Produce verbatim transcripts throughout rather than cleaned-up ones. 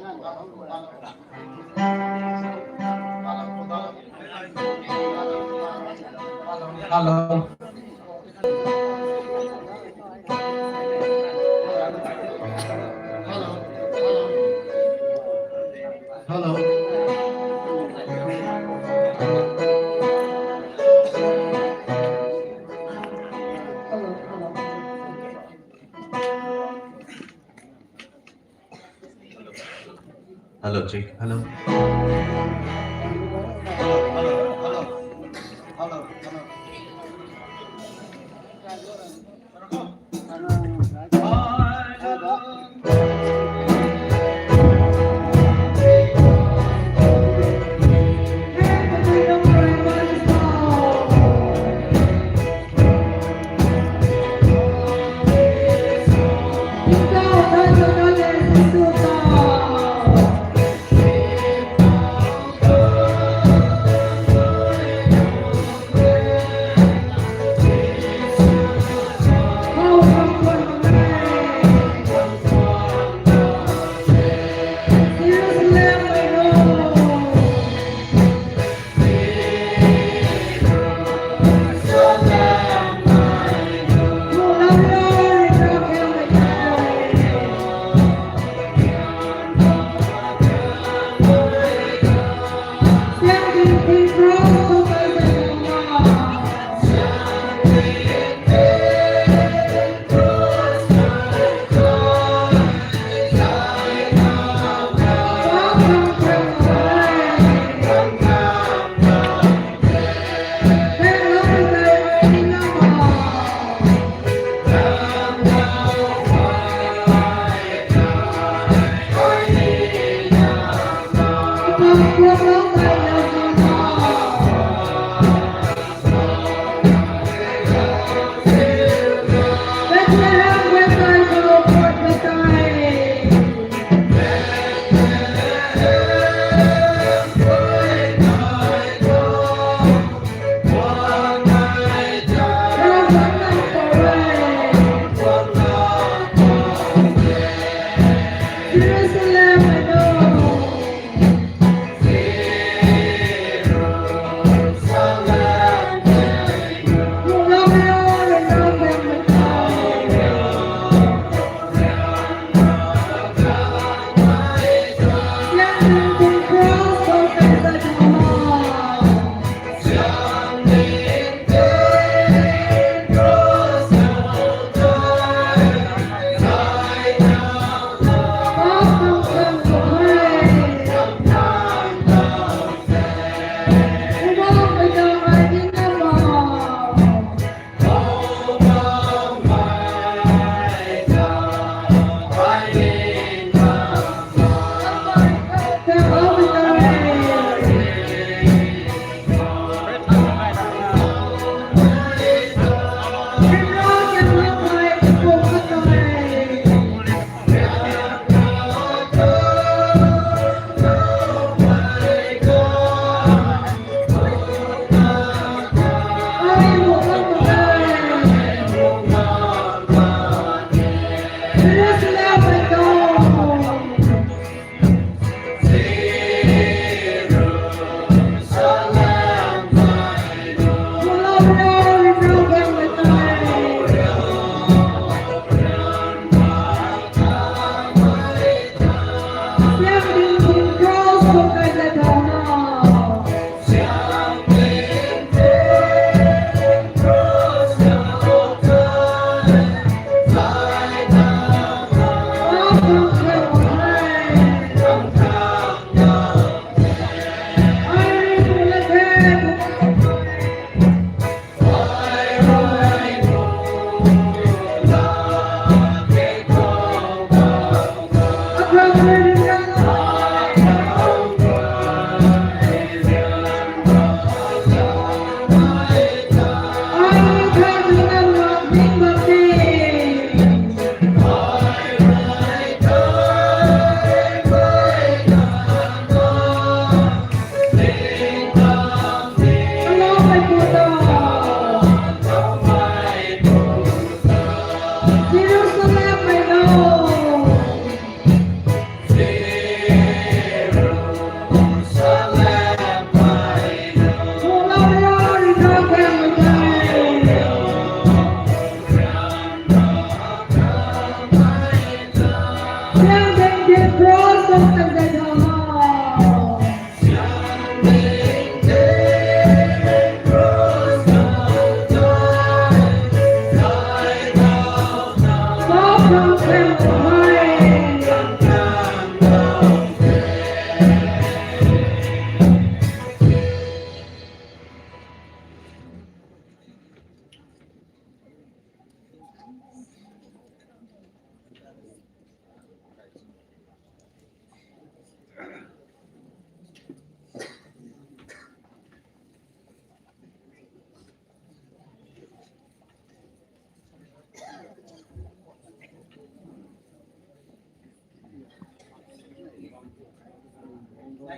Hello. Hello. Hello, check. Hello.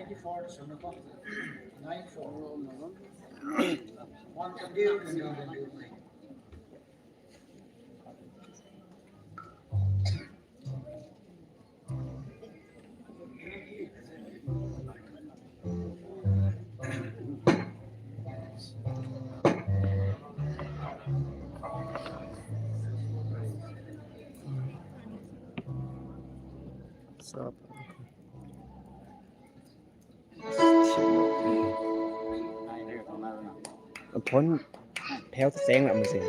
Nine four, nine four. One can do, can do, can do. Phone pheu ta cheng ram se.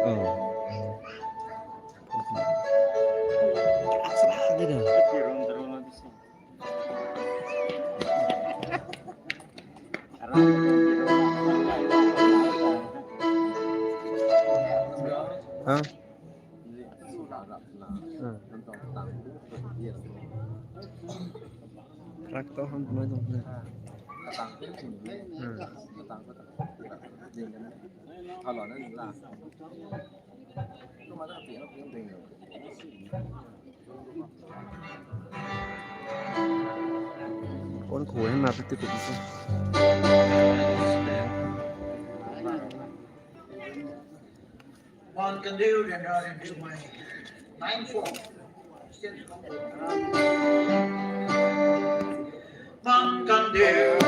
Oh. Huh? Rak to ham noi dong na. Kon khou hai ma pi tu pi tu. One can do, then, uh, then do my nine four. One can do.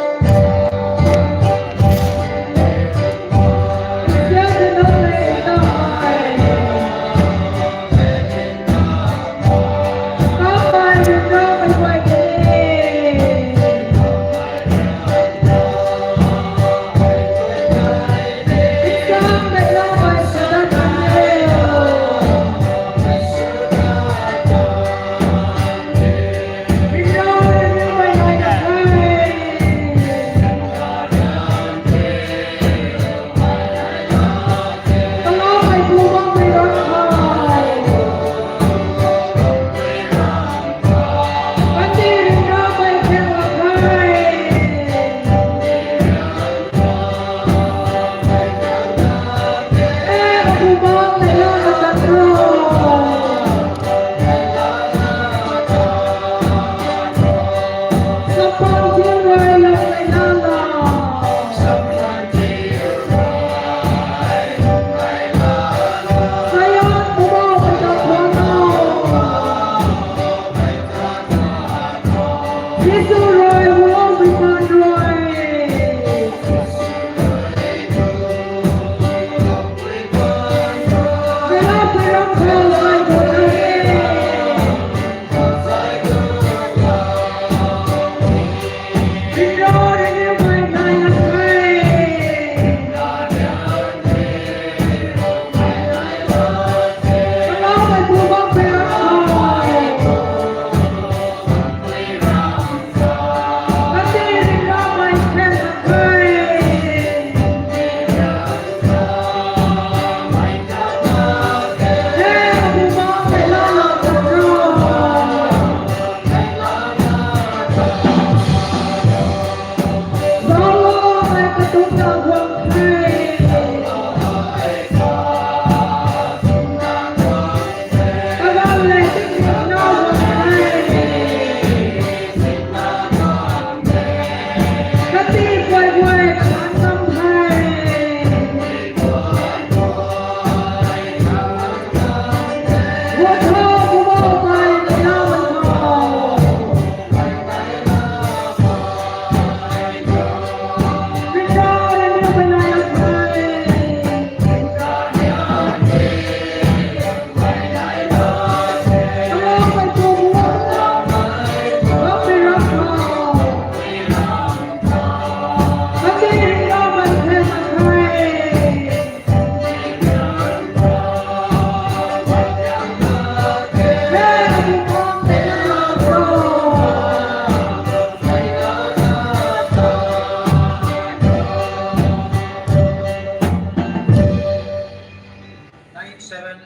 Nine seven,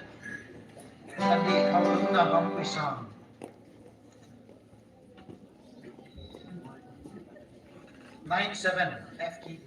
Andy Khaolungna Bampuisang. Nine seven, F T.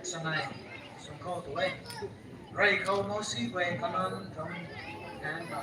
Sanai, sungkhou tu e. Rey khou Mosi guay Kanan thang kan ta.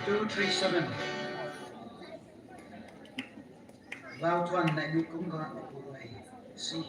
Two three seven. Lau tuan nai ni kum ga na pu rui si.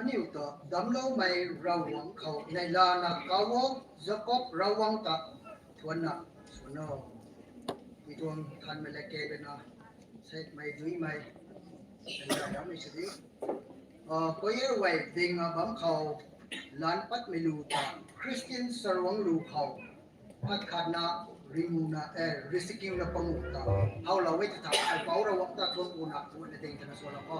Aniu ta damcloumei Ravguangc khou neihla na kauc o, Jakob Ravguangc ta thuanna sw o. Pui tuang thanmei le kei bena, setmei duimei, sendaihmei sw di. Koyerway ding a bam khou, lan patmei lu ta, Christian Saruang lu khou, pat khatna, ringuna, eh, risikiuna pangu ta, howlou e ta ta, ai pou Ravguangc ta thuan kuna, thuanna ding tana swlou kho.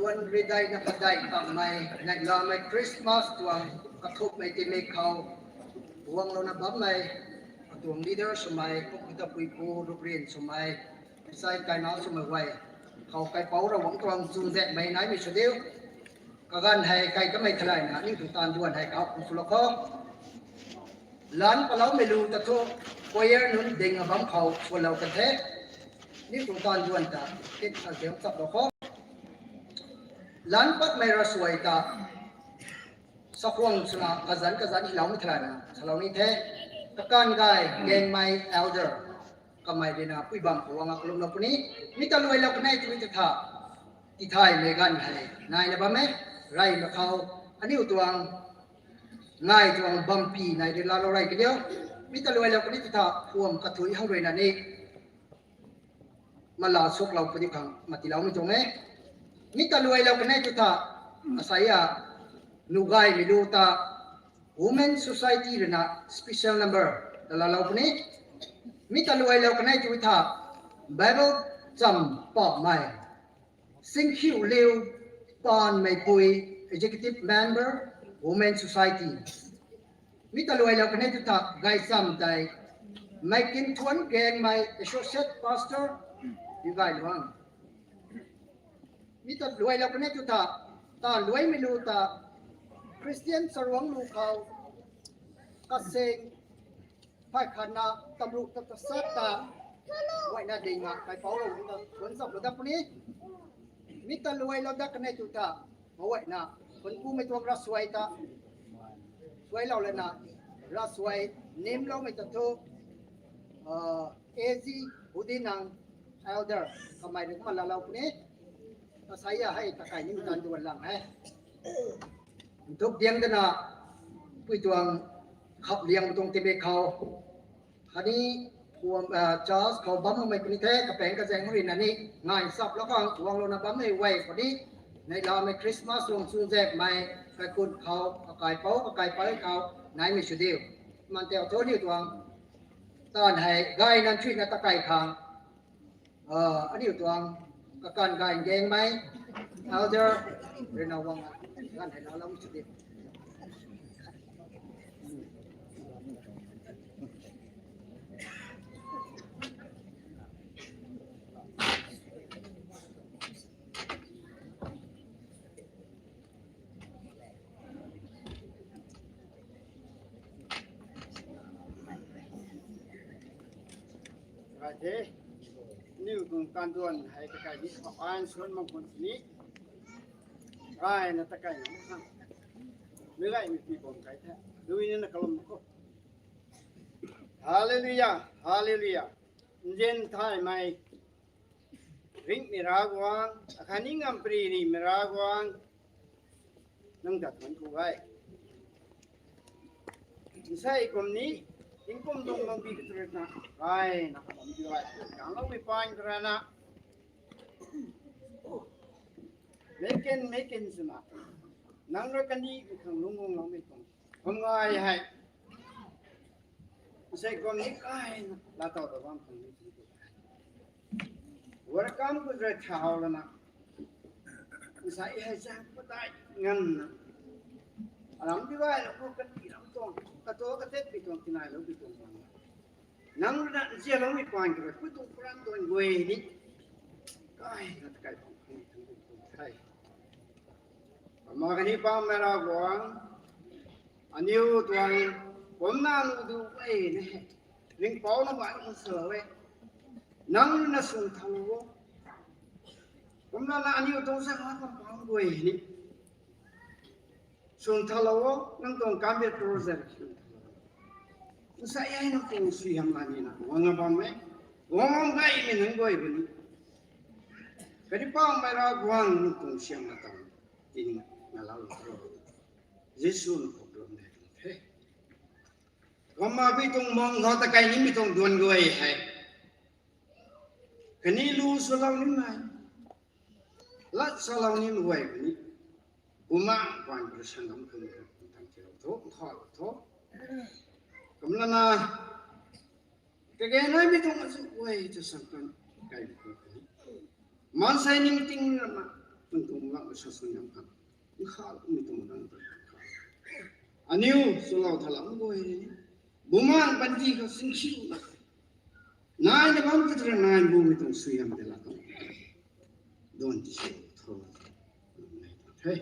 Ridai na padai kamei, nai lamei Christmas tuang kathupmei timei khou, guanglouna bammei, atuang leader swmei, Pu Tapui Pu, Ruprian swmei, Sai Kaina swmei guay, khou kaipouc Ravguangc tuang chunzakmei naimei sw diu. Kaganv hei kai kamei thalaina, aniu tuang taanv duan hei kau kum swlou kho. Lan paloumei lu ta thu, choir nunc ding a bam khou swlou kan the. Aniu tuang taanv duan ta, kit sa ziau chaplou kho. Lan patmei rasuai ta, sakhwang swna kazanc kazanc hiloumei thalaina salou ni the. Kakan gay Gengmei elder, kamei rui na pui bam khou wang a kalumlou puni. Mi ta luailou kanei twmei ta tha, tithaymei ganv hei naina bam e. Rey mak khou, aniu tuang ngai tuang bampi nai rui laalou rey kadiu. Mi ta luailou kanei ta tha, phuam kathui hang rui na ni mala suklou puni khang matiloumei tuang e. Mi ta luailou kanei tu tha, asai a, nugaymei lu ta, Women Society rui na special number ta laalou puni. Mi ta luailou kanei tu tha, Bible cham pamei, Singkhiu Liu, Paanmeipui, Executive Member, Women Society. Mi ta luailou kanei tu tha, gaycham tei, Meikin Thuan Gengmei, Associate Pastor, Ugailuang. Mi ta luailou kanei tu tha, taanv luaimei lu ta, Christian Charuang lu khou, kasing, phay khatna, tamruk ta tasat ta, guayna ding a kaipouc Ravguangc ta thuanc zaplou dat puni. Mi ta luailou dat kanei tu tha, guayna, thuanc kumei tuang rasuai ta, suailou lana, rasuai, nimloumei ta thu, AG Hudinang elder, kamei rui kumna laalou puni. Asai a hei takai ni taanv duan lang e. Nthuk diang dana, pui tuang khap liang tuang timei khou, khatni, church khou bam makmei puni the, kapaeng kazaeng rui na ni, ngai chaplou khang guanglouna bammei guay khou ni, nai lamei Christmas tuang chunzakmei, kaikhun khou, kakaipouc, kakaipouc khou, naimei sw diu. Man teu thu aniu tuang, taanv hei, gayna chuina takai khang, aniu tuang, kakan gay Gengmei, elder, rui na wang, ganv hei laalou sw diu. Gay the, aniu tuang taanv duan hei kakai ni khou an suan mak khwan ni. Gayna takai ni khang, meic gaymei pi bam kai the, dui nina kalum khou. Hallelujah, hallelujah. Nzian thaymei, ringhmei Ravguangc, akhatni ngamparymei Ravguangc, nang ta thuanc ku e. Nsei kum ni, tingkum tuang bam pi kathu rui na, gayna bam pi gay, kangloumei paan karana, meic ken meic ken swna, nang rui kandihmei khang lungc guangloumei tuang, bam gay hei, nsei kum ni gayna laatow ta bam khang ni welcome khou rui thau lana, nsei hei zaeng padeih nganvna, aram tigaylou khou kandih ram tuang, katuak katetpui tuang, tinailoupui tuang bam, nang rui na nzianloumei paan karui, pui tuang karan tuang guay ni, gayna takai bam khang ni thangc tuang the. Ama khatni Poubauhmei Ravguangc, aniu tuang, kumna nu du e na hei, ringhpoucna baihmei salou e, nang rui na swn thalou o. Kumna na aniu tuang zaeng lat kampang guay ni swn thalou o, nang tuang kambiat rui zaeng swn thalou o. Nsei hei nang tuang suaihiam la nina guang a bam e, guang gaymei nunc guay puni. Khatni Poubauhmei Ravguangc, nang tuang suaihiam la tang, tini ngalou ro. Jisu nang khou kalum de tuang the. Kumna pui tuang mang khou takai nimei tuang duan guay hei, khatni lu swlou nimei, lat salou nimei guay puni, bumaengh paan khou sangam khang ni tang tilou tho, nkhavlou tho. Kumlana, kage naimei tuang azuh guay ta sangam kai khou khatni, maansei ningting rana, Nang tuang lak sa sw ngam khang, nkha mi tuang dang ta. Aniu swlou thalam guay, bumaeng panty khou singkhiu na, nai na bam katra nai bu mi tuang suaihiam de la tuang. Duan ti sw tho. He.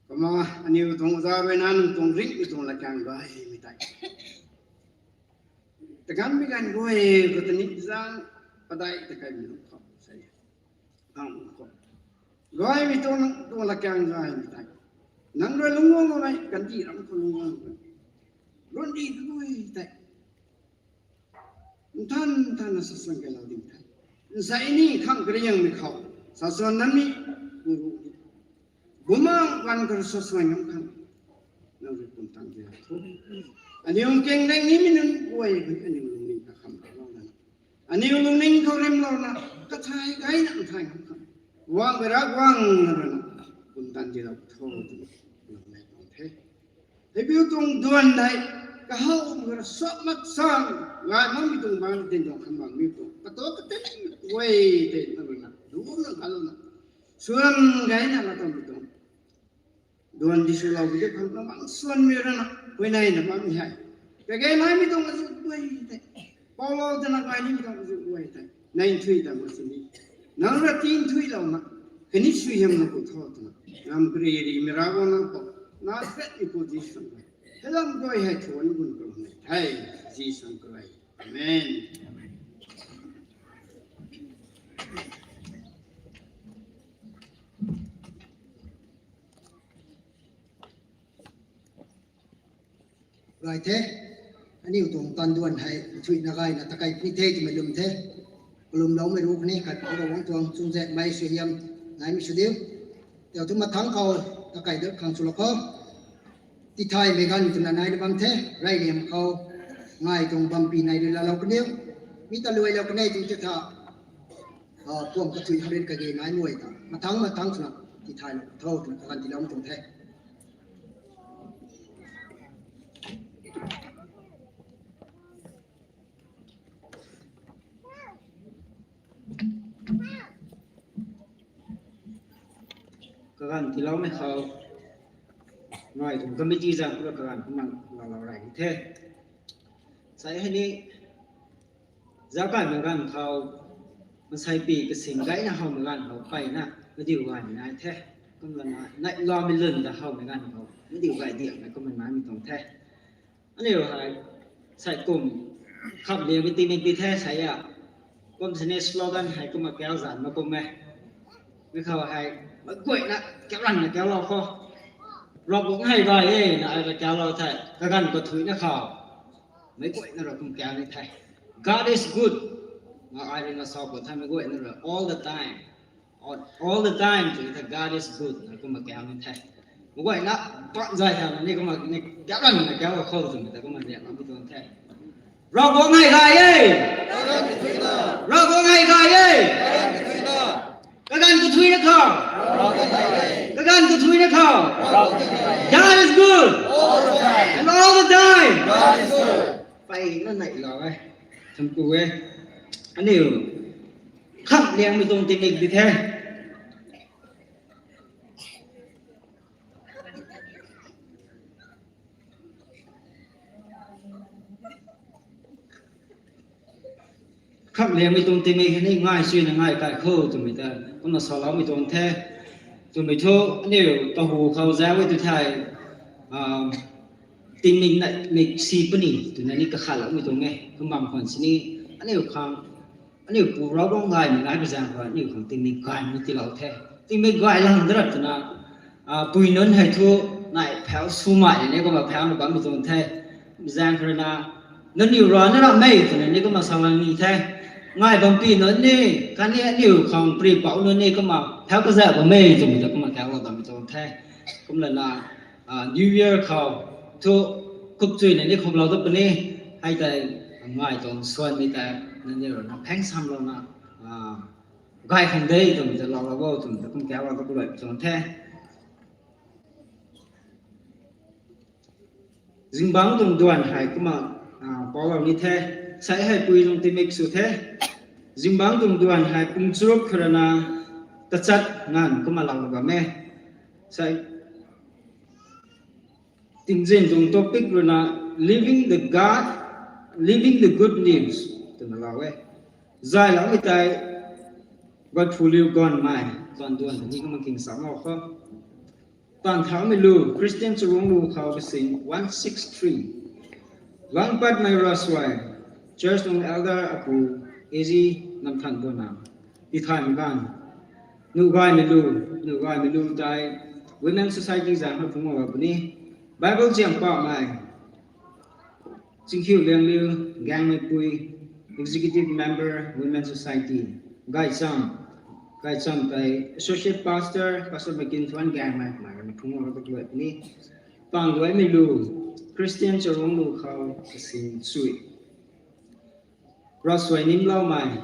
Kumna aniu tuang za rui na nang tuang ring mi tuang la kang gay mi tei. Takan mi kan guay khou tani zang padai ta kai mi khou sa. Ang khou. Gay mi tuang nang tuang la kang gay mi tei. Nang rui lungwang mei kan di ram khou lungwang. Run di tu guay tei. Nthan nthan na saswan kai lou ding the. Nsai ni khang kariang mi khou saswan nam ni, bumaeng kan kar saswan ngam khang, nang rui pumtan di lou tho. Aniu keng deng ni mi nunc guay khang aniu lungning kakham lou na, aniu lungning khou rim lou na, kathai gay na nthai ngam khang, wang bera wang na rui na pumtan di lou tho twna lou nai tuang the. Hei biu tuang duan hei, kahaw kara suak mak sang, ngai mak mi tuang bang tin tuang kham bang mi tuang. Kato katen wei te na rui na, duan na kalo na. Suan gay na la tuang mi tuang. Duan di swlou bi de khang na bang suan mi rui na, hui nai na bam mi hei. Kage nai mi tuang azu guay te. Paulou ta na kai ni mi tuang azu guay te. Nai nthui ta ma sini. Nang ra tin nthui lou na. Kani suaihiam na ku tho twna. Ngam kri ri mi ra guang nang khou. Na pet ni position. Helam guay hei thuan gun kru hei. Hei, Jisu kru hei. Amen. Rai the, aniu tuang tan duan hei, thuina gayna takai puni the twmei lwm the. Kalwmloumei ruc ni, khat pau Ravguangc tuang chunzaekmei suaihiam naimei sw diu. Tau tu mathangc khou, takai dat khang swlou khou. Tithaymei ganv twna naina bam the, reyliam khou. Ngai tuang bampi nai rui laalou kaniw. Mi ta luailou kanei tu titha. Puam kathui harin kage nai muay ta. Mathangc mathangc twna, tithaylou tho twna kaganv tiiloumei tuang the. Kaganv tiiloumei khou, ngai tuang committee zang khou kaganv kumna laalou rey ni the. Sai hei ni, zakaimei ganv khou, masaipi kasing gayna howmei ganv khou mpeyna, madiu gaymei nai the. Kumna na, nai loumei lwn ta howmei ganv khou, madiu gay diakmei kumna naimei tuang the. Aniu hei, sai kum, khamliangmei tingmik di the sai a. Kum sini slogan hei kumna kau zan mak kum e. Mi khou hei, meic guayna, kau ranvna kaulou khou. Ravguangc hei gay e, na ai ra kaulou the, kaganv kathuina khou. Meic guayna rui kum kau ni the. God is good. Na ai rui na sa khou the meic guayna rui all the time. All, all the time, tw the God is good. Na kumna kau ni the. Meic guayna, pat zay tha, ni kumna, ni kau ranvna kaulou khou twmei ta kumna riak lam mi tuang the. Ravguangc hei gay e! Ravguangc hei gay e! Kaganv kathuina khou. Kaganv kathuina khou. God is good. And all the time. Mpeyna nai lou e. Thank you e. Aniu. Khamliangmei tuang tingmik di the. Khamliangmei tuang tingmik hei ni ngai suina ngai kai khou twmei ta, kumna saloumei tuang the. Twmei thu, aniu kahu khou zauc e tu thei, tingmik naimik si puni twna ni kakhatloumei tuang e. Kum bam khwan sini, aniu khang, aniu Pu Ravguangc gaymei nai pui zaeng khou aniu khang tingmik gaymei tiilou the. Tingmik gay lang da rap twna, pui nunc hei thu, nai phau swmei ni kumna phauna bammei tuang the. Zaeng khou rui na, nangniw rana rammei twna ni kumna salang ni the. Ngai bampi nunc ni, khatni aniu khang pri pouc nunc ni kumna phau kazauh bammei twmei ta kumna kaulou bammei tuang the. Kumlana, New Year khou thu, khupchuina ni khuplou dat puni, hei tei, ngai tuang suanmei tei, nangniw rui na phaeng samlouna, gay khang de twmei ta loulou o twmei ta kum kaulou dat puni tuang the. Zingbangc tuang duan hei kumna, paulou ni the, sai hei pui tuang tingmik sw the. Zingbangc tuang duan hei pung charuk khou rana, tachat nganv kumna lou bam e. Sai, tingzin tuang topic ruina, living the God, living the good news twna lou e. Zayloumei tei, Godphuliu Gaanvmei, tuang duan ni kumna king sa mak kho. Taanv thaumei lu, Christian Charuanglu khou kasing one six three. Langpatmei Ravsuai, church tuang elder apu, A G Namthanbuanna, tithaymei ganv. Nuhgaymei lu, nuhgaymei lu tei, Women Society zaeng khou phungc bam puni. Bible ziam pamei, Chingkhiuliangliu Gaengmeipui, Executive Member, Women Society, Gaycham, Gaycham tei Associate Pastor, Pastor Makin Thuan Gaengmei, kamei rui phungc bam puni. Taanv luaimei lu, Christian Charuanglu khou kasing sui. Ravsuai Nimloumei,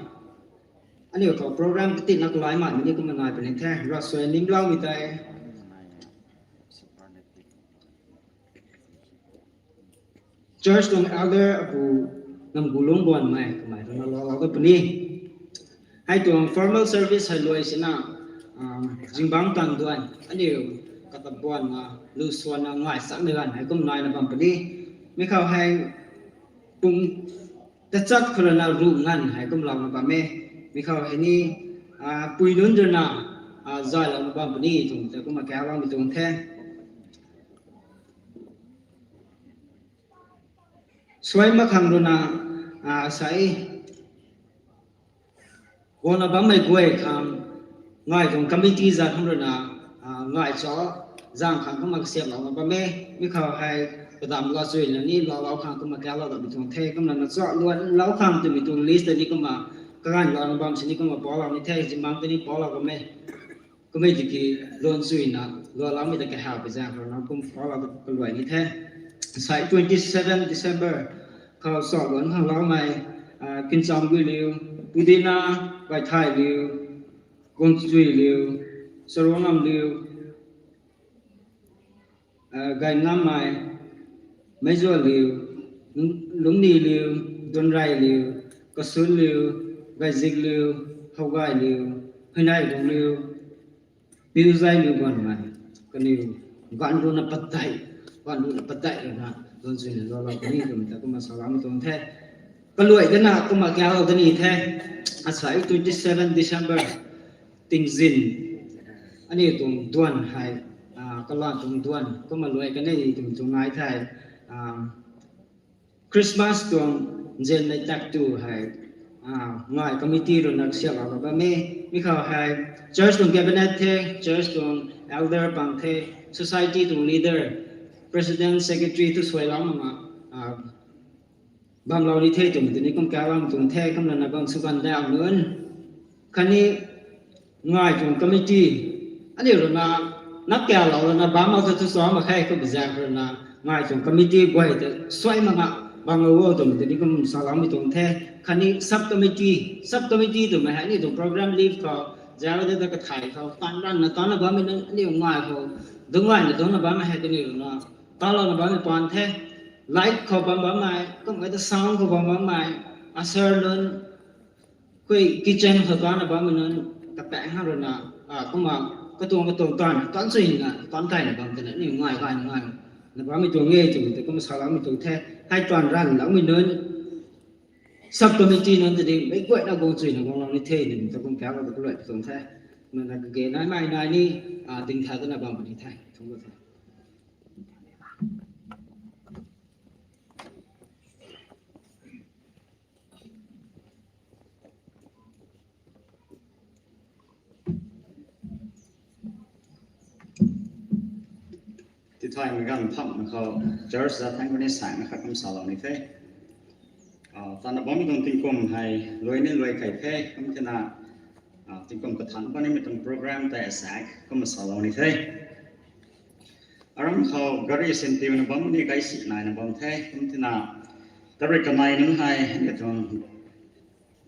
aniu khou program katina kalaimei ni kumna nai puni the, Ravsuai Nimloumei tei church tuang elder apu Namgulung Gaanvmei, kamei ruina lou lou da puni. Hei tuang formal service hei luai sina, zingbangc taanv duan, aniu kata buanna, lu suanna ngai chakmei ganv hei kum naina bam puni. Mi khou hei pung tachat khou ruina ruh nganv hei kum louna bam e. Mi khou hei ni, pui nunc ruina zaylouna bam puni twmei ta kumna kaloumei tuang the. Suai mak khang ruina, sai, guangna bammei guay khang, ngai tuang committee zaeng khang ruina, ngai cho, zaeng khang kumna kasiamhlouna bam e. Mi khou hei, padam lou chuina ni loulou khang kumna kalou datmei tuang the, kumna na cho luanlou khang twmei tuang list tei ni kumna, kaganv louna bam sini kumna paulou ni the, zingbangc tei ni paulou bam e. Kummei tiki luan chuina, luanloumei ta kahawpui zaeng khou ruina kum paulou kaluai ni the. Sai twenty seven December khou sa luan khangloumei, Kinchamguiliu, Pudina, Baithailiu, Guangchuiliu, Charuangnamliu, Gaingammei, Meizualiu, Lunghniliu, Dunreiliu, Kasunliu, Gaizikliu, Howgailiu, Huinaigungliu, Piuzailiu Gaanvmei, kaniw, ganv ruina padeih, ganv ruina padeih ruina, luan chuina loulou puni twmei ta kumna saloumei tuang the. Kaluai dana kumna kalou dani the, asai twenty seven December, tingzin, aniu tuang duan hei, kalan tuang duan kumna luai kanei twmei tuang nai the. Christmas tuang nzianmei tak tu hei, ngai committee ruina kasiamhlou bam e. Mi khou hei church tuang cabinet the, church tuang elder pang the, society tuang leader, president, secretary tu suailou makna bamlou ni the twmei tei ni kum kalou tuang the, kumna na bam sw kan dau nunc. Khatni ngai tuang committee, aniu ruina, nap kalou ruina bam mak thu thu sa mak khe, kum zaeng ruina, ngai tuang committee guay ta suai makna bamlou o twmei tei ni kum saloumei tuang the. Khatni sub committee, sub committee twmei hei aniu tuang program leave khou, zauc de ta kathay khou, tan ranna tanna bammei nunc, aniu ngai khou, dungc gayna dungcna bammei hei kaniw ruina, talouna bammei paan the, light khou bam bammei, kummei ta sound khou bam bammei, usher nunc, khui kitchen khou tanna bammei nunc, kapaeng khang ruina, kumna, katuang katuang tan, tan chuina, tan kaina bam twna, aniu ngai gayna ngai, na bammei tuang e twmei ta kum saloumei tuang the, hei tan ranloumei nunc, sub committee nunc tei ni, meic guayna guang chuina guanglou ni the, nimei ta kum kalou da kaluai tuang the, kumna na kage naimei nai ni, dingtha dana bam puni the, thungc the. Tithaymei ganv thamhna khou, church za thaeng khou ni saina khat kum salou ni the. Tana bammei tuang tingkum hei, luai ni luai kei the, kum thena, tingkum kathanc kanimei tuang program tei asaekc kumna salou ni the. Aram khou gari sintiuna bam ni kaisi naina bam the, kum thena, tarik kanei nunc hei, aniu tuang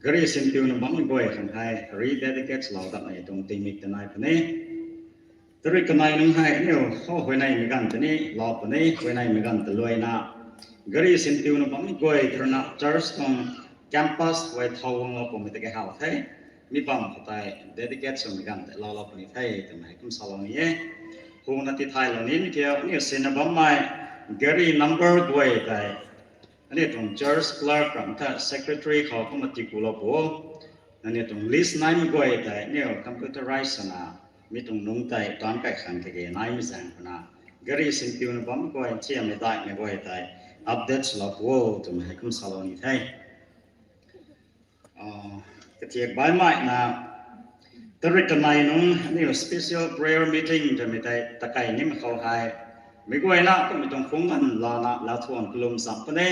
gari sintiuna bammei guay khang hei rededicate lou datmei tuang tingmik ta nai puni. Tarik kanei nunc hei aniu khou huayneymei ganv tei ni lou puni, huayneymei ganv ta luaina, gari sintiuna bammei guay khou ruina church tuang campus huay thau guanglou pwmei ta kahaw the. mi bam khou tei dedicate swmei ganv tei lou lou puni the twmei kum salou ni e. Huna tithaylou nimei kiu, aniu sinna bammei gari number guay tei aniu tuang church clerk ram ta secretary khou kumna tikulou pu. Aniu tuang list naimei guay tei aniu computerize swna mi tuang nungc tei taanc kai khang kage naimei zaeng khou na, gari sinpiuna bammei guay, thiammei daihmei guay tei update swlou pu twmei hei kum salou ni the. Kathiak baihmei na, tarik kanei nung aniu special prayer meeting twmei tei takai nimei khou hei, meic guayna kummei tuang phungc ganv lana lauthuan kalum cham puni.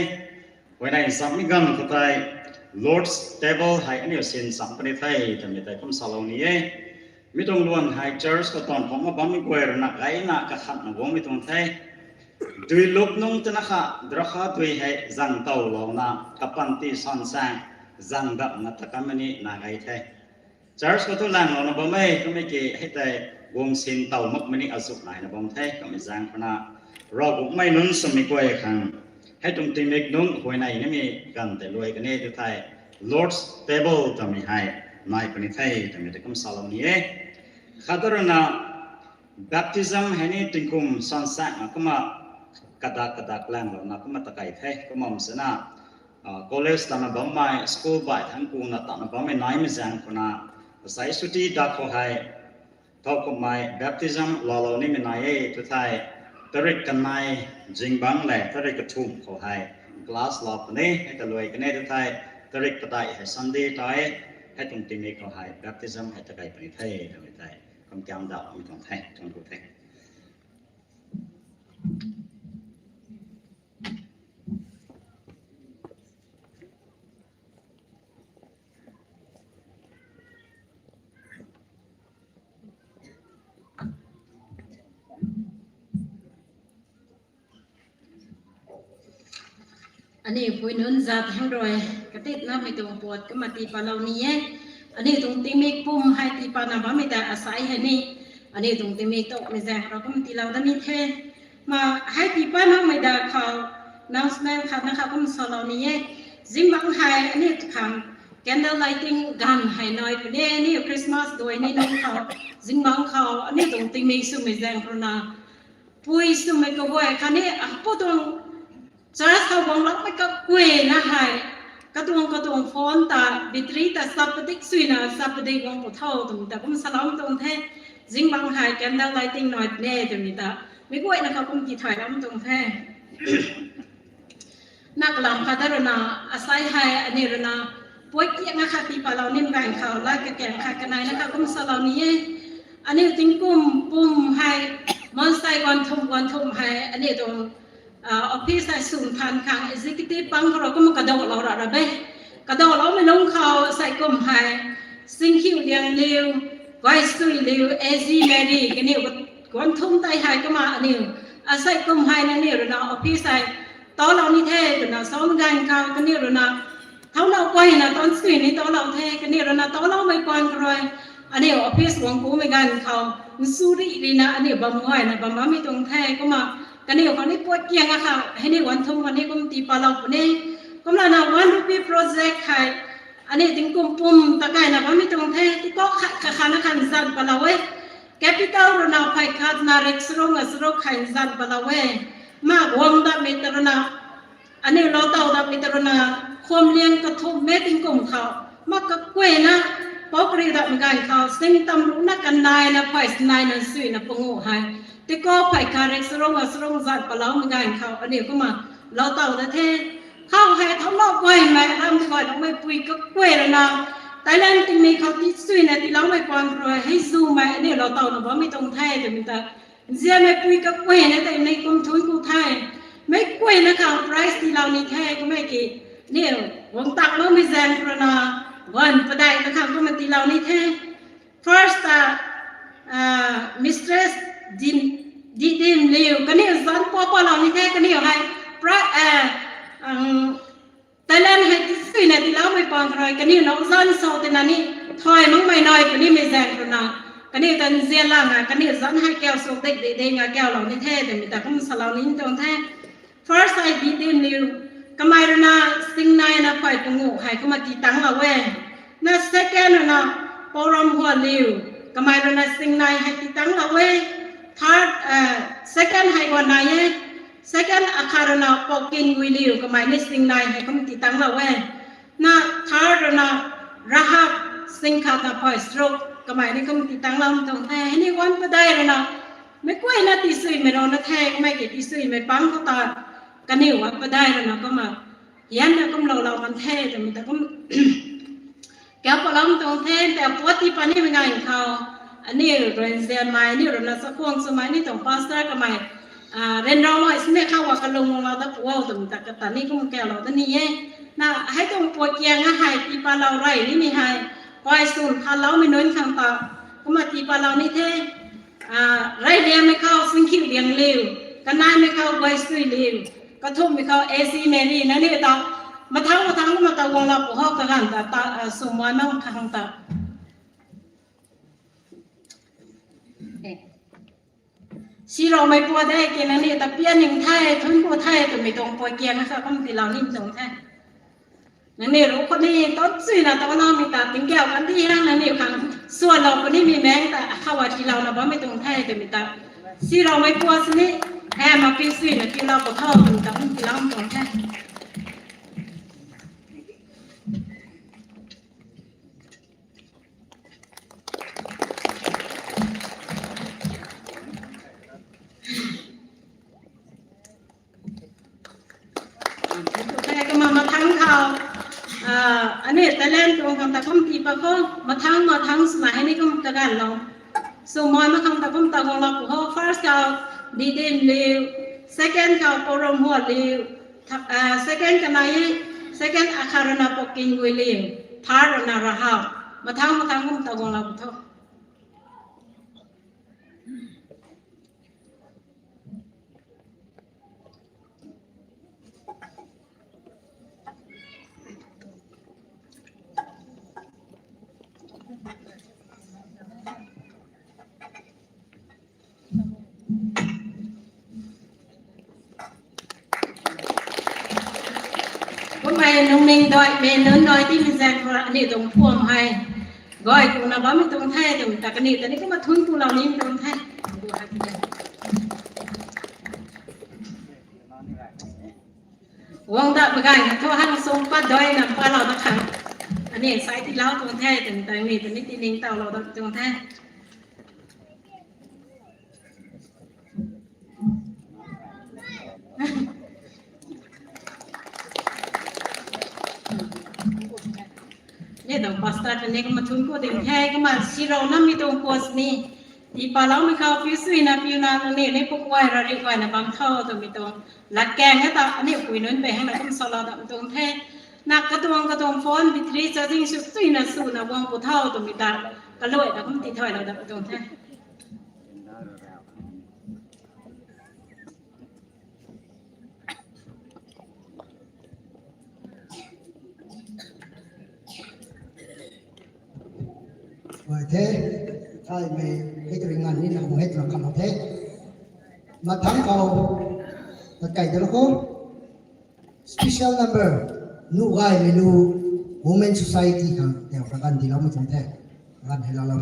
Huayney nchammei ganv khou tei Lord's Table hei aniu sin cham puni the twmei tei kum salou ni e. Mi tuang luan hei church khou taanv phungc bammei guay ruina gayna kakhatna guangmei tuang the. Dui lup nung twna kha drakha dui hei zang towlouna kapanty sansaeng zang dapna ta kanmei ni na gay the. Church khou thu langlouna bam e, kummei ki hei tei guang sin tow makmei ni azuh naina bam the, kummei zaeng khou na Ravguangc mei nunc swmei guay khang hei tuang tingmik nung huayney nimei ganv tei luai kan e tw thei Lord's Table twmei hei nai puni the twmei tei kum salou ni e. Khat ruina baptism hei ni tingkum sansaengna kumna kadak kadak langlouna kumna takai the, kumna sina college tana bammei, school baih thangc kuna tana bammei naimei zaeng khou na, asei suti dak khou hei thowkumhmei baptism laalou nimei nai e tw thei, tarik kanei zingbangc lev tarik kathumh khou hei class laa puni, hei kaluai kan e tw thei, tarik padeih hei Sunday tei, hei tuang tingmik khou hei baptism hei takai puni the twmei tei kum kiang daumei tuang the, tuang ku the. Aniu pui nunc zat hang rui katitnamei tuang puat kumna tii palou ni e. Aniu tuang tingmik pum hei tii pana bammei ta asei hei ni aniu tuang tingmik tokmei zaeng rui kum tiilou da ni the. Ma hei tii pa makmei da khou announcement khatna kha kum salou ni e. Zingbangc hei aniu tukhang candle lighting ganv hei nai puni, aniu Christmas duai ni nunc khou zingbangc khou aniu tuang tingmik swmei zaeng ruina pui swmei kaguay khatni apu tuang church khou guangloumei kaguayna hei katuang katuang phone ta battery ta sap padik suina sap padik guang pu tho twmei ta kum saloumei tuang the. Zingbangc hei candle lighting nai puni twmei ta meic guayna kha kum tithaylou tuang the. Na kalam khat da ruina, asei hei aniu ruina puat kiang akhat tii palou nimei ganv khou lat kakiang khat kaneina kha kum salou ni e. Aniu tingkum pum hei mansei guan thumh guan thumh hei aniu tuang office hei swn than khang executive pang khou rui kumna kadalou ra ra e. Kadaloumei lungc khou asei kum hei Singkhiu Liangliu, Gaisui Liu, A G Mary kaniw guan thumh tei hei kumna aniu asei kum hei nangniw ruina office hei tawlou ni the twna samei ganv khou kaniw ruina thowlou guayna tan sui ni tawlou the, kaniw ruina tawloumei paan khou rui aniu office guang kumei ganv khou nsu rih rihna aniu bam guayna bam bammei tuang the. Kumna kaniw khou ni puat kiang akhat hei ni guan thumh khatni kum tii palou puni. Kumlana one rupee project hei aniu tingkum pum ta kaina bammei tuang the, tingkum khat kakhatna khan zan palou e. Capital ruina phay khatna rik charuk na charuk hei zan palou e. Ma guang datmei ta ruina, aniu lou taw datmei ta ruina, khwam liang kathumh mei tingkum khou ma kaguayna pou kariu datmei ganv khou sing tam ruhna kaneina phay sinaina suina panguh hei tingkum phay khat rik charuk na charuk zan paloumei ganv khou aniu kumna lou taw da the. Khou hei thowlou guaymei ram guayloumei pui kaguay ruina Thailand tingmei khou tii suina tiiloumei paan khou rui hei zumei aniu lou tawna bammei tuang the twmei ta nzianmei pui kaguayna tei ni kum thun ku the. Meic guayna khang prize tiilou ni the, kummei ki aniu guang takloumei zaeng khou ruina guan padeih na khang kumna tiilou ni the. First ta Mistress Di, Didim Liu, kaniw zan pou palou ni the, kaniw hei Thailand hei tii suina tiiloumei paan khou rui kaniw nau zan sou tina ni thay makmei nai punimei zaeng khou ruina kaniw ta nzian lana kaniw zan hei kau suk dik di di nga kaulou ni the twmei ta kum salou ni tuang the. First hei Didim Liu, kamei ruina singneina phay panguh hei kumna tii tanglou e. Na second ruina Pouram Hualiu, kamei rui na singnei hei ti tang lou e. Third, second hei guan nai e. Second akhat rui na Pokin Guiliu, kamei ni singnei hei kum ti tang lou e. Na third rui na Rahap Singkhat na Phoistruk, kamei ni kum ti tang lou tuang the. Hei ni guan padeih rui na meic guayna tisuimei rui na the, kamei ki tisuimei pang khou ta kaniw guan padeih rui na kumna hianna kum lou lou kan the twmei ta kum kau palou tuang the. Tei puat tii pat nimei ganv khou aniu rui nzianmei, aniu rui na chakhwang swmei ni tuang pastor kamei ryanramei sini khou wa kalung lou ta pu o twmei ta kata ni kum kaulou ta ni e. Na hei tuang puat kiang a hei tii patlou rey nimei hei, kai swn khaloumei nunc khang ta kumna tii patlou ni the. Reyliangmei khou Singkhiu Liangliu, kanaimei khou Guaisuiliu, kathumhmei khou A C Mary, nangniw ta mathangc mathangc kumna ta guanglou pu ho kaganv ta, swmei mak khang ta siroumei puat de ki nangniw ta pian ning the, thuanc ku the twmei tuang puat kiang a kha kum tiilou ni tuang the. Nangniw ru khou ni tan suina ta naumei ta tingkauh kan di hang nangniw khang sualou punimei maengc ta khou a tiilouna bammei tuang the twmei ta siroumei puat sini hei mak pi suina tiilou pu tho twmei ta kum tiilou tuang the. Kumna mathangc khou aniu talent tuang khang ta kum tii pat khou, mathangc mathangc swna hei ni kum kaganvlou swmei mak khang ta kum ta guanglou pu ho. First khou Didimliu, second khou Pouram Hualiu, second kanei e, second akhat rui na Pokin Guiliu, third rui na Rahap. Mathangc mathangc kum ta guanglou pu tho. Kummei nungning daihmei nunc nai timei zaeng khou aniu tuang phuam hei gay kuna bammei tuang the twmei ta kaniw ta ni kumna thuanc kulou nimei tuang the. Guang dat bagayna thu hang sung pat daihna palou dat khang aniu sai tiilou tuang the twmei ta ni ta ni tiningtowlou dat tuang the. Ni tuang pastor ta ni kumna thuanc ku ding the. Kumna sirou namei tuang post ni tii paloumei khou piu suina piuna nangniw ni pukuay rari guayna bam tho twmei tuang latkaeng e ta aniu pui nunc pei hangna kum salou dat tuang the. Na katuang katuang phone battery charging sw suina swna guang pu tho twmei ta kaluai ta kum tithaylou dat tuang the. Guay the, thaymei hei tw ri nganv nina khou hei twna khamlou the. Mathangc khou, tat kai de lou khou, special number, Nuhgaymeilu Women Society khang tei kaganv tiiloumei tuang the. Kaganv hei laalou.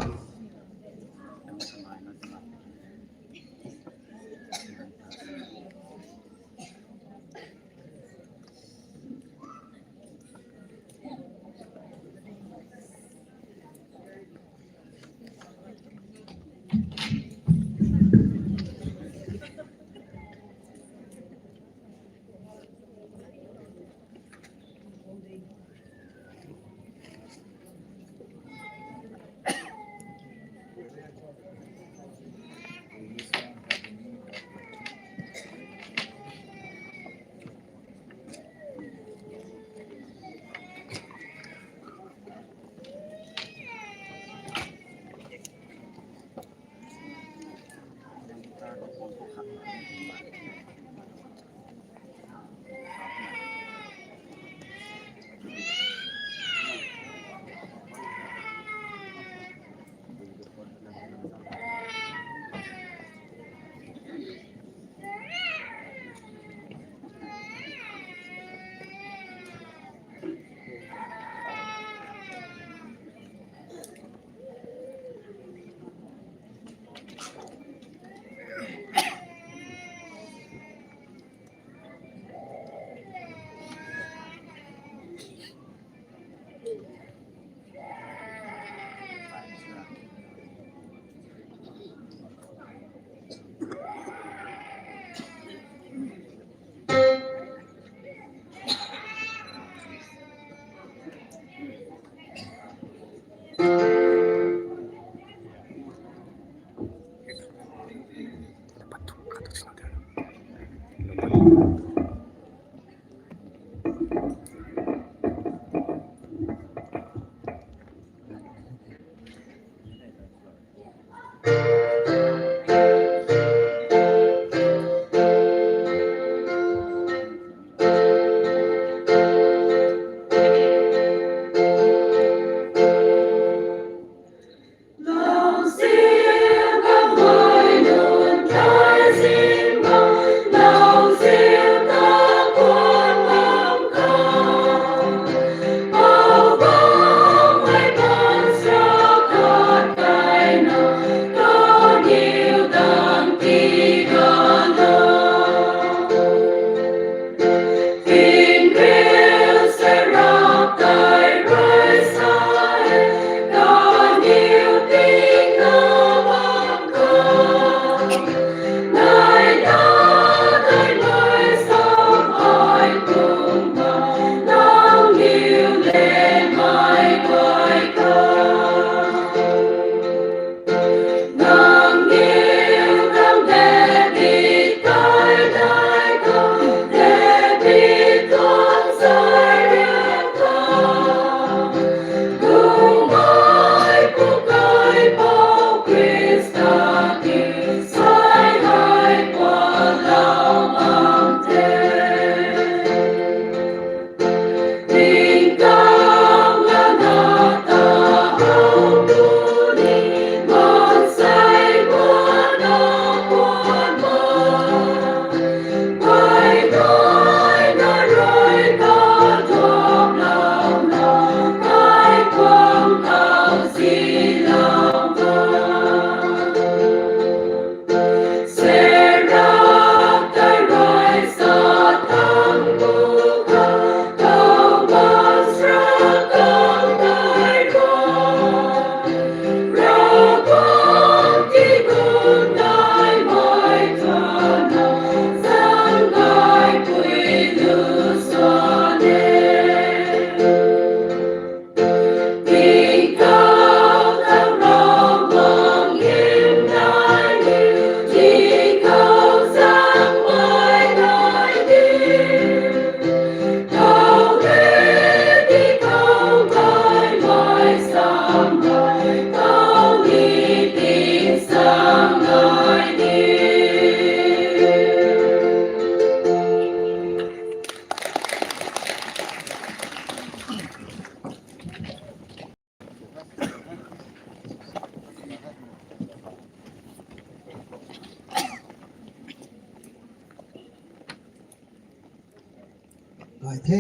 Gay the.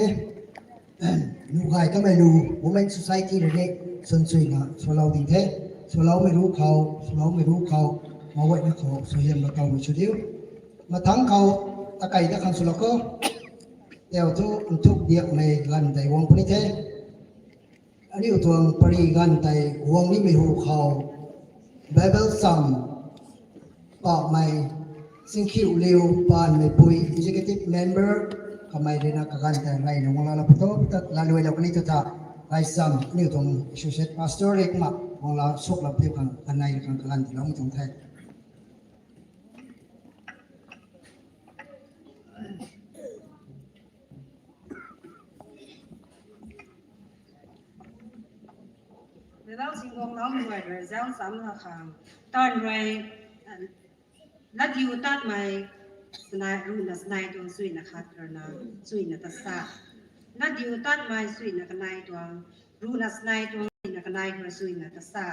Lu gay kamei lu, Women Society rui ni, swn suina swlou ding the. Swloumei ru khou, swloumei ru khou, maguayna khou suaihiamlou towmei sw diu. Mathangc khou, akai da khang swlou khou. Tau thu, nthuk diakmei ganv tei guang puni the. Aniu tuang pary ganv tei guang nimei hu khou, Bible cham, Pamei, Singkhiuliu Panmeipui, Executive Member, kamei rui na kaganv tei reyna guang laalou pu tho, ta laaluailou kani thu tha, gaychamv, aniu tuang Associate Pastor rui kumna guang laa suaklou pu tho khang, kanei rui khang kaganv tiiloumei tuang the. Bible singguang lam rui rui zauc cham la khang. Tan rui, latdiutatmei, sanei, ruhna sanei tuang suina khat rui na, suina tasa. Latdiutatmei suina kanei tuang, ruhna sanei tuang suina kanei rui suina tasa.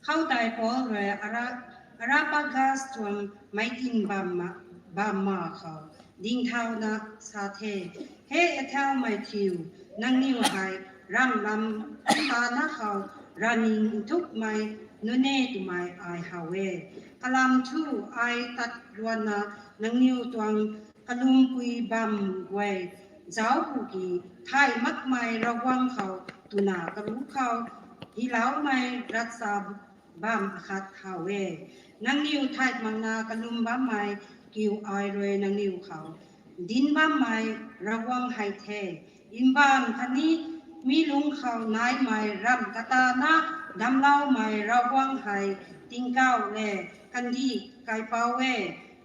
Khoutei Paul rui Ara-, Areopagus tuang meic tin bam ma, bam ma khou dingthauna sa the, He Ethiumei thiu, nangniw hei ramh lam tana khou raning nthukmei nunc e twmei ai how e. Kalam thu ai tat ruanna nangniw tuang kalumpui bam guay zauc pu ki, thay makmei Ravguangc khou twna karuc khou hyloumei ravchap bam akhat how e. Nangniw thay makna kalum bammei kiu ai rui nangniw khou dinc bammei Ravguangc hei the. Mbaanv khatni mi lungc khou naimei ramh katana damcloumei Ravguangc hei tingkauh le kandih kaipouc e.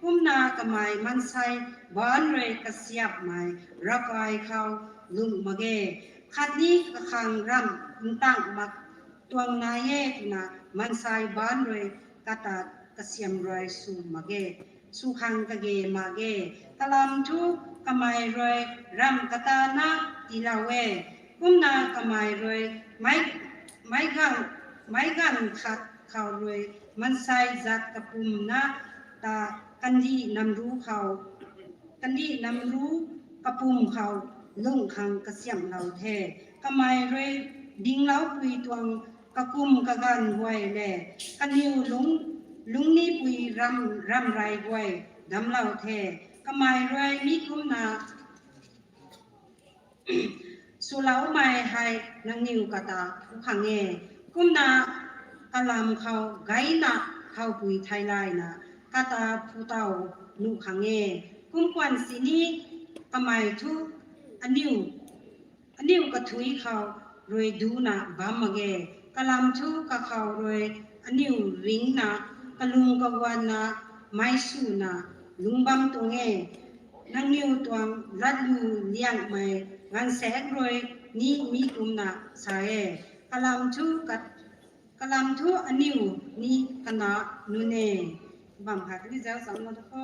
Kumna kamei maansei baanc rui kasiamhmei ravkai khou lungh mak ge. Khatni kakhang ramh ntang mak tuang nai e twna maansei baanc rui kata kasiam rui sw mak ge, sw khang kage mak ge. Kalam thu kamei rui ramh katana tiilou e. Kumna kamei rui mei, meiganv, meiganv khat khou rui maansei zat kapumna ta kandih namru khou, kandih namru kapum khou lungh khang kasiamhlou the. Kamei rui dingloupui tuang kakum kaganv guay le kaniw lungc, lungcnipui ram, ramrey guay damclou the. Kamei rui mi kumna swloumei hei nangniw kata phu khang e. Kumna kalam khou gayna howpui theilayna kata phu tow nuh khang e. Kum khwan sini kamei thu aniu, aniu kathuic khou rui duna bam mak ge. Kalam thu kakhou rui aniu ringcna kalung kaguanna mei swna lungc bam tuang e. Nangniw tuang latlu liangmei gaanvsaekc rui ni mi kumna sa e. Kalam thu ka, kalam thu aniu ni kana nunc e. Bam khat ni zauc cham na tu kho.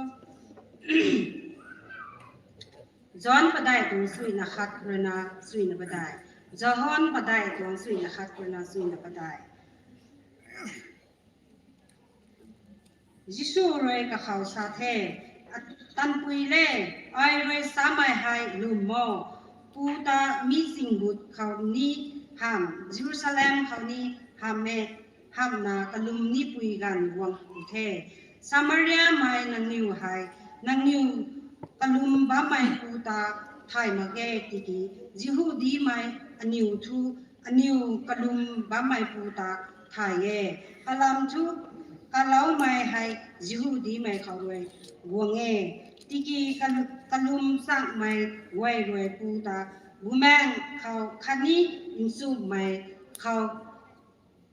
John padeih tuang suina khat ruina suina padeih. John padeih tuang suina khat ruina suina padeih. Jisu rui kakhou sa the, Tanpui le, ai rui samei hei lwm o, Pu ta mi zingbut khou ni hamh, Jerusalem khou ni hamh e, hamhna kalwm nipui ganv guang pu the. Samariamei nangniw hei, nangniw kalwm bammeipu ta thay mak ge tiki, Jihudimei aniw thu, aniw kalwm bammeipu ta thay e. Kalam thu, kaloumei hei Jihudimei khou rui guang e. Tiki kal-, kalwm changmei guay rui pu ta bumaengh khou khatni nchumhmei khou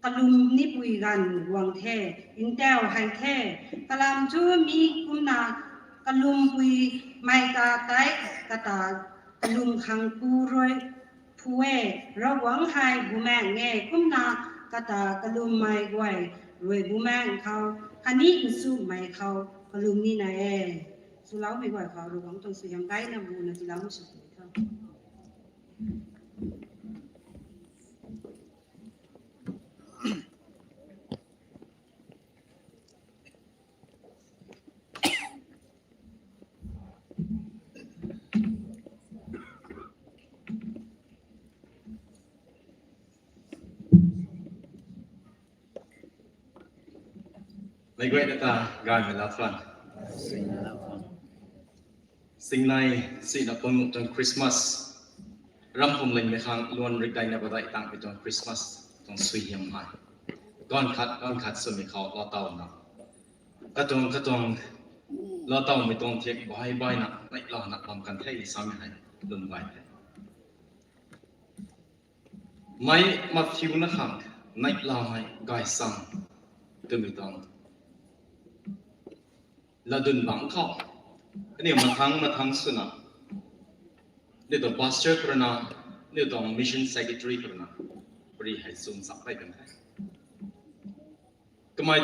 kalwm nipui ganv guang the, ntau hei the. Kalam thu mi kumna kalwmpuimei ta tei kata kalwm khang pu rui phu e, Ravguangc hei bumaengh e, kumna kata kalwmmei guay rui bumaengh khou khatni nchumhmei khou kalwm nina e. Swloumei guay khou Ravguangc tuang suaihiam gayna buna tiiloumei sw tho. Meic guayna ta gaymei lat than. Singnei sina pung tuang Christmas, ram pumlingmei khang luan rikdaina padeih tangmei tuang Christmas tuang suaihiam hei, ganv khat ganv khat swmei khou laatowna, katuang katuang laatowmei tuang thiak baih baihna neihlouna bam kan the samei hei lwm gay the. Mei Matthew na khang neihlamei gaysang twmei tuang latdyn bangc khou, aniu mathang mathang swna, aniu tuang pastor khou ruina, aniu tuang mission secretary khou ruina, pary hei chwn chak pei kan the. Kamei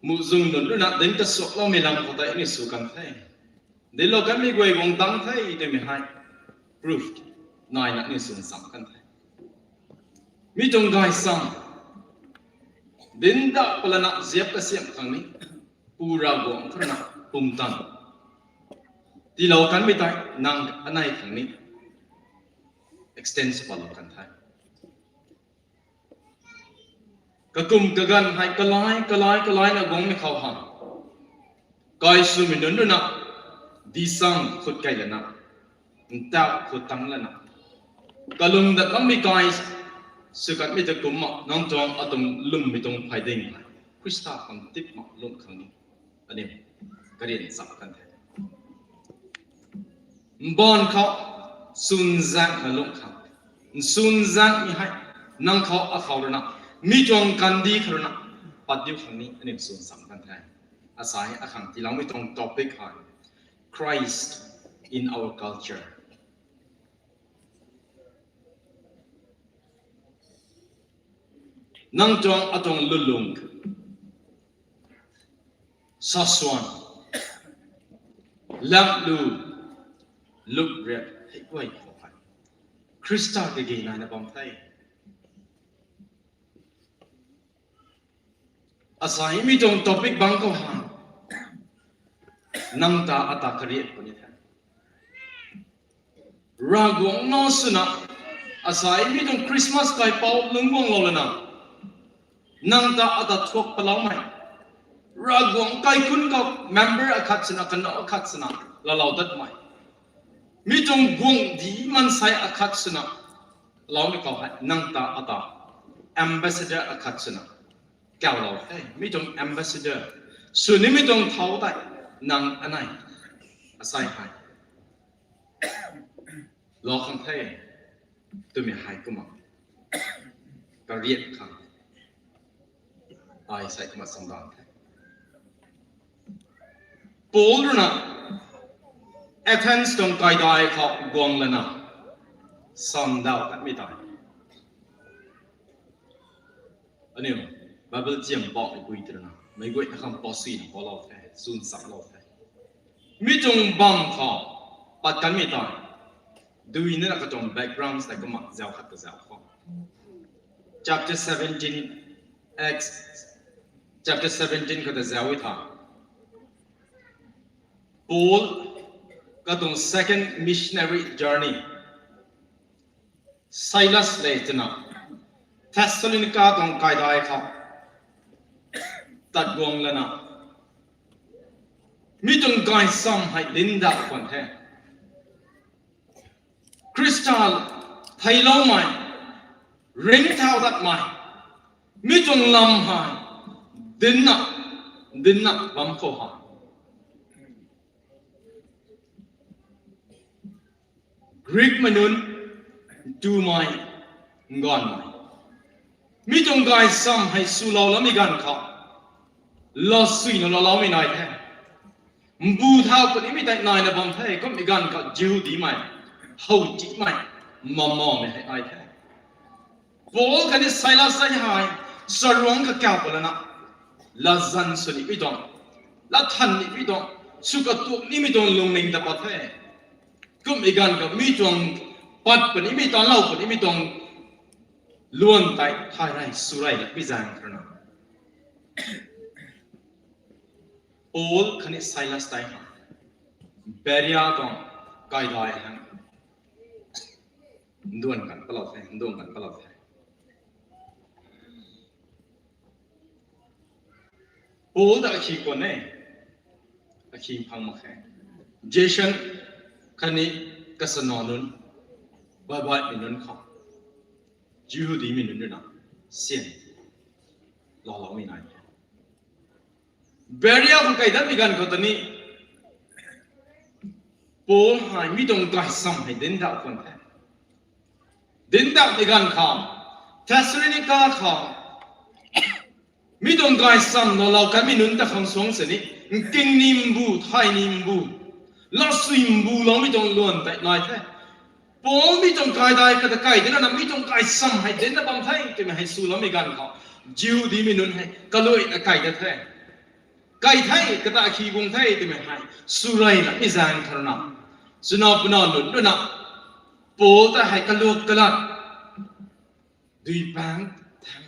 muhzwng nunc ruina dinc kasuakloumei lam khou tei aniu sw kan the. Dinclou kanmei guay guang tang the twmei hei proof naina aniu chwn chak kan the. Mi tuang gaysang, dinc da palana ziap kasiamh khang ni, Pu Ravguangc khou ruina pumtan tiilou kanmei tei nang anei khang ni extend sw palou kan the. Kakum kaganv hei kalai kalai kalaina guangmei khou ha, kai swmei nunc ruina, disang khut kei lana, ntauh khut tang lana, kalung dat lammei kai sw kanmei ta kumna nang tuang atuang lwmmei tuang phay ding hei Khrista khang tip mak lung khang ni aniu karian chak kan the. Mbaanv khou chwn zaengna lung khang, chwn zaengmei hei nang khou akhou ruina Mi tuang kandih khou rui na pat diu khang ni aniu swn sam kan the. Asai akhang tiiloumei tuang topic hei Christ in our culture. Nang tuang atuang lulung, saswan, lam lu, lup riak hei guay khou hei Khrista kage naina bam the. Asai mi tuang topic bang khou ha, nang ta ata kariak puni the. Ravguangc nac swna, asai mi tuang Christmas kaipouc lungc guanglou lana, nang ta ata thuak paloumei, Ravguangc kaikhunc khou member akhat swna, kanac akhat swna laalou datmei, mi tuang guangcdic maansei akhat swna loumei khou hei nang ta ata ambassador akhat swna kaulou the. Mi tuang ambassador sw nimei tuang thau tei nang anei, asai hei lou khang the twmei hei kumna kariak khang ai sei kumna samdan the. Paul rui na Athens tuang kaidai khou guang lana samdau kanmei tei, aniu Bible chiam bammei pui tei rui na meic guayna khang pasuina paulou the, swn samlou the. Mi tuang bam khou pat kanmei tei, dui nina katuang background tei kumna zau khat ta zau khou, chapter seventeen, Acts chapter seventeen khou ta zau e tha. Paul katuang second missionary journey. Silas le twna Thessalonica tuang kaidai khou tat guang lana, mi tuang gaychamv hei dinc dat khwan the. Khrista theicloumei, ringcthau datmei, mi tuang lam hei dincna, dincna bam khou ha, Greekmei nunc, Jewmei, nganvmei, mi tuang gaychamv hei swlou lammei ganv khou, lasuina lou loumei nai the. Mbu thau punimei tei naina bam the, kummei ganv khou Jihudimei, howtimei, mamawmei hei nai the. Paul khatni Silas tei hei charuangc kakau pat lana, latzan sw nimei tuang, latthan nimei tuang, sw katuak nimei tuang lungning ta pat the. Kummei ganv khou mi tuang pat punimei tuang, lou punimei tuang luan tei thay rey sw rey la pi zaeng khou rui na, Paul khatni Silas tei ha Beria tuang kaidai hang nduan kan palou the, nduan kan palou the. Paul ta akhi khwan e, akhi phang mak khe. Jason khatni kasana nunc, baibaihmei nunc khou, Jihudimei nunc rui na syan lou loumei nai the. Beria khang kai datmei ganv khou ta ni, Paul hei mi tuang gaychamv hei dincdauh khwan the. Dincdauhmei ganv khou, Thessalonica khou mi tuang gaychamv lou lou kanmei nunc ta khang suang sini, nkingni mbu, thayni mbu, lasuina mbu loumei tuang luan tei nai the. Paul mi tuang kaidai kata kai dina na mi tuang gaychamv hei dincna bam the twmei hei swloumei ganv khou, Jihudimei nunc hei kaluaina kai dat the. Kai the, kata khi guang the twmei hei sw rey la mi zaeng khou rui na, swna puna nunc rui na Paul ta hei kaluak kalat, dui pang thang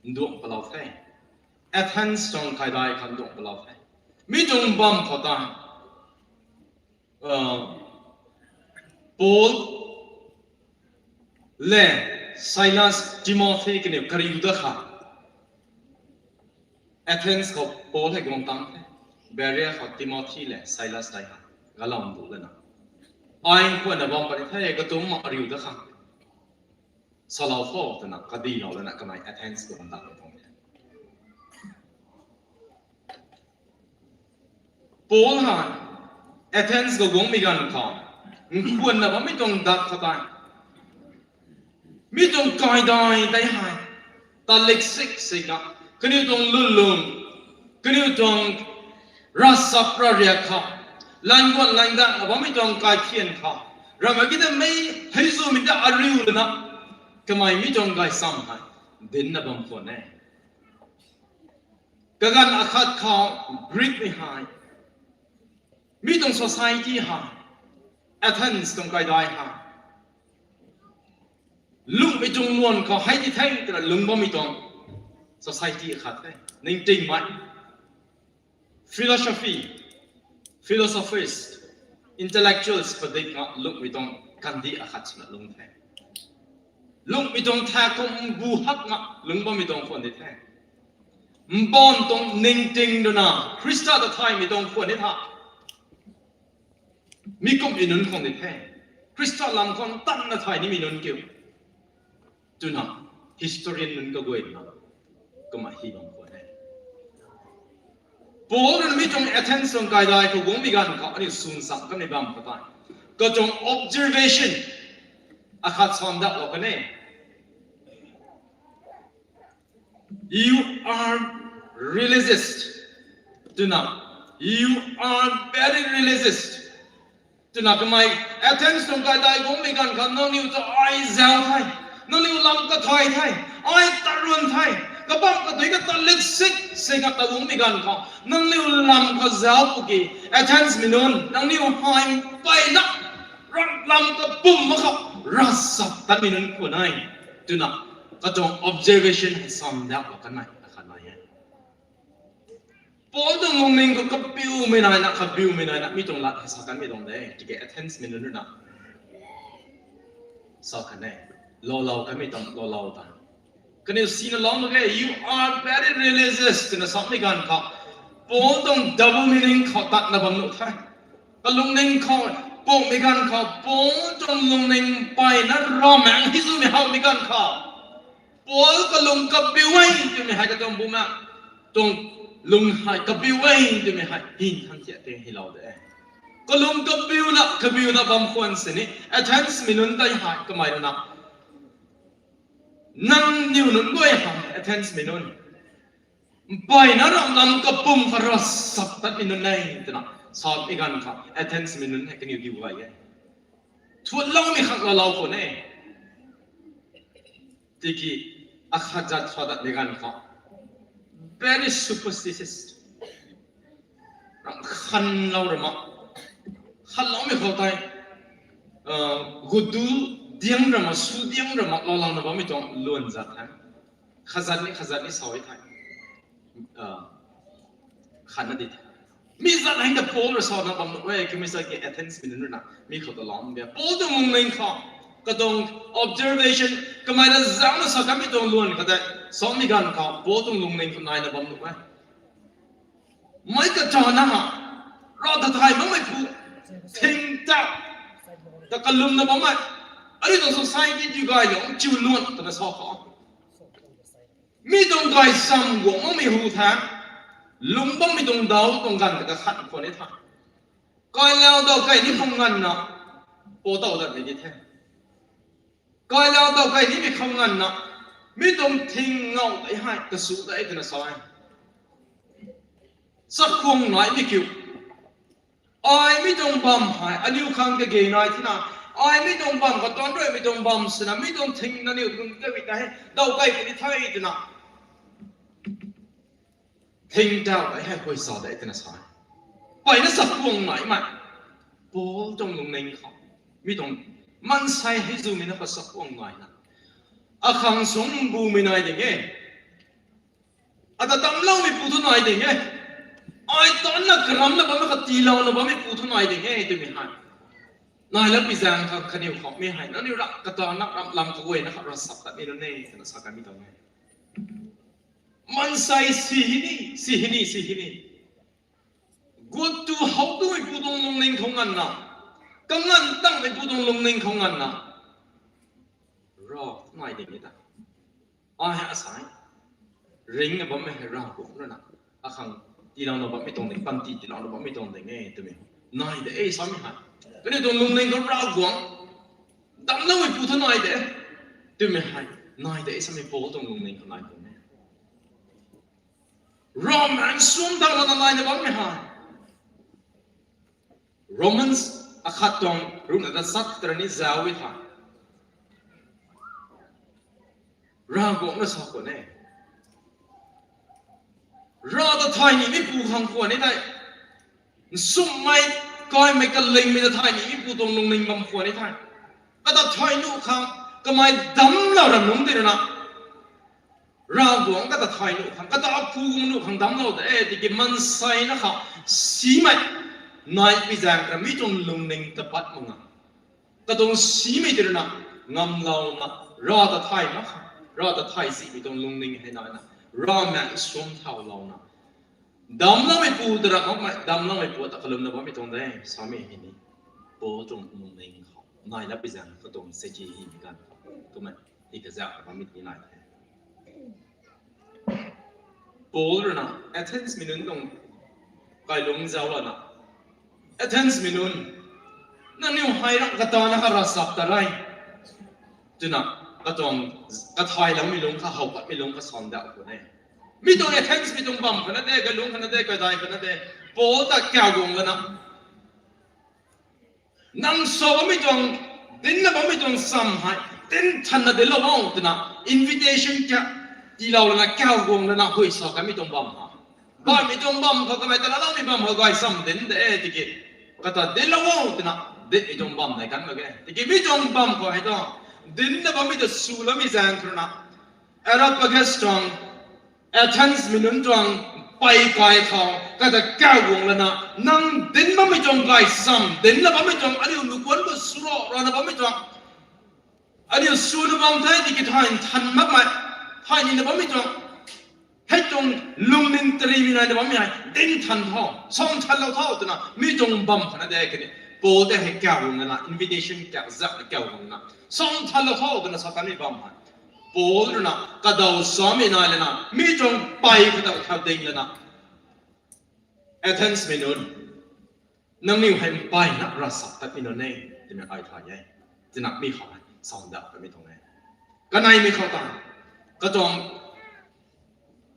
nduang palou the. Athens tuang kaidai khang nduang palou the. Mi tuang bam khou ta, Paul le Silas, Timothy kaniw kariu dat kha, Athens khou Paul hei guang tang the. Beria khou Timothy le Silas tei ha galam du lana, ai khwanna bam puni the, katumc mak ariu dat kha, salou kho twna kadilou lana kamei Athens khou guang tang tuang the. Paul hei Athens khou guangmei ganv khou, nkhwanna bammei tuang dak khat tei, mi tuang kaidai tei hei Talik sik sik na, kaniw tuang lulung, kaniw tuang ravsap rariak kha, languan langdang a bammei tuang kaikhian kha, ramei ki de mei, hei zumei ta ariu lana, kamei mi tuang gaychamv hei dinna bam khwan e. Kaganv akhat khou Greekmei hei, mi tuang society hei, Athens tuang kaidai hei, lungmei tuang luan khou hei di the twna lung bammei tuang society akhat the. Ningtingmei, philosophy, philosophers, intellectuals padik na lungmei tuang kandih akhat swna lung the. Lungmei tuang tha kum bu hak na lung bammei tuang khwan di the. Mbaanv tuang ningting rui na Khrista ta thaymei tuang khwan di tha, mi kumhmei nunc khwan di the. Khrista lam khou tanna thay nimei nunc kiu twna historian nunc kaguayna kumna hi bam khwan e. Paul rui mi tuang Athens tuang kaidai khou guangmei ganv khou aniu swn sam kanmei bam khou tei, katuang observation akhat sam daklou kan e. You are religious twna, you are very religious twna kamei, Athens tuang kaidai guangmei ganv khou nangniw ta ai zau the, nangniw lam kathay the, ai tarun the, kabam kadui ka talit sik sik na ta guangmei ganv khou nangniw lam kazau pwki, Athensmei nunc nangniw hei mpeyna ram lam kapum mak khou ravsap tatmei nunc khwan e twna katuang observation hei sam daklou kanmei akhat nai e. Paul tuang lungning khou kabiumei naina, kabiumei naina mi tuang lat hei sa kanmei tuang de, tiki Athensmei nunc rui na sa kan e, loulou kanmei tuang, loulou ta, kaniw sina lou mak ge, you are very religious twna samei ganv khou, Paul tuang double meaning khou tatna bam nuh the. Kalungning khou, pumhmei ganv khou Paul tuang lungning mpeyna ravmaengc hei zumei howmei ganv khou, Paul kalung kabiu e twmei hei katuang bumaengh tuang lung hei kabiu e twmei hei hin than thiak ting hei lou de. Kalung kabiuna, kabiuna bam khwan sini Athensmei nunc tei hei kamei rui na, nangniw nunc guay hei Athensmei nunc mpeyna ram lam kapum khou ravsap tatmei nunc e twna samei ganv khou Athensmei nunc hei kaniw diu gay e. Thuanloumei khang loulou khwan e. Tiki akhat zat sa datmei ganv khou very superstitious, ram khanlou rama, khanloumei khou tei, gudu diang rama, su diang rama loulouna bammei tuang luan zat the. Kazat ni, kazat ni sa e the. Khanna di the. Mi zat hei ta Paul rui sana bam nuh e, kumei sa ki Athensmei nunc rui na mi khou ta lam bia. Paul tuang lungning khou, katuang observation, kamei na zangna sa kanmei tuang luan khou tei, samei ganv khou Paul tuang lungning khou naina bam nuh e. Meic katana, rav ta thay makmei pu, thing ta, ta kalumna bammei, aniu tuang society diu gaylou chiu luan twna sa khou, mi tuang gaychamv guang makmei hu the, lung bammei tuang daw tuang ganv ta kakhan khwan e the. Kailau daw kai ni khou nganvna, pou tow datmei di the. Kailau daw kai nimei khou nganvna, mi tuang thing ngau tei hei kasu de twna sa e. Chakhwang naimei kiu, ai mi tuang bam hei aniu khang kage nai thina, ai mi tuang bam khou tuanc ruimei tuang bam swna mi tuang thing nangniw tuang kabi ta hei daw kai puni the twna, thing daw tei hei huay sa de twna sa e. Mpeyna chakhwang naimei, Paul tuang lungning khou, mi tuang maansei hei zumei na khou chakhwang naina, akhang sung bumei nai ding e, ata damcloumei pu thu nai ding e, ai tanna karamna bammei kha tiilouna bammei pu thu nai ding e twmei hei, nai lam pi zaeng khang kaniw khou mi hei nangniw ram katana ram lam kaguayna kha ravsap tatmei nunc e twna sa kanmei tuang e. Maansei si hei ni, si hei ni, si hei ni, guat tu how tumei pu tuang lungning khou nganvna, kanganv tangmei pu tuang lungning khou nganvna, rav nai ding e ta, ai hei asei ringna bammei hei Ravguangc rui na, akhang tiilouna bammei tuang ding, panty tiilouna bammei tuang ding e twmei nai de e samei hei, kaniw tuang lungning khou Ravguangc damcloumei pu thu nai de twmei hei Nai de samei Paul tuang lungning khou nai tuang e. Ravmaengc suam thau lana naina bammei hei. Romans akhat tuang ruhna ta sat tara ni zauc e tha. Ravguangc na sa khwan e. Rav ta thay nimeipu khang khwan e thei. Nsummei, kaimei, kalingmei ta thay nimeipu tuang lungning bam khwan e thei. Kata thay nuh khang, kamei damclou ra nunc tei rui na. Ravguangc kata thay nuh khang, kata apu guang nuh khang damclou de, tiki maansei na kha, simei, nai pi zaeng kha mi tuang lungning ta pat mak nga. Katuang simei tei rui na, ngamlouna, Rav ta thay mak kha, Rav ta thay simei tuang lungning hei nai na, Ravmaengc suam thaulouna. Damcloumeipu ta ra makmei, damcloumeipu ta kalumna bammei tuang de, samei hei ni. Paul tuang lungning khou, nai la pi zaeng katuang seki hei ni kan khou, kumna, hei kazauh bammei ni nai the. Paul rui na, Athens mei nunc tuang kailungc zauc lana, Athens mei nunc, nangniw hei rang katana kha ravchap ta re. Twna, katuang, kathayloumei lungc kha, how patmei lungc kha san dauh khwan e. Mi tuang Athens mei tuang bam khou na de, kalungc khou na de, kadai khou na de, Paul ta kauc guang lana. Nang sa bammei tuang, dincna bammei tuang cham hei, dinc thanna dinclou o twna, invitation ka, tiilou lana, kauc guang lana, hui sa kanmei tuang bam ha. Bammei tuang bam khou, kamei ta laloumei bam khou gay cham dinc de, tiki. Kata dinclou o twna, dincmei tuang bam nai kan mak ge. Tiki mi tuang bam khou hei tuang, dincna bammei ta swloumei zaeng kha rui na. Areopagus tuang, Athens mei nunc tuang, pey kai khou, kata kauc guang lana, nang dinc bammei tuang gay cham, dincna bammei tuang, aniu nukuan khou swra rana bammei tuang. Aniu swna bam the, tiki thay nthan makmei, thay nina bammei tuang. Hei tuang lungning tarimei naina bammei hei, dinc than tho, sam thanlou tho twna, mi tuang bam khou na de kani. Paul tei hei kauc guang lana, invitation kauc, zak na kauc guang lana. Sam thanlou tho twna sa kanmei bam hei. Paul rui na, kadaw samei nai lana, mi tuang pey kadaw thau ding lana. Athens mei nunc, nangniw hei mpeyna ravchap tatmei nunc e, twna ai thay e. Twna mi khou hei, sam dauh kanmei tuang e. Kaneimei khou ta, katuang,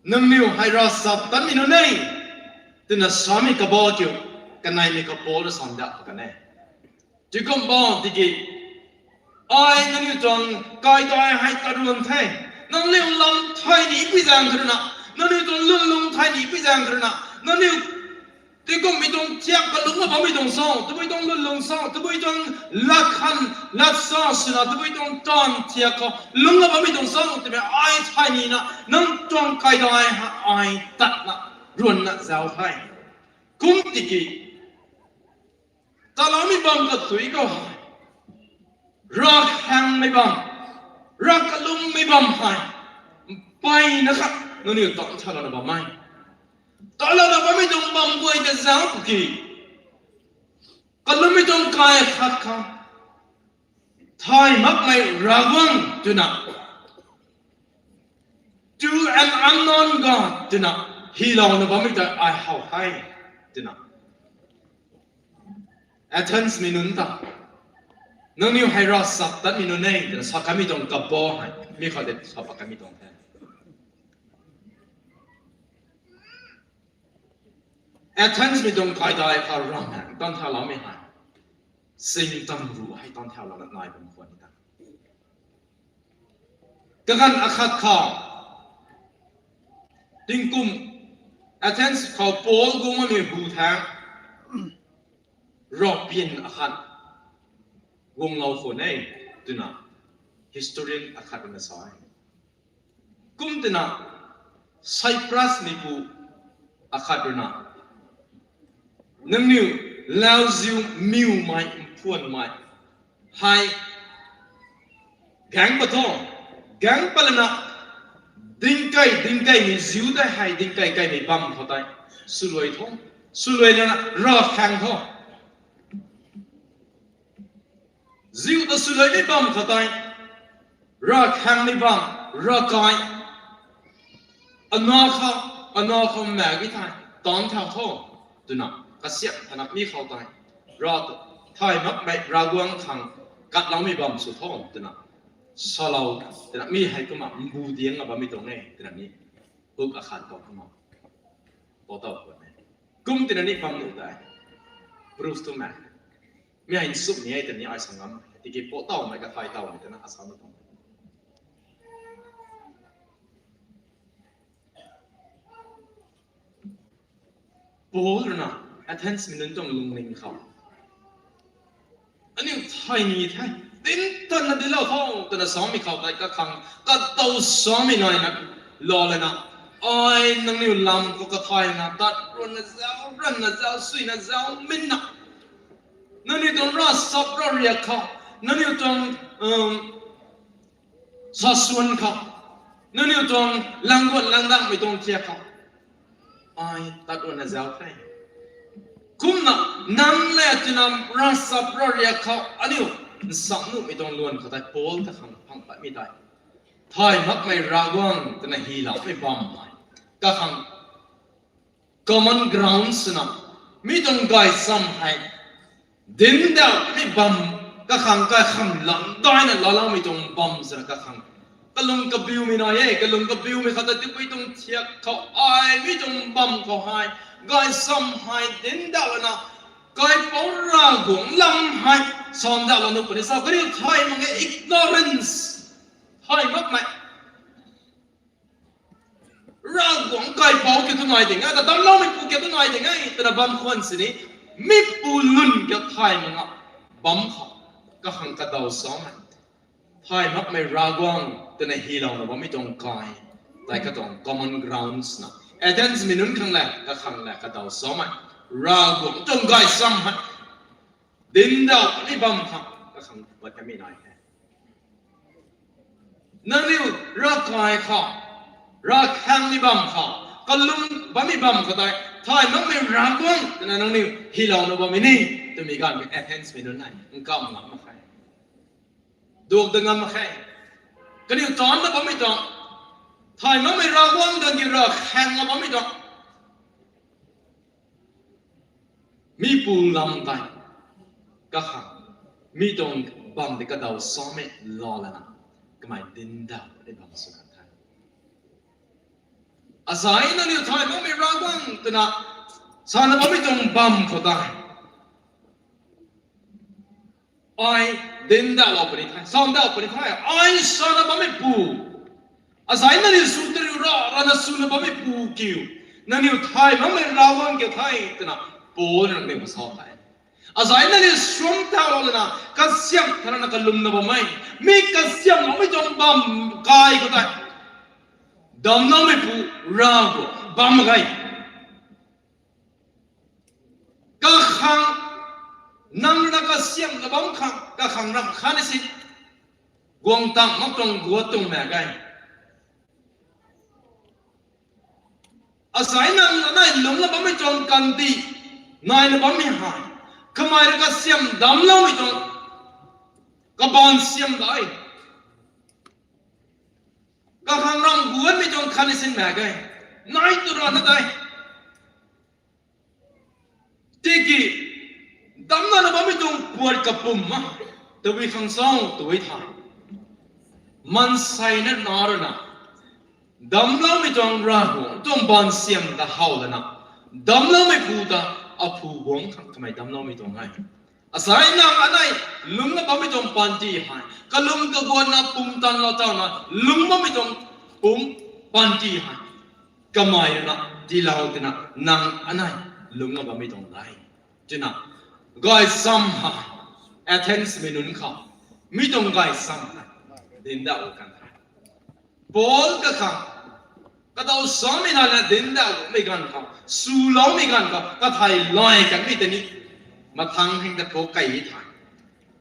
nangniw hei ravchap tatmei nunc e, twna samei kabah kiu, kaneimei khou Paul rui sam dauh kan e. Tikum bam tiki, ai nangniw tuang kaidai hei taruan the, nangniw lam thay nipui zaeng kha rui na, nangniw tuang lwnlung thay nipui zaeng kha rui na, nangniw tikummei tuang thiak kalungcna bammei tuang sa, tabui tuang lwnlung sa, tabui tuang lat khan, lat sa swna, tabui tuang taanv thiak khou lungcna bammei tuang sa twmei ai thay nina, nang tuang kaidai hei ai tatna, ruanna zauc the. Kum tiki, taloumei bam kathuic khou hei, ravkhangmei bam, ravkalungmei bam hei, mpeyna khat nangniw tan thalouna bammei. Talouna bammei tuang bam guay ta zauc ki, kalungmei tuang kai khat khang, thay makmei Ravguangc twna, to an unknown God twna, hylouna bammei ta ai how the, twna. Athens mei nunc ta, nangniw hei ravchap tatmei nunc e twna sa kanmei tuang kabah hei, mi khou de sa pat kanmei tuang the. Athens mei tuang kaidai khou Ravmaengc tan thauloumei hei, sing tang ru hei tan thaulouna nai bam khwan ni ta. Kaganv akhat khou, tingkum Athens khou Paul guang bammei hu thangc, ravpian akhat guanglou khwan e, twna historian akhat rui na sa e. Kum twna Cyprus mipu akhat rui na, nangniw lauziu miwmei, mphuanmei hei gaeng pat tho, gaeng pat lana, dingkei, dingkeimei ziu tei hei dingkei keimei bam khou tei swluai tho, swluai lana ravkhang tho. Ziu ta swluaimei bam khou tei, ravkhangmei bam, ravkai, ana khou, ana khou maek e thei, tan thau tho, twna, kasiamh thana mi khou tei, Rav, thay makmei Ravguangc khang katloumei bam sw tho, twna, Salou, twna mi hei kumna mbu diang a bammei tuang e, twna ni. Huk akhat khou kumna. Pou taw khwan e. Kum twna ni bam nuh tei. Proof tu mak. Mi hei nsuk ni e twna ni ai sa ngam. Tiki pou tawmei kathay tawmei twna asa nuh tuang. Paul rui na, Athens mei nunc tuang lungning khou. Aniu thay ni the, dinc tanna dinclou tho, twna samei khou tei kakhang, kadaw samei naina, lou lana, ai nangniw lam khou kathay na, tat ruanna zau, ranna zau, suina zau, minna. Nangniw tuang ravsap ravriak khou, nangniw tuang, um, sasuan khou, nangniw tuang langguan langdangmei tuang thiak khou. Ai tat ruanna zau the. Kumna, nang le twna ravsap ravriak khou, aniu, nsak nuhmei tuang luan khou tei Paul kakhang phang patmei tei. Thay makmei Ravguangc twna hyloumei bam hei. Kakhang common ground swna, mi tuang gaychamv hei, dincdauhmei bam, kakhang kaikham lam daina laaloumei tuang bam swna kakhang. Kalung kabiumei nai e, kalung kabiumei khou ta tipui tuang thiak khou ai, mi tuang bam khou hei, gaychamv hei dincdauh lana, kaipouc Ravguangc lam hei, sandauhlou nuh puni sa, kaniw thay mak ge ignorance, thay makmei. Ravguangc kaipouc kiu tu nai ding e, ta damcloumeipu kiu tu nai ding e, twna bam khwan sini, mipu lun kiu thay mak nga, bam khou, kakhang kadaw samei. Thay makmei Ravguangc, twna hylouna bammei tuang kai, tei katuang common grounds na. Athens mei nunc khang le, kakhang le, kadaw samei. Ravguangc tuang gaychamv hei. Dincdauh ni bam khang, kakhang pat kamei nai he. Nangniw ravkai khou, ravkhang ni bam khou, kalum bammei bam khou tei, thay makmei Ravguangc, twna nangniw hylouna bammei ni, twmei ganv Athens mei nunc nai, nkam ngam mak khe. Duak da ngam mak khe. Kaniw taanna bammei tuang, thay makmei Ravguangc ganv ki ravkhang na bammei tuang. Mipu lam tei, kakhang, mi tuang bam tei kadaw samei lou lana, kamei dincdauh ni bam sw kan the. Asei nangniw thay makmei Ravguangc twna, sana bammei tuang bam khou tei. Ai, dincdauhlou puni the, sandauh puni the, ai sana bammeipu. Asei nangniw sw tariu ra, rana swna bammeipu kiu. Nangniw thay makmei Ravguangc kiu the, twna, Paul nangniw sa the. Asei nangniw suam tauhlou lana, kasiamh tharana kalumna bammei. Mi kasiamhloumei tuang bam kai khou tei. Damcloumeipu Ravguangc bam mak ge. Kakhang, nang rui na kasiamhna bam khang, kakhang ram khatni si, guang tang mak tuang guat tuang mak ge. Asei nang anei lungcna bammei tuang kandih, naina bammei hei, kamei rui kasiamh damcloumei tuang, kabaanv siam dai. Kakhang ram guatmei tuang khatni sin mak ge. Nai tu rana dai. Tiki, damcna bammei tuang puat kapwm ma, tabui khang sa, tabui tha. Maanseina na rana. Damcloumei tuang Ravguangc tuang baanv siam ta how lana. Damcloumeipu ta aphu guang khang kamei damcloumei tuang e. Asei nang anei lungcna bammei tuang panty hei, kalum kaguatna pumtan lou tawna lungc bammei tuang pum panty hei, kamei rui na tiilou twna nang anei lungcna bammei tuang de. Twna, gaychamv hei, Athens mei nunc khou, mi tuang gaychamv hei, dincdauh kan the. Paul kakhang, kadaw samei nana dincdauhmei ganv khou, swloumei ganv khou, kathei lay kanmei tei ni, mathang heng ta pou key the.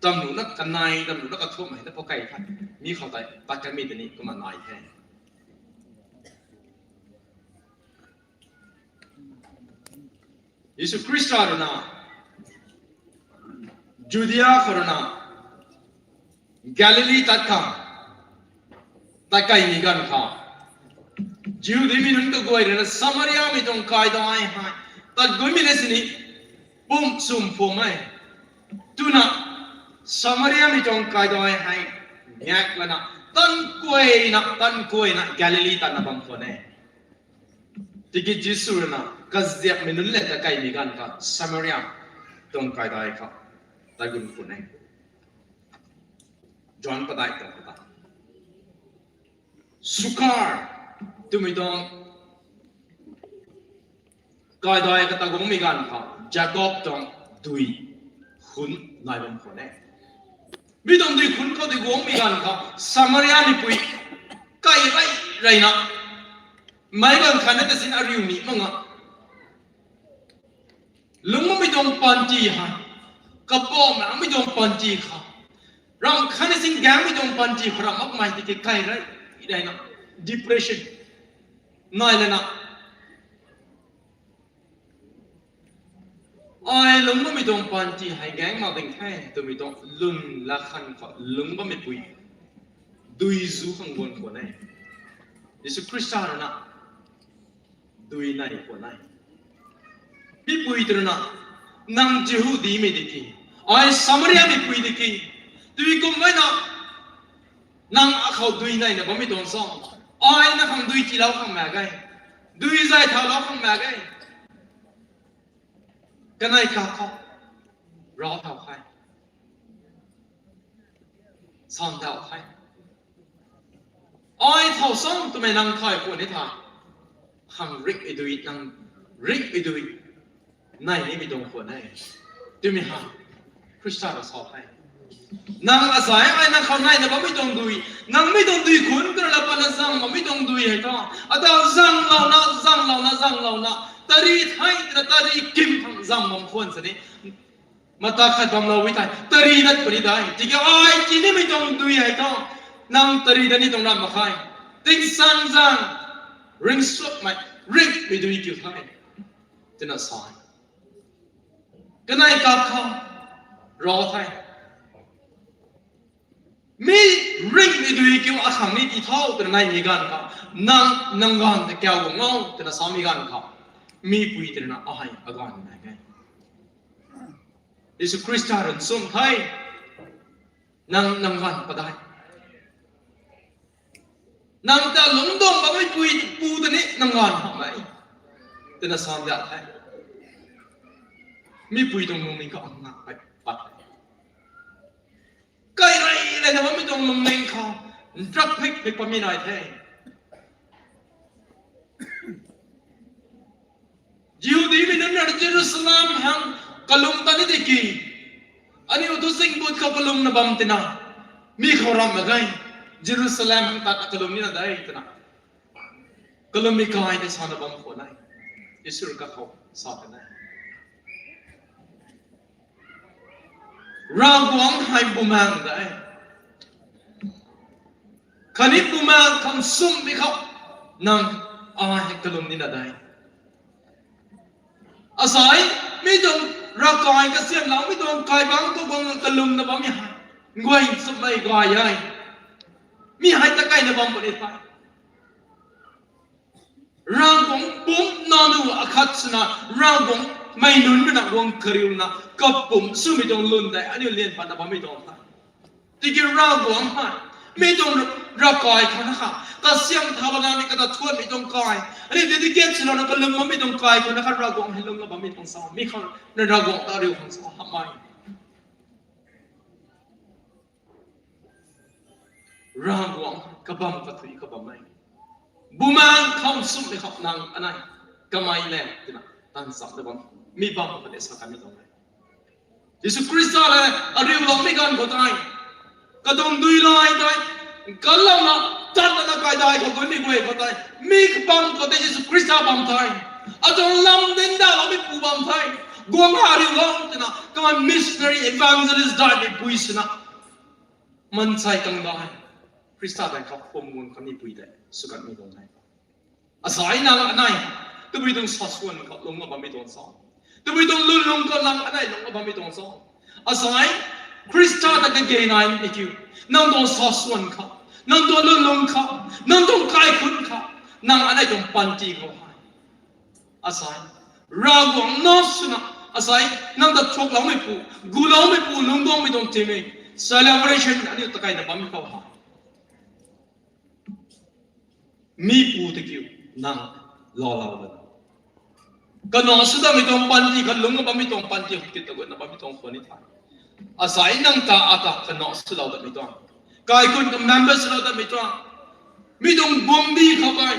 Tamnuhna kanei, tamnuhna kathumh hei ta pou key the. Mi khou tei pat kanmei tei ni kumna nai the. Jisu Khrista rui na, Judia khou rui na, Galili tat khang, tat keymei ganv khou, Jihudimei nunc kaguay rui na Samariamei tuang kaidai hei, tat guimei le sini, pum sum phum e. Twna, Samariamei tuang kaidai hei, Ngak lana, tan kuayna, tan kuayna Galili tatna bam khwan e. Tiki Jisu rui na, kaziapmei nunc le ta kaimei ganv kha Samaria tuang kaidai kha, tat gun khwan e. John padeih tuang kata. Sukar, twmei tuang kaidai kata guangmei ganv kha, Jakob tuang dui khun nai bam khwan e. Mi tuang dui khun khou tei guangmei ganv kha, Samaria mipui, kai rey reyna, meic ganv khat na ta sin ariu ni mak nga. Lungc bammei tuang panty hei, kapou makmei tuang panty kha, ramh khatni sin gaengmei tuang panty khou ramh makmei tiki kai rey reyna, depression nai lana, ai lungc bammei tuang panty hei gaeng mak ding the twmei tuang lwn la khan khou lungc bammeipui dui zu khang guang khwan e. Jisu Khrista rui na dui nai khwan e. Mipui tei rui na, nang Jihudimei di ki, ai Samaria mipui di ki, dui kummei na, nang akhou dui naina bammei tuang cho? Ai na khang dui tiilou khang mak ge, dui zay thaulou khang mak ge. Kanei kakhou, rav thau khe, san thau khe, ai thau sang twmei nang thay khwan ni tha, khang ringhmei dui, nang ringhmei dui nai nimei tuang khwan e, twmei ha, Khrista rui sa the. Nang asai ai nang khou naina bammei tuang dui, nang mei tuang dui khun kara la pana zang bammei tuang dui hei tho, atau zanglouna, zanglouna, zanglouna, tari thei twna tari kim khang zang bam khwan sini, mata khat bamlou e thei, tari dat puni dai. Tiki ai tinimei tuang dui hei tho, nang tari dat ni tuang ram mak khe. Tingsaengzaeng ringcsuakmei, ringhmei dui kiu the, twna sa e. Kanei kap khou, rav the. Mi ringhmei dui kiu akhang ni ti tho twna naimei ganv khou, nang, nang ganv ta kiu guang o twna samei ganv khou, mipui tei rui na ai aganv nai e. Jisu Khrista rui nchumh the, nang, nang ganv padeih, nang ta lungc dam bammei pui pu ta ni nang ganv hamh e, twna sa dat the. Mipui tuang lungning khou ngak pei pat e. Kai rey reyna bammei tuang lungning khou, nrak phik phik patmei nai the. Jihudimei nunc rui Jerusalem hang kalum ta ni di ki, aniu tu zingbut khou kalumna bam tina, mi khou ramh mak ge, Jerusalem hang tatna kalum nina de twna kalummei kai tei sana bam khwan e. Jisu rui kakhou sa kan e, Ravguangc hei bumaengh de, khatni bumaengh khang sumhmei khou, nang ai hei kalum nina de. Asai, mi tuang ravkai kasiamhloumei tuang kaibangc khou guang kalumna bammei hei, guay sumhmei gay e. Mi hei ta kaina bam puni the. Ravguangc pumc nanu akhat swna, Ravguangc mei nunc rui na guang kariuna kapumc swmei tuang lwn tei aniu lian patna bammei tuang the. Tiki Ravguangc hei, mi tuang ravkai khou na kha, kasiamh thau lana ni kata thuanmei tuang kai, aniu dedicate swlouna kalum bammei tuang kai khou na kha Ravguangc hei lung la bammei tuang sa, mi khang na Ravguangc ta riu khang sa hamh e. Ravguangc kabamv kathuic kabam e. Bumaengh khou sumhmei khou nang anei kamei le twna tan cham ta bam, mi bam khou de sa kan ni tuang e. Jisu Khrista le ariuloumei ganv khou tei, katuang dui lai tei, kanlouna, tatna kaidai khou gunmei guay khou tei, mi kabamv khou tei Jisu Khrista bam the. Atuang lam dinc daloumeipu bam the. Guang ariulou twna kamei missionary, evangelist daihmei pui swna, mansei kangdai, Khrista daeng khou pum guang kanmei pui tei sw kanmei tuang the. Asai nang anei, tabui tuang sa swan khou lungc la bammei tuang sa, tabui tuang lwnlung khou nang anei lungc la bammei tuang sa. Asai, Khrista ta kage naimei kiu, nang tuang sa swan khou, nang tuang lwnlung khou, nang tuang kaikhunc khou, nang anei tuang panty khou hei, asai, Ravguangc na swna, asai, nang ta thukloumeipu, guloumeipu lungc guangmei tuang themei celebration aniu ta kaina bammei khou hei, Mi pu tei kiu nang lou lou lana. Kanac sw datmei tuang panty khat lungc na bammei tuang panty khat kiu ta gutna bammei tuang khwan ni tha. Asai nang ta ata kanac sw lou datmei tuang. Kaikhun ka member sw lou datmei tuang. Mi tuang guangcdic khou kai.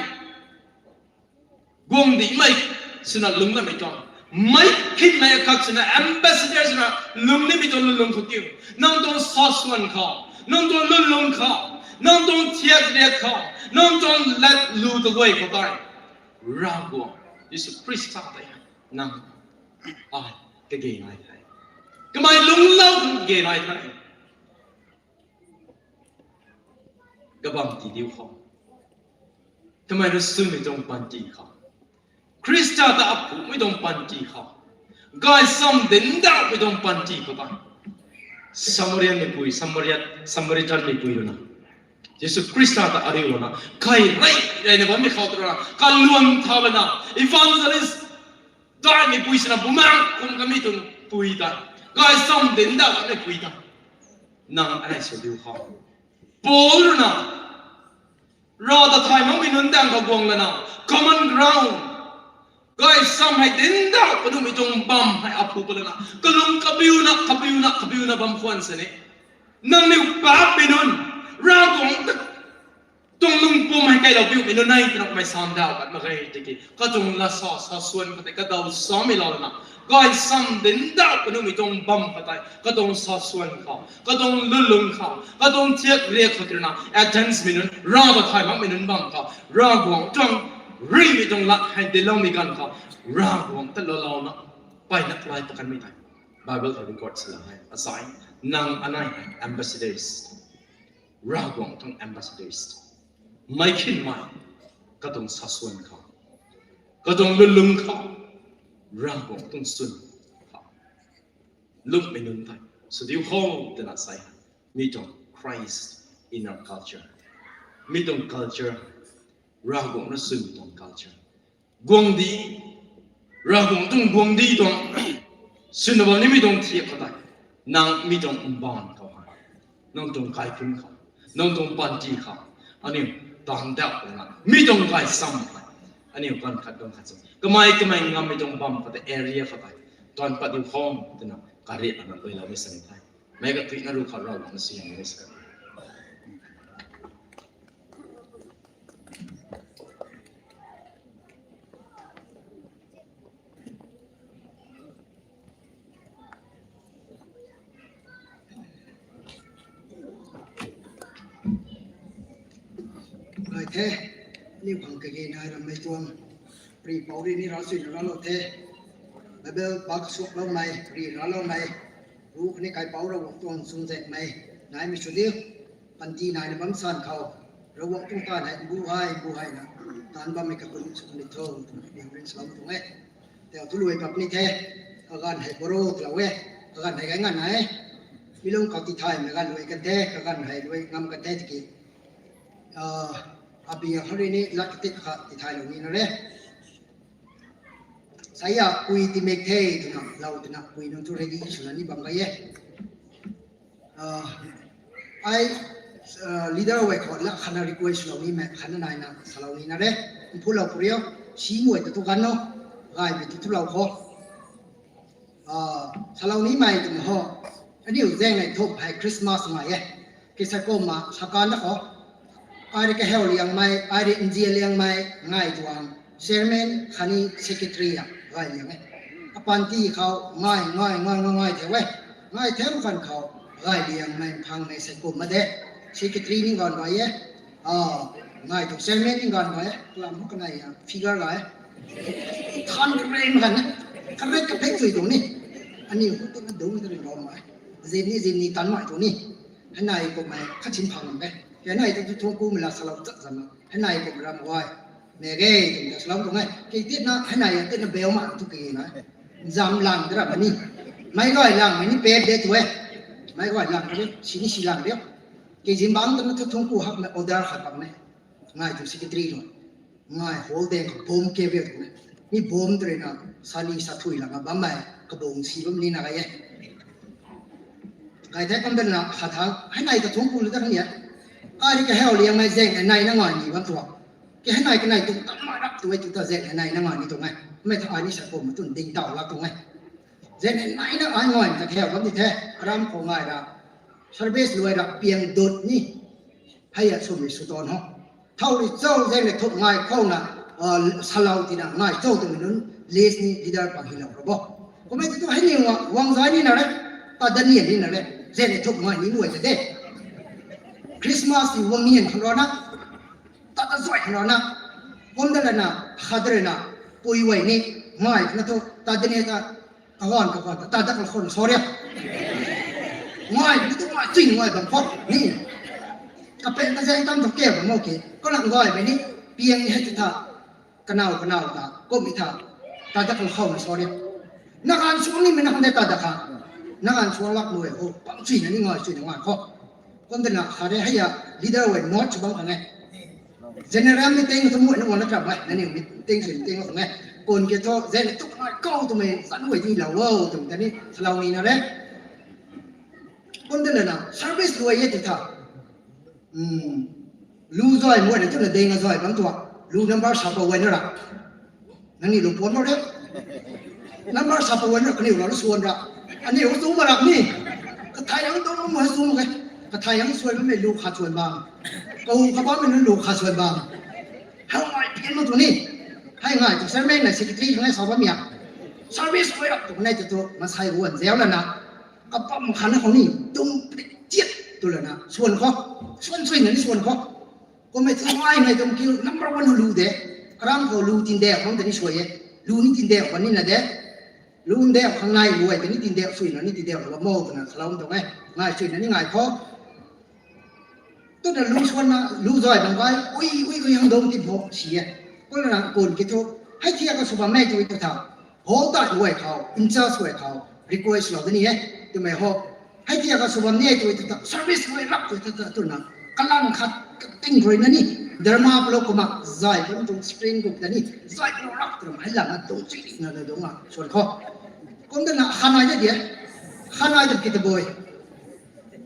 Guangcdic mei swna lungc datmei tuang. Mei khinmei akhat swna ambassador swna lungc nimei tuang lungc khou kiu. Nang tuang sa swan khou. Nang tuang lungc khou. Nang tuang thiak riak khou. Nang tuang lat lu ta guay khou kai. Ravguangc, Jisu Khrista tei nang ai kage nai the. Kamei lungclou kage nai the. Kabam ti diu khou. Kamei rui swmei tuang panty khou. Khrista ta aphumei tuang panty khou. Gaychamv dinc dauhmei tuang panty khou ta. Samarian meipui, Samarian, Samaritan meipui rui na. Jisu Khrista ta ariu lana. Kai rey, reyna bammei khou tu rui na. Kaluan tha lana. Evangelist. Daihmei pui swna bumaeng kum kamei tuang pui ta. Gaychamv dinc dauhmei pui ta. Nang anei sw diu khou. Paul rui na. Rav ta thay makmei nunc daeng khou guang lana. Common ground. Gaychamv hei dinc dauh kadumei tuang bam hei aphu pa lana. Kalung kabiuna, kabiuna, kabiuna bam khwan sini. Nangniw paapmei nunc. Ravguangc ta tuang lungpum hei kailou piumei nunc nei twna kamei sam dauh pat mak ge tiki. Katuang lasa, sa swan khat tei kadaw samei lou lana. Gaychamv dinc dauh kanumei tuang bam khat tei. Katuang sa swan khou. Katuang lulung khou. Katuang thiak riak khou twna. Athensmei nunc, Rav ta thay makmei nunc bam khou. Ravguangc tuang rimei tuang lat hei dincloumei ganv khou. Ravguangc ta loulouna. Pai na lai pakanmei tei. Bible khou record sw la hei. Asai, nang anei hei ambassadors. Ravguangc tuang ambassadors. Mei khinmei, katuang sa swan khou. Katuang lulung khou. Ravguangc tuang swan khou. Lungmei nunc tei. Sw diu khou twna sai hei. Mi tuang Christ in our culture. Mi tuang culture. Ravguangc na swn tuang culture. Guangcdic, Ravguangc tuang guangcdic tuang, swna bam nimei tuang thiak khou tei, nang mi tuang mbaanv khou hei, nang tuang kaikhun khou, nang tuang panty khou, aniu taanv dauh twna, mi tuang gaychamv hei, aniu ganv khat ganv khat sw, kamei kamei ngammei tuang bam khou tei area khou tei, taanv pat diu khou twna, kariak lana luailoumei sa ni the. Meic kathuicna ru khou Ravguangc na sw ni sa. Nai the, ni bang kage nai rammei tuang. Ri pou ri ni rau sui na ralou the. Bible bak suakloumei, ri raloumei. Ru khatni kaipouc Ravguangc tuang chuzaenghmei naimei sw diu. Panty naina bam san khou. Ravguangc tuang taanv hei bu hei, bu hei na. Taanv bammei kakun sw ni tho, twna rin salou tuang e. Tei thu luai pat ni the. Kaganv hei baro twlou e. Kaganv hei kai nganv e. Mi lung khou tithaymei ganv luai kan the, kaganv hei luai ngam kan the tiki. Abi a khou rui ni lat katit kha tithaylou nina re. Saya pui timek the twna, lou twna, pui nunc thu ready swna ni bam gay e. Ai, leader guay khou la khatna request swlou nimei, khatna naina salou nina re. Mpulou pw rio, si muai ta thu ganv no, gaymei tu thulou khou. Salou nimei twmei ho, aniu zaeng nei thup hei Christmas ngai e. Kisa kumna sa kan da khou. Ai rui kaheu liangmei, ai rui nzian liangmei, ngai tuang chairman khatni secretary a gay liang e. Apanty khou ngai, ngai, ngai, ngai, ngai the e. Ngai the kan khou gay liangmei phangmei sei kumna de. Secretary ni ganv gay e. Ngai tuang chairman ni ganv gay e. Kalam hu kanei a figure gay e. Than karem kan e. Karet kaphek tui tuang ni. Aniu hu tu na dungc ta rin rom e. Zin ni zin ni tanmei tuang ni. Hei nai kummei khat sin phang lam e. Hei nai ta thu thungc kumei la salou chat zam e. Hei nai kum ram guay. Mei ge, twna salou tuang e. Kei titna, hei nai a titna beu ma tu kei na. Zam lang de ra ma ni. Meic guay langmei ni pet de tu e. Meic guay lang de, si ni si lang de. Kei zin bangc twna thu thungc ku hakmei order khat bam e. Ngai tuang secretary lo. Ngai hall daeng khou bomb kave tu e. Mi bomb tw rui na, sa ni sa thui lana bammei, kabung si bam ni na gay e. Gay the kam dana khat thang, hei nai ta thungc ku lu ta khang e. Ai rui kaheu liangmei zaeng, nai na ngai ni bam tuang. Ke hei nai kanei tu tam mai rap tu e tu ta zek hei nai na ngai ni tuang e. Mei tha ai ni sa kum tu ding tau la tuang e. Zek hei nai na ai ngai ta kheu bam di the. Aram khou ngai ra. Service luai ra piang dut ni. Hei a sum ni su ton ho. Thau ri chau zek le thup ngai khou na, ah, salau ti na ngai chau tu mi nunc list ni leader pang hi lau ra bo. Kumei tu hei ni wa, wang zai ni na re. Ta da nian ni na re. Zek le thup ngai ni luai ta de. Christmas ni wang nian khang ra na. Ta ta zoi khang ra na. Kum da la na, kha da re na. Pui wei ni, ngai na tu, ta da ni ta, kawan, kawan, ta da kal khon, sorry. Ngai, ni tu ngai, chin ngai bam khou, ni. Kapen ka zai tam tu ke bam mo ke. Ko lang ngai, ni, piang ni hei tu tha. Kanau, kanau ta, kum i tha. Ta da kal khon, sorry. Na kan suang ni, mi na kan de ta da kha. Na kan suang lak mo e, ho, pang chin na ni ngai, chin na ngai khou. Kum da na, kha de, hei ya, leader wei, not chu bam kha ngai. General meeting tu mui na wan na tram e, na ni meeting sui meeting tu nge. Kon ke thu, zek le thup ngai khou tu mei, zan wei di lau o, tu ta ni, salau ni na re. Kum da la na, service luai e tu tha. Hmm. Lu zoi mui na tu na deng a zoi bam tua. Lu number sa pa wei na ra. Nang ni lu puan mo re. Number sa pa wei na ra, kaniw la lu suan ra. Aniw tu ma ra ni. Kathai yang tu mo suan ke. Kathai yang suan mei lu kha suan bam. Kou kha bam mei lu kha suan bam. Hau ngai pian mo tu ni. Hei ngai tu chairman na secretary ngai sa bam ya. Service koi rap tu nai tu tu masai wan zeu la na. Kapam khan na khou ni tum prik chiat tu la na. Suan khou. Suan sui na ni suan khou. Kumei tu ngai ngai tum kiu number one lu de. Aram khou lu tin de khang ta ni suai e. Lu ni tin de khang ni na de. Lu de khang nai luai ta ni tin de sui na ni tin de la mo tu na salau tu ngai. Ngai sui na ni ngai khou. Tu na lu suan na, lu zoi bam gai, ui, ui, ui, hang dong tin ho, si e. Ko na kon ki thu, hei thiak ka sw bam nei tu tu tha. Ho ta luai khou, in charge luai khou, request lou da ni e, tu mei ho. Hei thiak ka sw bam nei tu tu tha, service luai rap tu tha, tu na. Kalang khat, ting rui na ni, derma palo kuma, zai bam tu spring guk da ni, zai palo rap tu, hei lang na dong chi na na dong a, suan khou. Kum da na, khanai da di e, khanai da ki ta boi.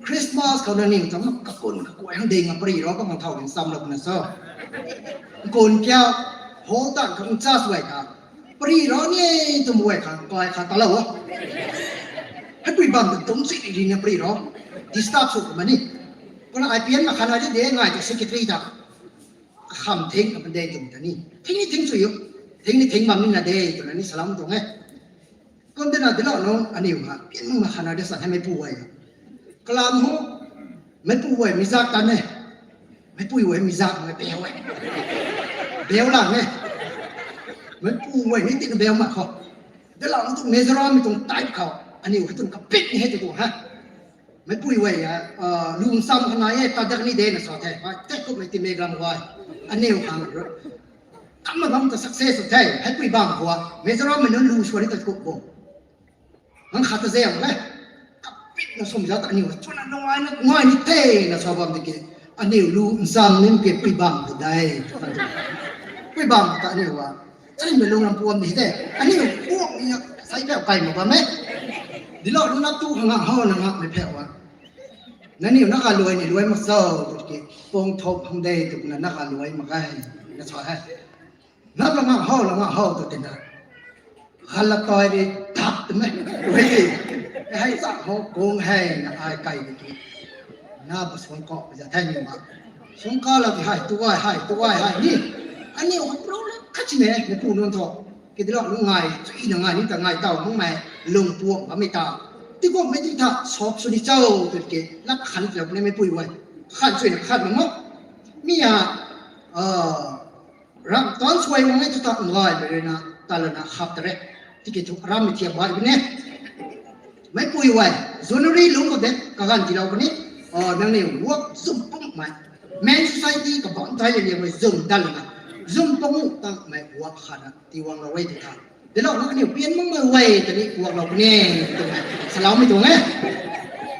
Christmas khou na ning tam kakun kakuai hang ding a pari ro ka mang thau ning sam lak na so. Kun kya ho tan khang chas wai kha. Pari ro ni tum wai kha kai kha ta lo. Hei pui bam tum si ri na pari ro. Disturb su ma ni. Ko na I P N ma khan ai de ngai ta secretary ta. Kham thing ka de tum ta ni. Thing ni thing su yo. Thing ni thing bam ni na de tu na ni salam tu nge. Kum de na de lo no, aniu ha, kin ma khana de sa hai meipu wai. Kalam ho, meipu wai mi zak tan e. Meipu wai mi zak ngai pe wai. Beu la nge. Meipu wai ni tin beu ma kho. De lo no tu Mizoram mi tuang type khou. Aniu ha tuang kapit ni he tu ha. Meipu wai ya, ah, lung sam khana ye, ta dak ni de na sa the. Hai, tek kup mei ti Mizoram wai. Aniu khang ro. Kam ma bam ta success the, hei pui bam khou. Mizoram mei nunc lu suan ni ta kup bo. Nang khat ta zem le. Kapit na sum za ta aniu, chuan na ngai na, ngai ni the na sa bam de ke. Aniu lu nsam nin ke pui bam khou dai. Pui bam ta aniu wa. Chai mei lung ram puam ni the. Aniu puam ni ya, sai phe kai ma bam e. Di lo lu na tu khang a, ho na ngak mei phe wa. Nangniw na kaluai ni luai mak cho, tiki pung thop hang de twna na kaluai mak ge, na sa he. Na langa how, langa how tw tina. Khat la tei ri thap twmei. Hei, hei sa how kung hei na ai kai tiki. Na ba suang kau za thei ni ma. Suang kau la ti hei, tu ai hei, tu ai hei ni. Aniw ha problem khat si ne, na pu nunc tho. Kidilou nunc ngai, chuina ngai, ni ta ngai taw nunc mei, lung puang bammei ta. Ti kummei ti ta, sop sw ni cho, tw ki, lak khan tw mei pui wai. Khan chuina khan ma mo. Mi a, ah, ram tan suai wang e tu ta ngai mei rui na, ta lana khap ta re. Tiki thu ram mei thiam bai bine. Mei pui wai, January lung ko de, kaganv tilou kani, ah, nangniw work zumh pung mei. Men society kabangc tei le liang mei zumh dan lana. Zumh pung tang mei work khat na, ti wang lou e tu ta. Delou na kaniw pian mung mei wai, tani work lou kani, tu mei. Salou mei tuang e.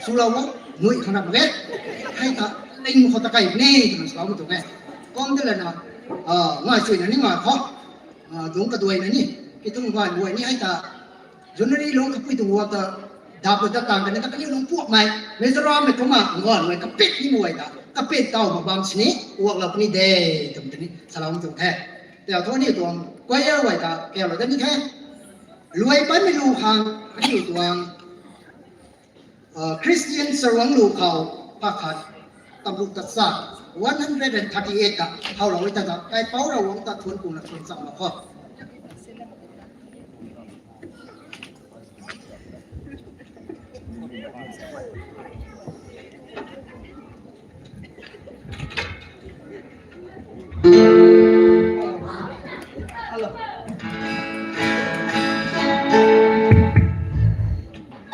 Swlou o, nui khang rap ge. Hei ta, ling khou ta kai ni, tu mei salou mei tuang e. Kum de lana, ah, ngai chuina ni ngai khou. Ah, dungc kaduai na ni. Kitung ngai luai ni hei ta. January lung kapui tuang work ta, dap ta tang kani ta kaniw lung puak mei, Mizoram mei kumna ngon mei kapit ni mei ta. kapit taw ma bam sini, uak lou puni de, twm tini, salou tuang the. Tei thu aniu tuang, choir guay ta, kau lou da ni the. Luai patmei lu khang, aniu tuang, uh, Christian Saruang lu khou, pakhat, tamruk ta sa, one hundred and thirty-eight ta, how lou ta ta, kai pau rau wang ta thuan kung na thuan cham ma kho.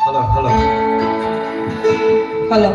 Hello, hello. Hello.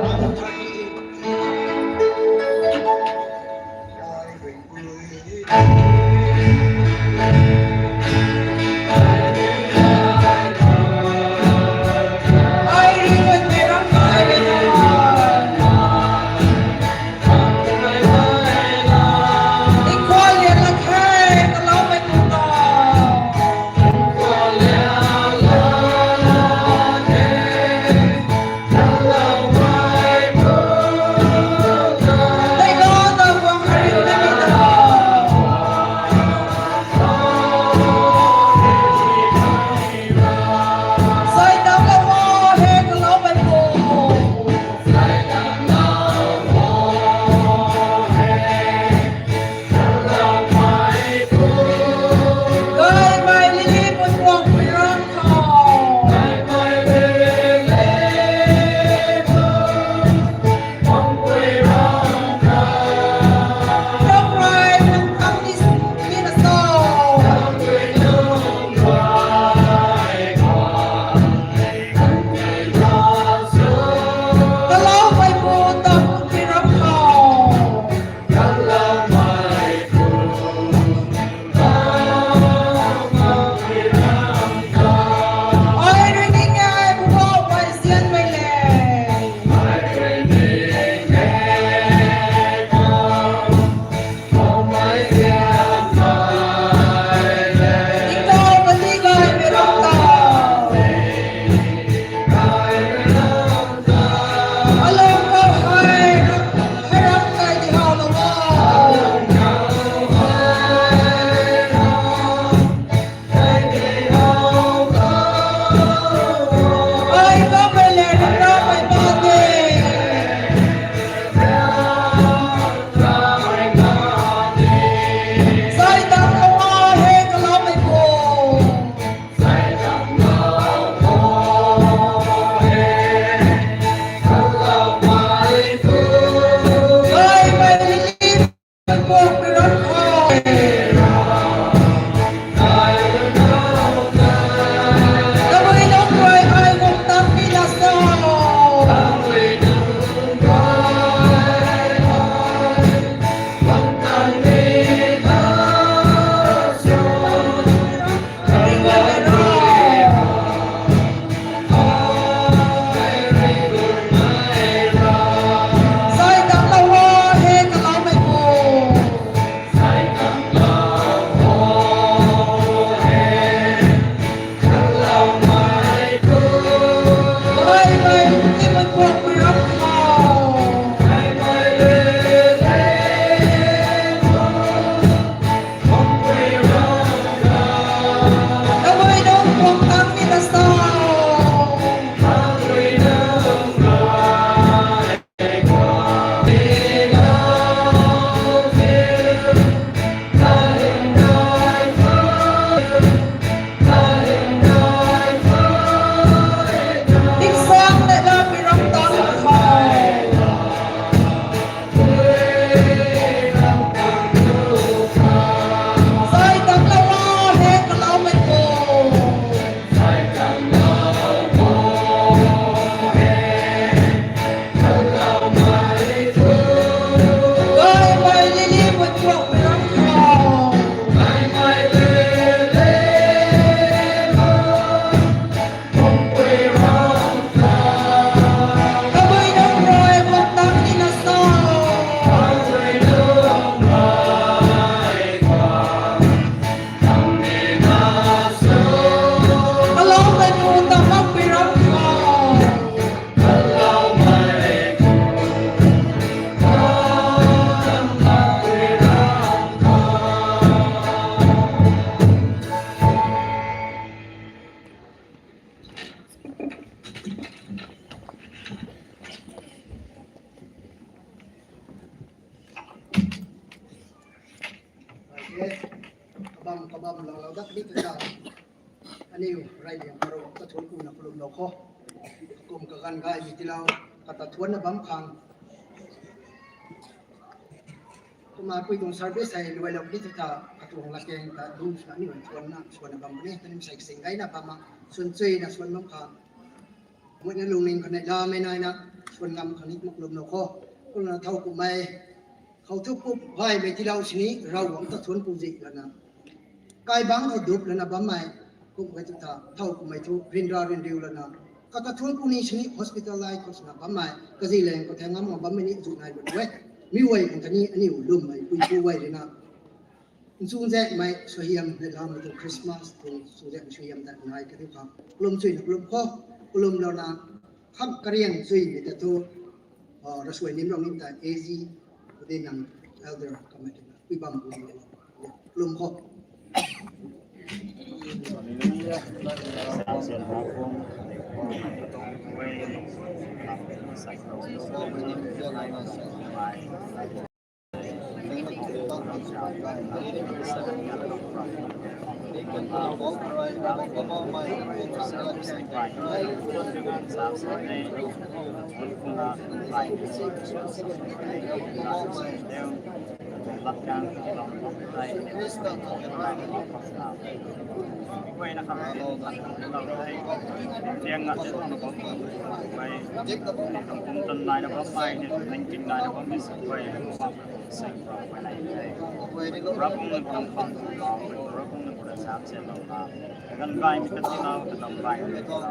Kabam kabam lou lou dat ni ta, aniu rey liang karo ta thuan kuna kalum lou kho. Kum kaganv gaymei tiilou kata thuanna bam khang. Kumna pui tuang service hei luai lou ni ta, katuang latkaeng ta dum sw aniu thuanna swanna bam ni ta nim sai sing gayna bam ma swan chuina swan bam khang. Muina lungning kanei lamei naina swan ngam khang ni mak lum lou kho. Kumna thau kumei khou thu kum gaymei tiilou sini Ravguangc ta thuan ku zi lana, kaibangc khou dup lana bammei kum kai tu ta thau kumei thu ryanra ryanriu lana, kata thuan ku ni sini hospital lai khou swna bammei kazi leng khou thang ngam ngam bammei ni zu nai bam e. Mi guay khang ta ni aniu lwmmei pui pu guay rina nchungzaekmei suaihiam nei lamei tu Christmas tuang nchungzaekmei suaihiam ta nai kadiu khang kalum chuina kalum kho. Kalum louna kham kariang chuimei ta thu, rasuai nim rong nim ta A G, kudi nang elder kamei twna pui bam kalum lou. Kalum kho. Ganv gaymei ta tiilou, katam gaymei ta tiilou,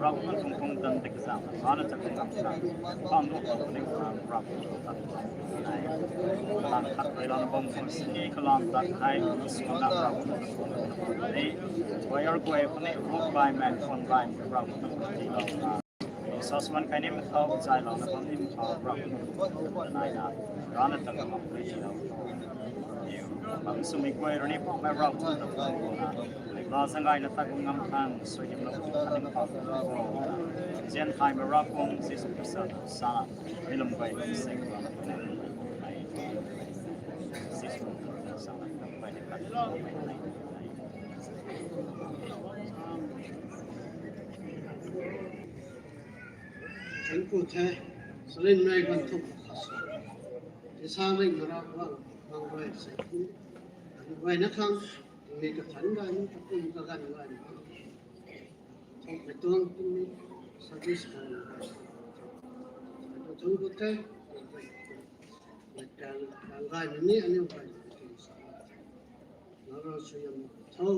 Ravguangc tuang pumtan tei kazauh, ana ta kung ngam ta, bam lou khou ni Ravguangc tuang tat nai. Tan khat tei lana bam khou sini kalam tat hei, suna Ravguangc tuang pumtan ni, wayar guay khou ni, ruk gaymei, phone gaymei, Ravguangc tuang tiilou na. Saswan kai ni mathau, zai lana bam ni mathau, Ravguangc tuang pumtan nai na, rana ta kung ngam tiilou. Bam swmei guay rui ni pumei Ravguangc tuang pumtan na. Laa zangayna ta kung ngam khang suaihiam lou khang ni mathau. Zian thaymei Ravguangc Jisu Khrista sa, mi lum guay ni sek Ravguangc tuang pumtan nai. Jisu Khrista sa, lum guay ni kat. Thank you the. Salin mei kan thuk kha sa. Ti sa mei mara wang mang rui sa. Ani guayna khang, ni kathan gay ni, kakum kaganv gay ni. Thuk mei tuang kum ni service kan. Thuk thuk the. Kan, kan gay ni, ani guay ni. Nara suaihiam thau.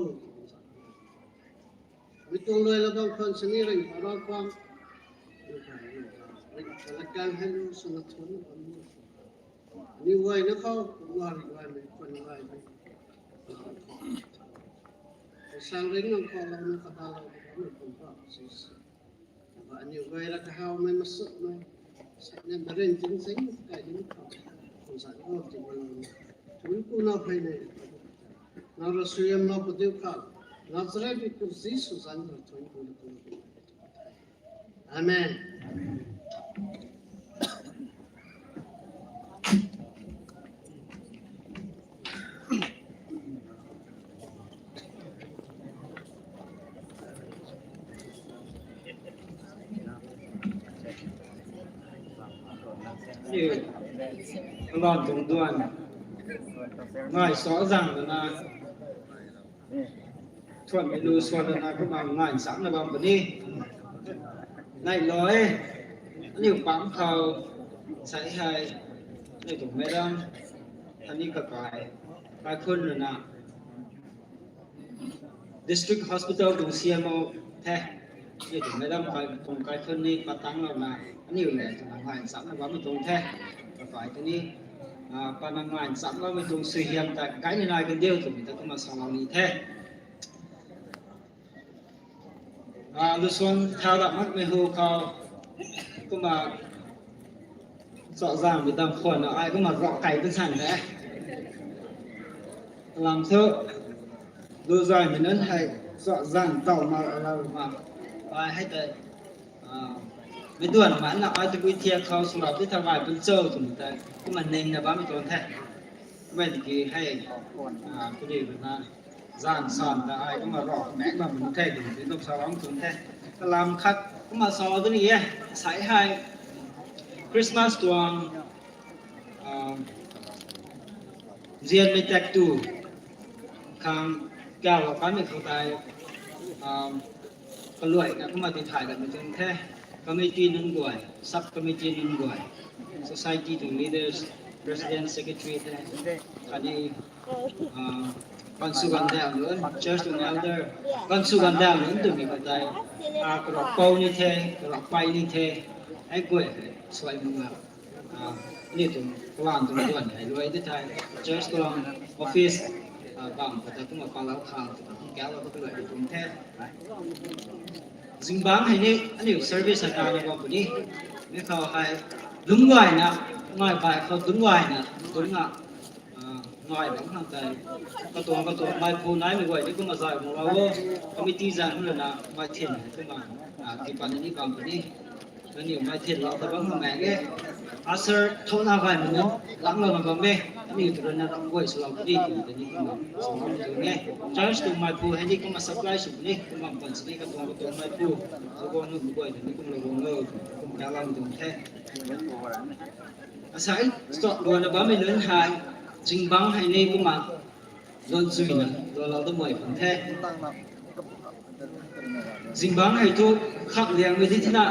Mi tuang luai la bam khwan sini ring para khwan. Ring para khwan hei lu suna thuan bam ni. Ni guayna khou, guay guay mei, khwan guay mei. Sang ring nang khou lou na kata lou na bam ni kum pa, si si. Ba aniu guay ra kahawmei masukmei. Sa ni ba ring ting sing, kai ni khou. Kum sa ni khou ting lou na. Tun ku na phey ni. Nang rui suaihiam lou padiu kha, Nazareth mei pu Jisu zanc rui thuanc ku na kum. Amen. Kalan tuang duan ngai sa zang na, thuanmei lu swan na kumna ngai nchamna bam puni. Nai lou e, aniu pam khou sai hei, aniu tuang madam, ani kakai, kaikhun rui na, District Hospital tuang C M O the. Ni tuang madam kai tuang kaikhun ni patang lou na, aniu le twna ngai nchamna bammei tuang the. Kakai tu ni, ah, pana ngai nchamloumei tuang suaihiam ta kai ni nai kan diu twmei ta kumna salou ni the. Ah, lusuan thau dat makmei hu khou, kumna chazangmei dam khwan na ai kumna rok kai kan san the. Lam thu, luzaymei nunc hei chazang taw ma la ma, ai hei tei, ah, mei duan ma na ai tabui thiak khou swlou ti tha gay pun cho twmei tei kumna ningna bammei tuang the. Mei ki hei, kuri na, zan san ta ai kumna rau mek bam mun the, ding ding tuk sa bam tuang the. Kalam khat kumna sa dun ni e, sai hei Christmas tuang zianmei tak tu khang kau lou kanmei khou tei kaluaina kumna tithay datmei tuang the. Committee nunc guay, sub committee nunc guay, society tuang leaders, president, secretary the, khatni ganv sw ganv daeng nunc, church tuang elder, ganv sw ganv daeng nunc twmei khou tei, karau pou ni the, karau pey ni the, hei guay hei suai mak nga, aniu tuang plan tuang duan hei luai de thei, church tuang office bam khou ta kumna palau khang twna kum kau lou kaluai tuang the. Zingbangc hei ni aniu service hei ta ni bam puni, mi khou hei lungc gayna, ngai bai khou lungc gayna, lungc na, ngai bam khang tei, katuang katuang mei phu naimei guay ni kumna zay mak lou o, committee zan hu lana mei thin hei kumna tiipat ni bam puni. Nangniw mei thin lou ta bam khang maek e. Usher thouna gaymei nunc langlouna bam e. Aniu tu rui na ram guay swlou puni twmei tei ni kumna salou tuang e. Church tuang mei phu hei ni kumna supply sw puni, kumna bam sini katuang katuang mei phu, kaguang nunc guay tei ni kumna guang lou, kum kalou tuang the. Asei stop luana bammei nunc hei, zingbangc hei ni kumna luan chuina luanlou ta mei khang the. Zingbangc hei thu khak liangmei di thina,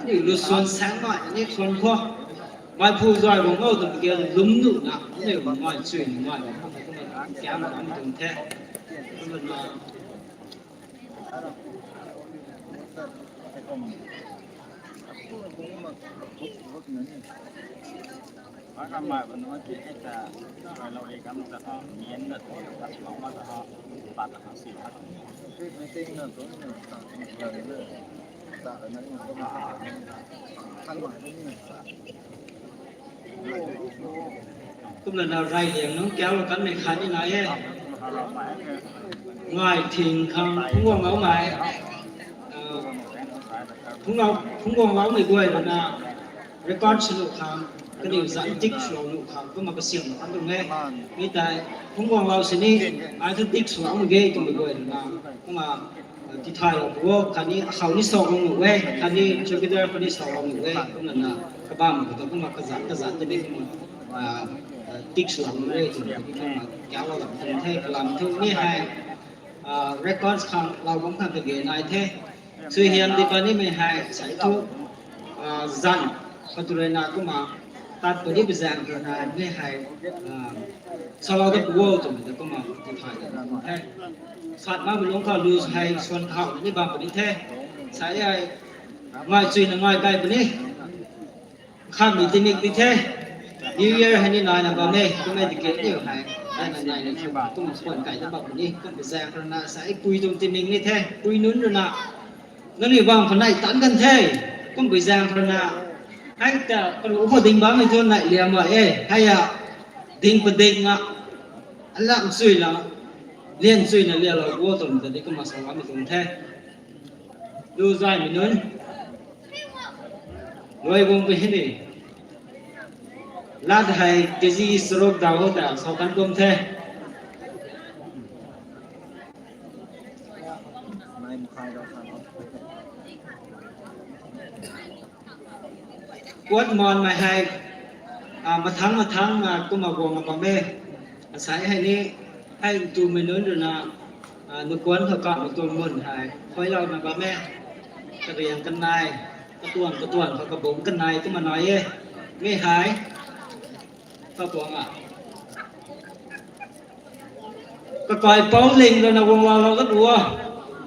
aniu lu suan saengmei ni thuan khou, mei phu zay guang lou twmei ki lum nuhna aniu ngai chuina ngai bam khang kumna kiang bam tuang the. Kumna Kumna na rey liang nunc kiang lou kanmei khat ni nai e. Ngai thing khang phungc guang loumei, phungc guang loumei guay rui na record sw nuh khang, kaniw zan tik swlou nuh khang kumna kasiamh kan tuang e. Mi tei phungc guang lou sini, ai thu tik swloumei ge twmei guay rui na kumna tithaylou pu o, khatni akhou ni salou nuh e, khatni chowkidar khou ni salou nuh e, kumna na kabam khou ta kumna kazanc kazanc tei ni kumna tik swlou nuh e twmei tei ni kumna kiang lou lam tuang the. Kalam thu mi hei records khang lou bam khang kage nai the. Suaihiam di pa nimei hei sai thu zan khou tu rui na kumna tat puni pui zaeng khou rui na mi hei salou ta pu o twmei ta kumna tithay the. Sat makmei lungc khou lu hei suan khou ni bam puni the. Sai hei ngai chuina ngai kai puni. Khanmei tingmik di the. New Year hei ni naina bam e, kummei tiki aniu hei naina naina khang kumna suan kai ta bam puni, kum pui zaeng khou rui na sai pui tuang tingmik ni the, pui nunc rui na nangniw bam khou nai tan kan the, kum pui zaeng khou rui na. Hei ta karu khou ding bammei thu nai liam mak e, hei a ding pading na, alam chuina, lian chuina lialou bo twmei ta di kumna sa bammei tuang the. Lu zaymei nunc, luai guang pui hei ni, lat hei kg charuk daw ta sa kan kum the. Kuat manmei hei mathangc mathangc na kumna guang bam e. Asei hei ni, hei ntumei nunc rui na nukuan khou kamei tuang mun hei khuailouna bam e. Kariang kanei, katuang katuang khou kabungc kanei kumna nai e. Mi hei katuang a kakaipouc ling rui na guang loulou dat pu o.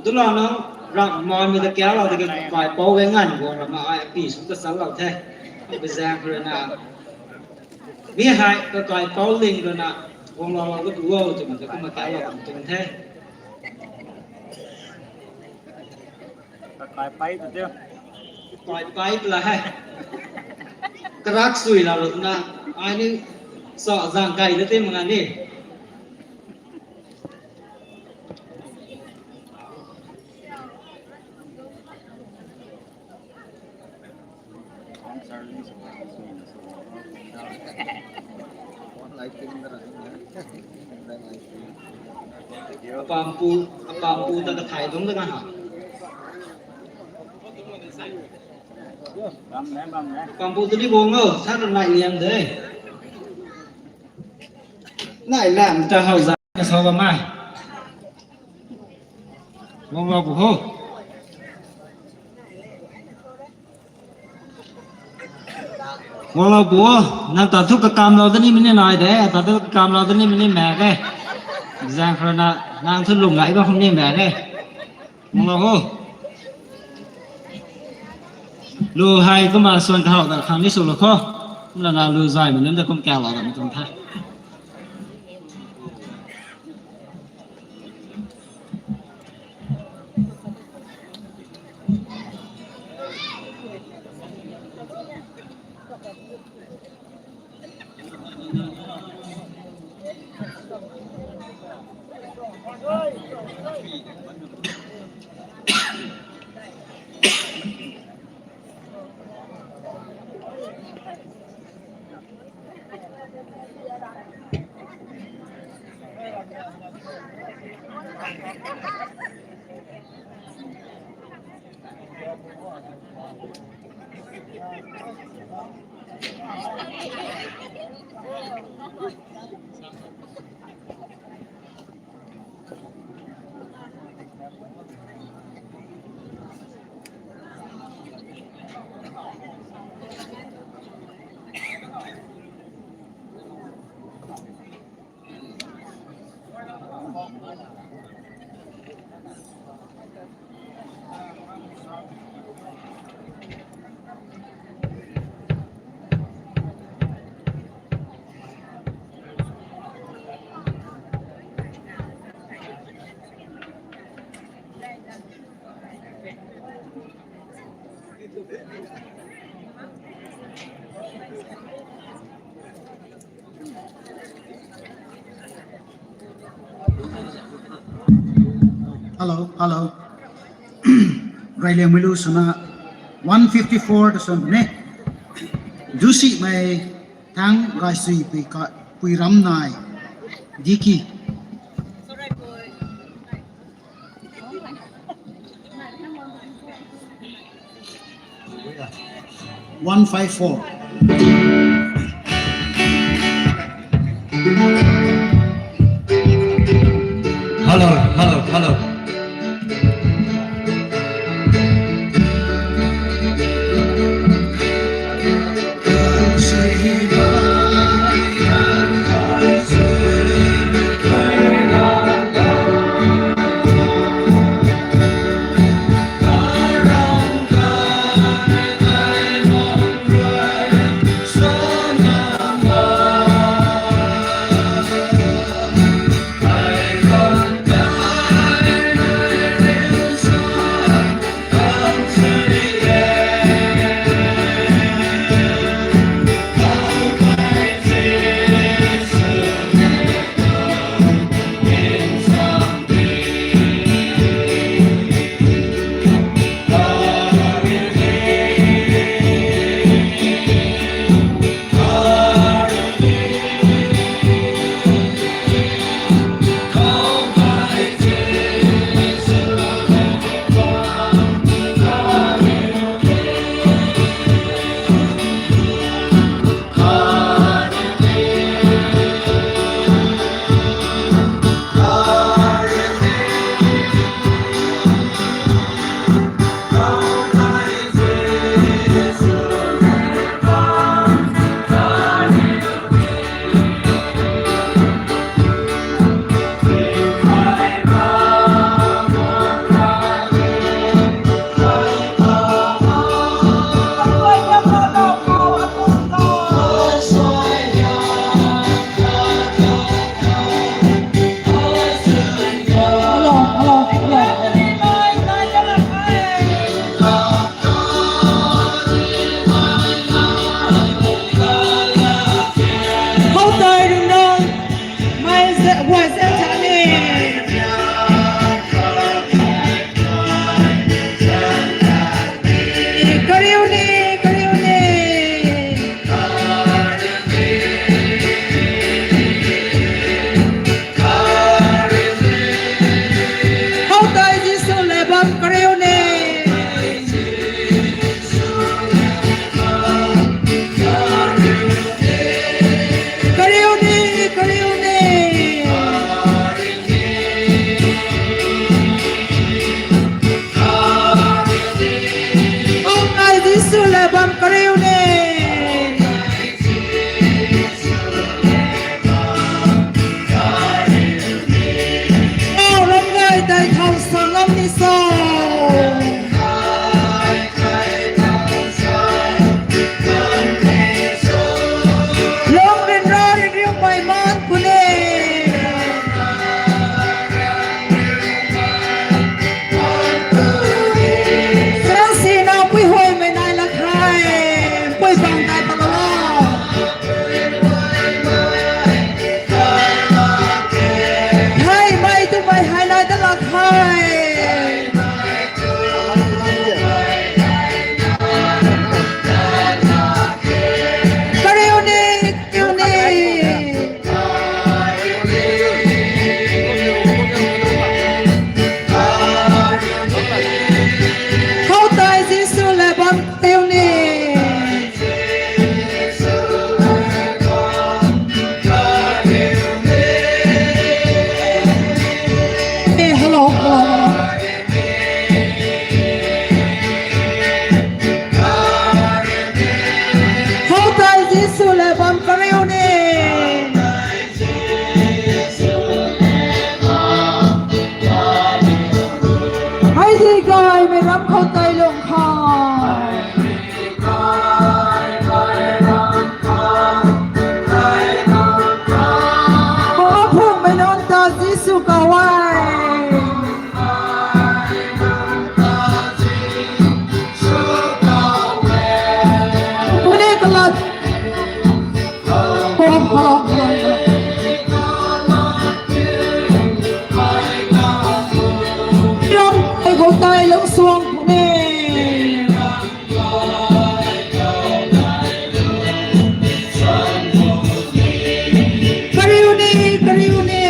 Dula nunc ram manmei ta kialou tiki kakaipouc e nganv guang rama ai api sw ta salou the. Kum pui zaeng khou rui na mi hei kakaipouc ling rui na guang loulou dat pu o twmei ta kumna kialou kan tuang the. Kakai pei tu te. Kakai pei tu la hei. Karak sui la runa. Ai ni sa zang kai na te mak nga ni. Apampu, apampu ta kathai dungc da na ha. Apampu ta ni guang o, sa run nai liang de. Nai lam ta how za na sa bam e. Guang lou pu ho. Guang lou pu o, nang ta thu kakamlou da ni mini nai de, ta thu kakamlou da ni mini mak e. Zang khou na, nang thu lung gay bam khum ni mak e. Guang lou ho. Lu hei kumna suan kahaw da khang ni sw lou kho. Kumna na lu zay mei nunc ta kum kaklou da mei tuang the. Hello, hello. Gailiang mei lu swna one fifty four ta swn ne. Dusimei thang gaisui pui ka pui ram nai. Diki. One five four. Hello, hello, hello. Kawai. Pune kalat. Kom, kom, kom. Ram, ai go tai lou suang pune. Kariu ni, kariu ni.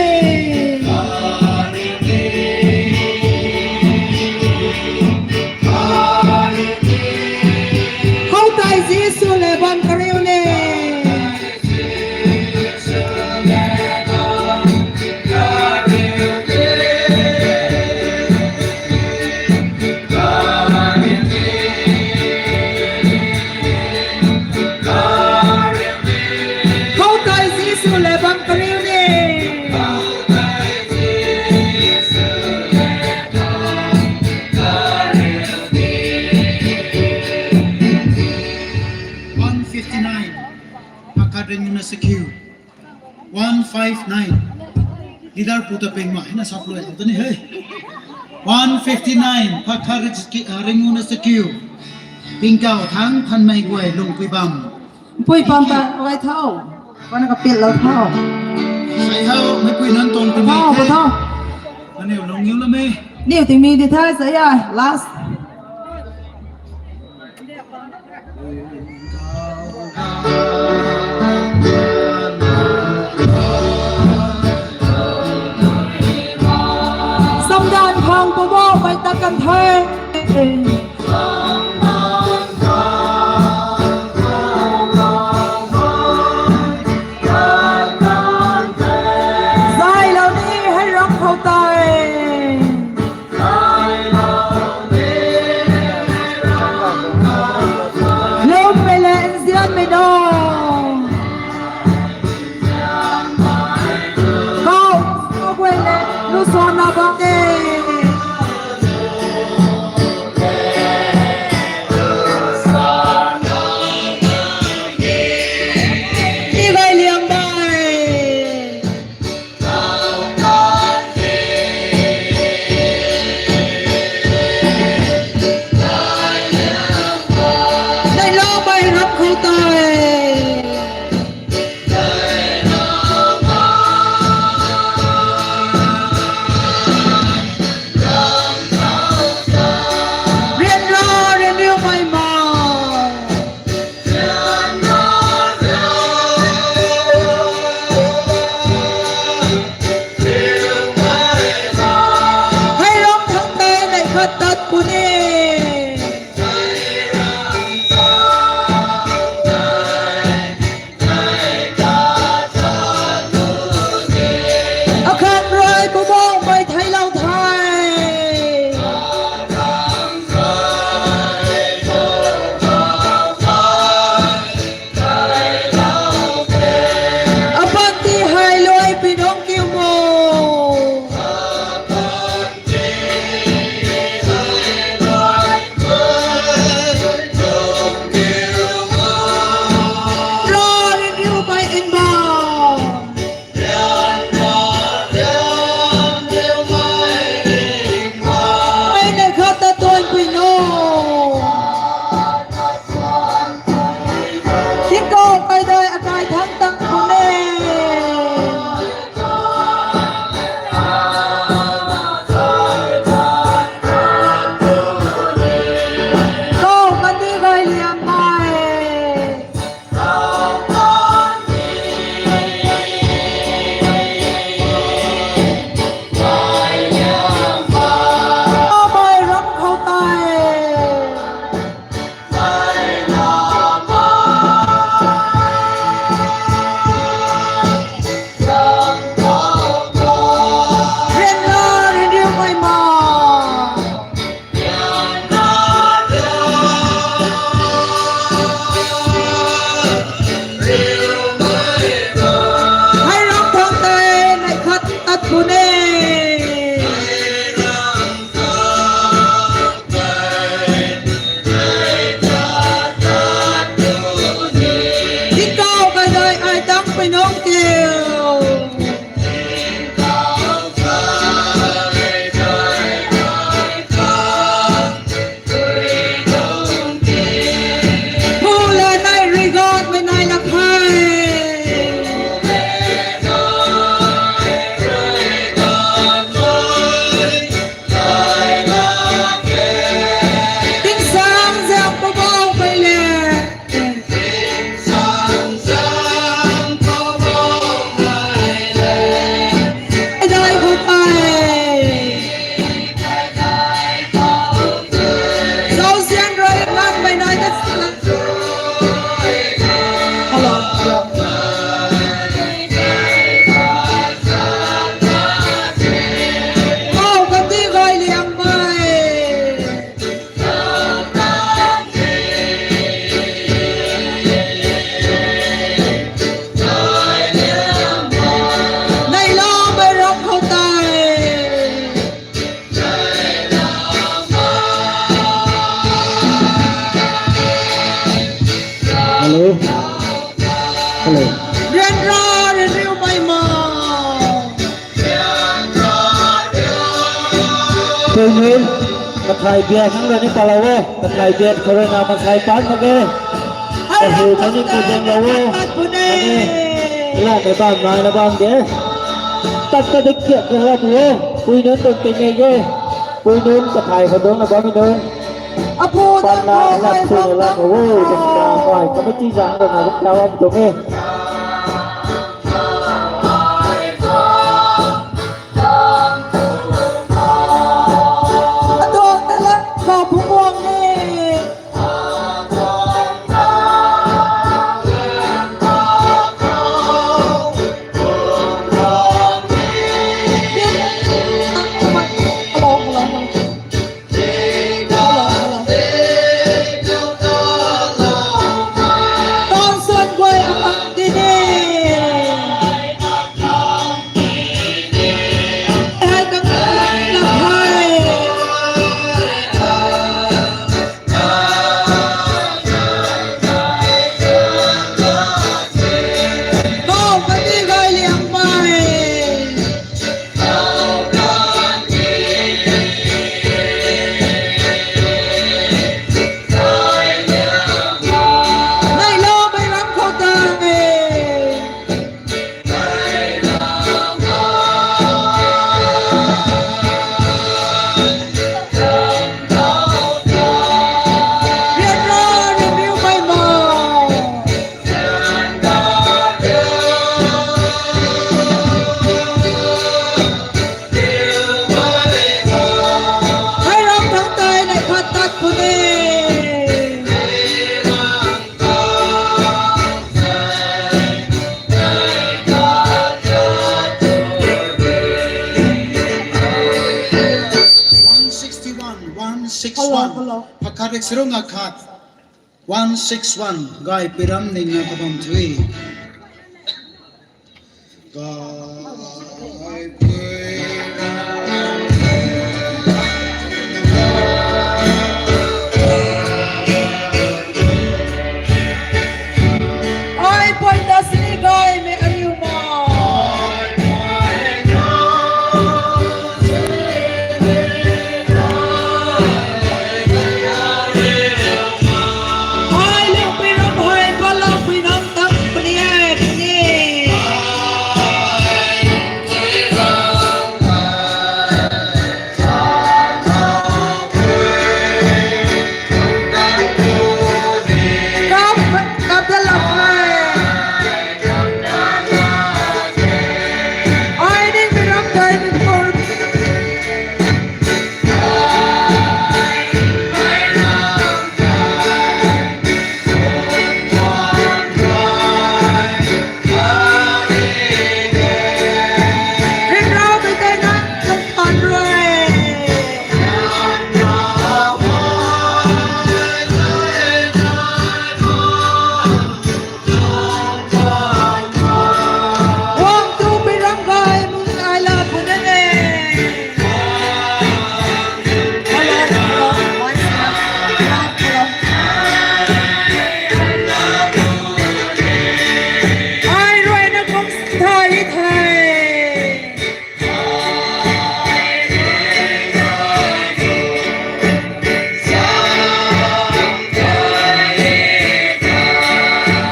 Khou tei Jisu le bam kariu ni. Khou tei Jisu le bam kariu ni. One fifty-nine. Phakat ringuna sakiu. One five nine. Leader pu ta ping ma, hina sap loi ta ni he. One fifty-nine. Phakat ri-, ah, ringuna sakiu. Pingkau thang thanmei guay lungpui bam. Pui bam ta, rai thau. Pana kapit lou thau. Sai thau, mei pui nan tong pui thau, mei. Thau. Aniu lung niu la me. Niu ting mi di thai sa ya, last. Samdan phang pu bo, mei ta kan the. Zai lou ni hei ram khou tei. Lou pei le nzian mei no. Kau, kau guay le, lu suan na bam de. Ni gay liam bai. Nunc, kathai biak nang rui ni palou o, kathai biak khou rui na mansei pat mak ge. Kahu nang ni ku ding lou o. Nang ni, la mei bam nai na bam de. Tat ta dik kiak de la bu o. Pui nunc tuang ting e ge. Pui nunc kathai khou dungc na bammei nunc. Apu pat na nang la khat pui na la khou o. Dungc ta mai kami ti zang rui na dungc ta bam tuang e. Adon ta lat khou phungc guang e. One sixty-one, one six one. Hello, hello. Phakat rik sirunga khat. One six one, Gaypiram ning na kabam thui. Gaypiram. Ai, point da sini gaymei ariu ma. Ai, Liangpui Ram hei, Palampuinamtang puni e, puni. Kap, kap da lam hei. Ai, Liangpui Ram dai ni kor.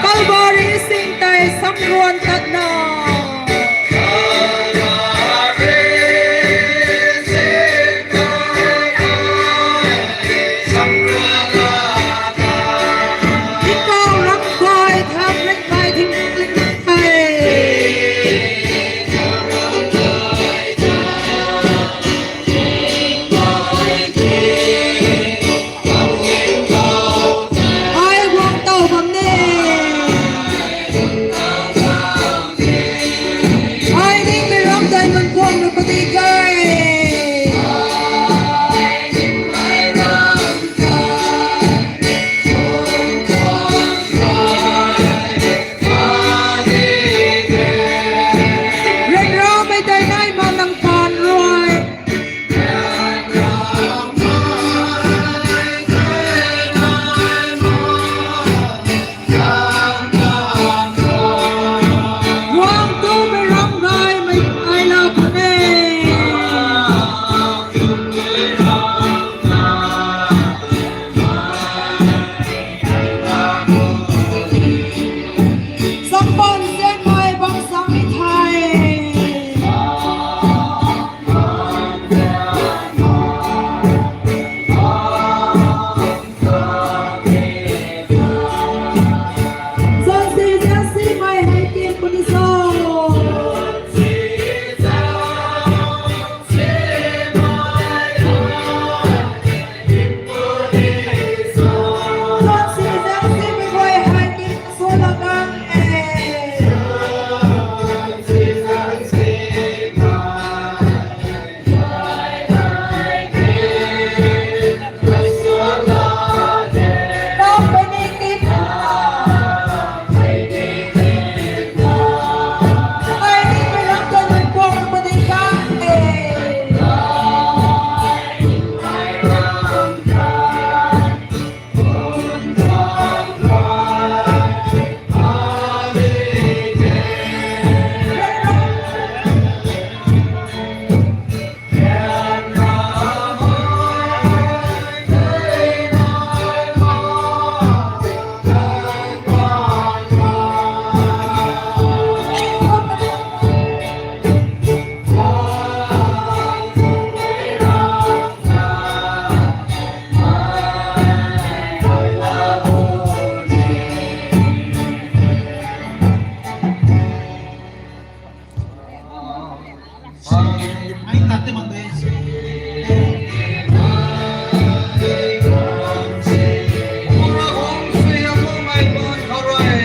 Kalvari sing tei samruan tatna. Tingkauh ramh guay thang rik mai thing ling thei. Ai guang taw bam ne. Ai ning mi ram dai man guang na pati gay. Ryanramei tei nai ma nang paan rui. Guang tu mei ram gaymei ai la pune. Ai tat te mak de. Pura hong sui hong mei bun khou rui.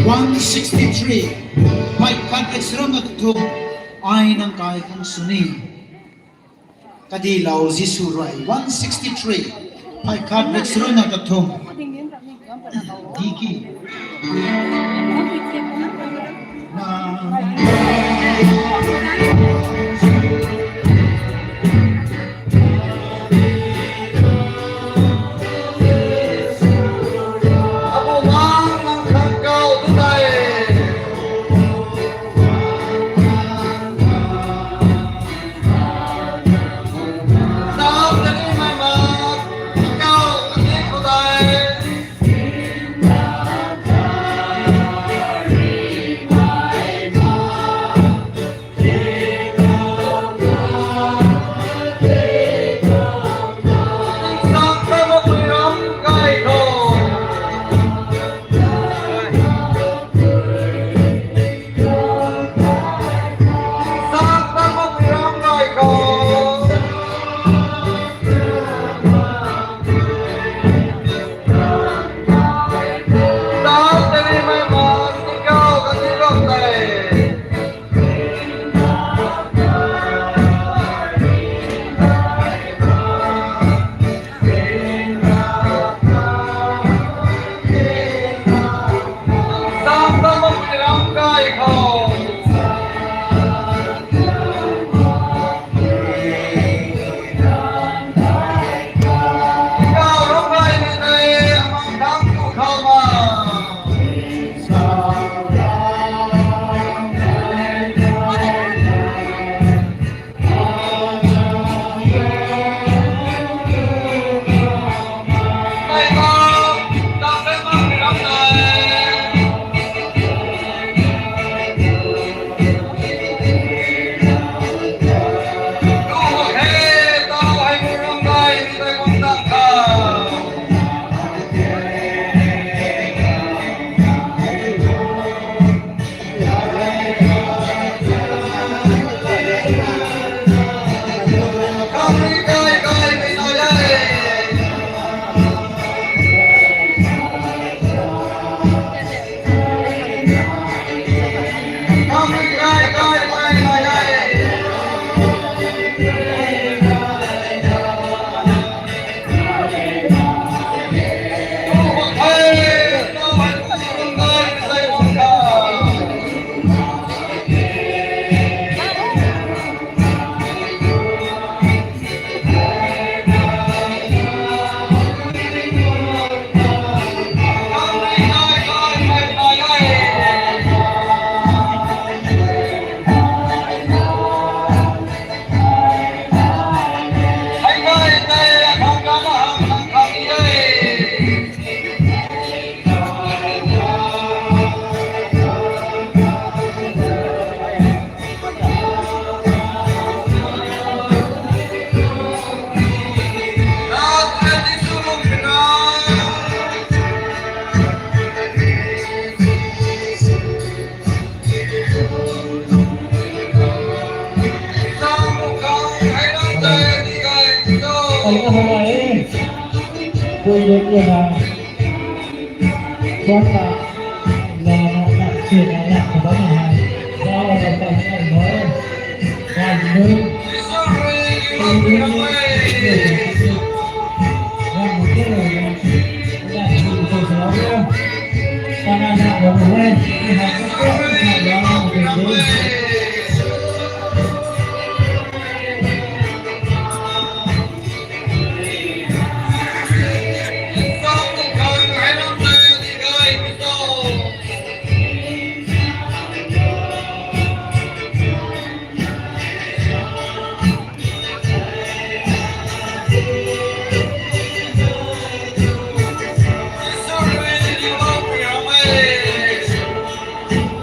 One sixty-three. Phay khat rek charuna kathumh. Ai nang kai khang sw ni. Kadilou Jisu rui. One sixty-three. Phay khat rek charuna kathumh. Diki. Ai na hei, koi le koi na, kwan na, na na na, koi na na, kwan na hei, na na na na na, na na, kwan na, kwan na,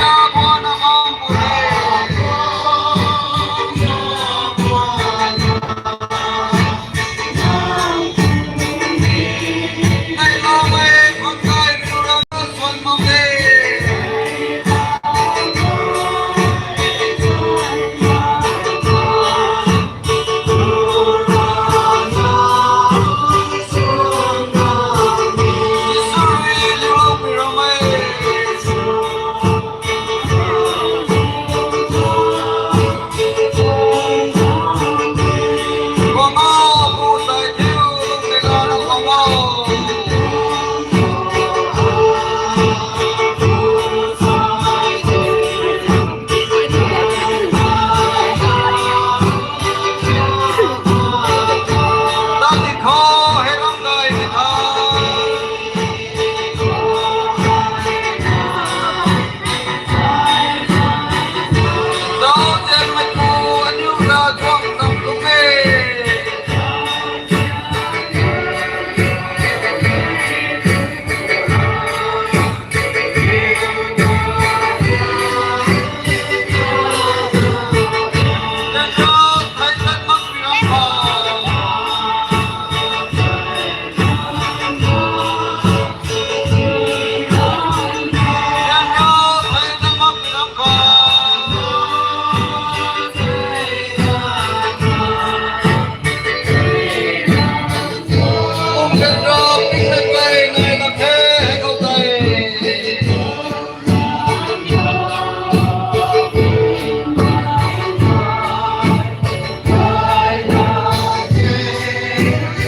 kwan na, kwan na, kwan na,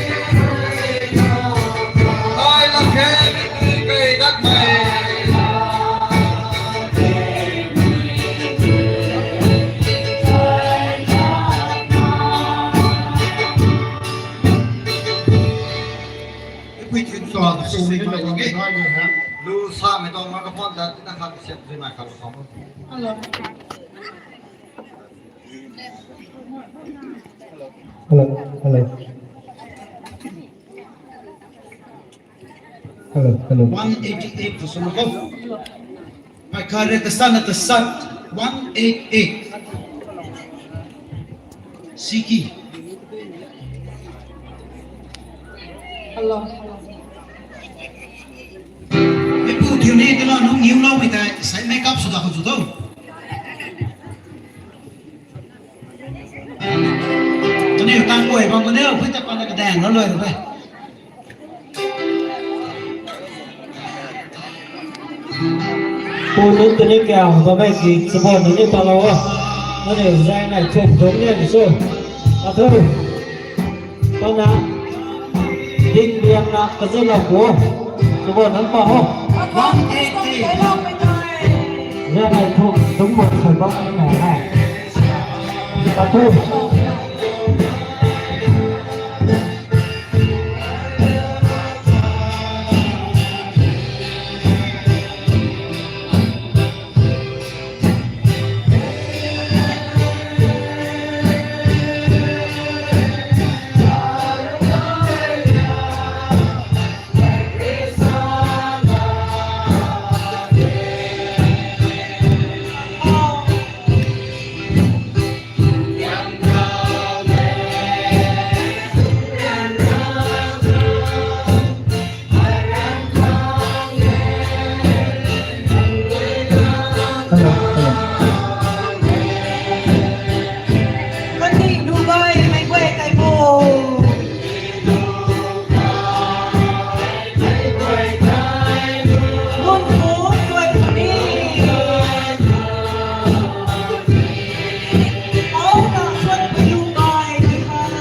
kwan na. Hello. Hello, hello. Hello, hello. One eighty-eight for Sumako. Paikha re ta san na ta sat. One eight eight. Siki. Hello, hello. Meipu thiu ni tila nung niu lou mei tei sai makeup sw da khou sw tho. Kaniw tang guay bam kaniw pui ta pana kadaeng na luai rui. Pu nunc tini kau bam e ki sabon nunc ni palou o. Nani zang nai thup dungc ni so. Athu. Kana, ding liang na kazei lou pu. Sabo nan pa ho. One eighty. Liang ai thu, dungc bam sui bam na hai. Katu. Kandih Dubai mei guay kai bo. Mun pu guay puni. Au na suan pu Dubai mei kai.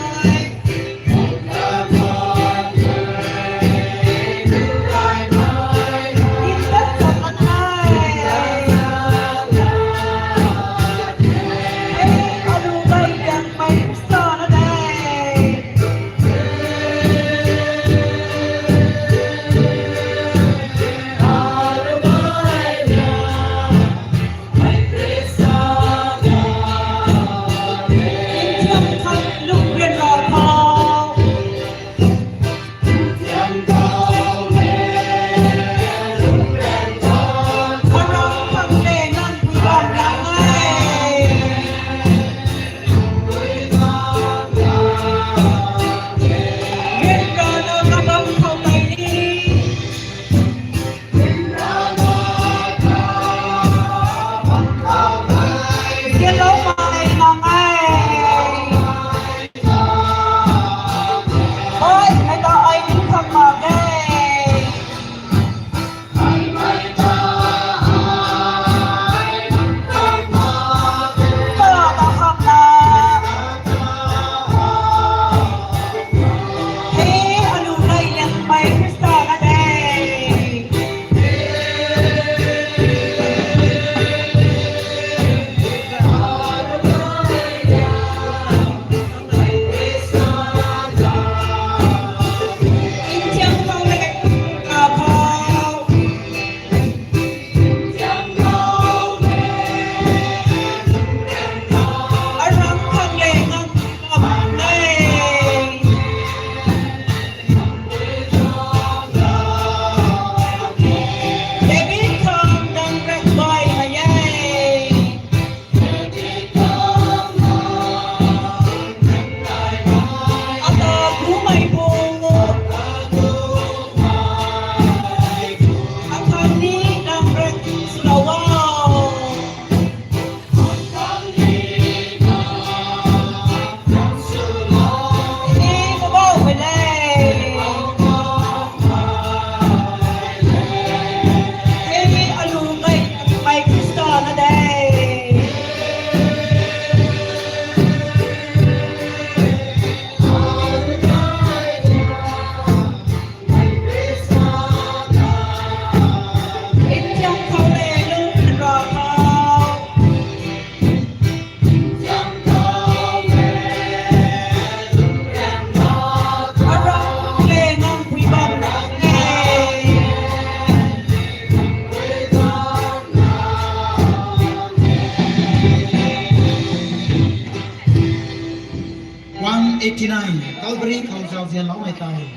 One eighty nine, Calvary khou zauzianloumei tei.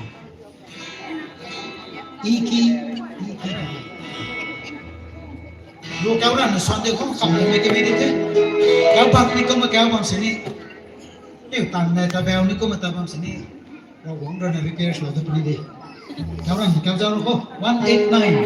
Iki, iki. Lu kau ran na Sunday khou kham na mei kami ni the. Kau bam ni kumna kau bam sini. Tiu tan na ta bau ni kumna ta bam sini. Ravguangc rui na repair swlou ta puni de. Kau ran kau zau lu khou. One eight nine.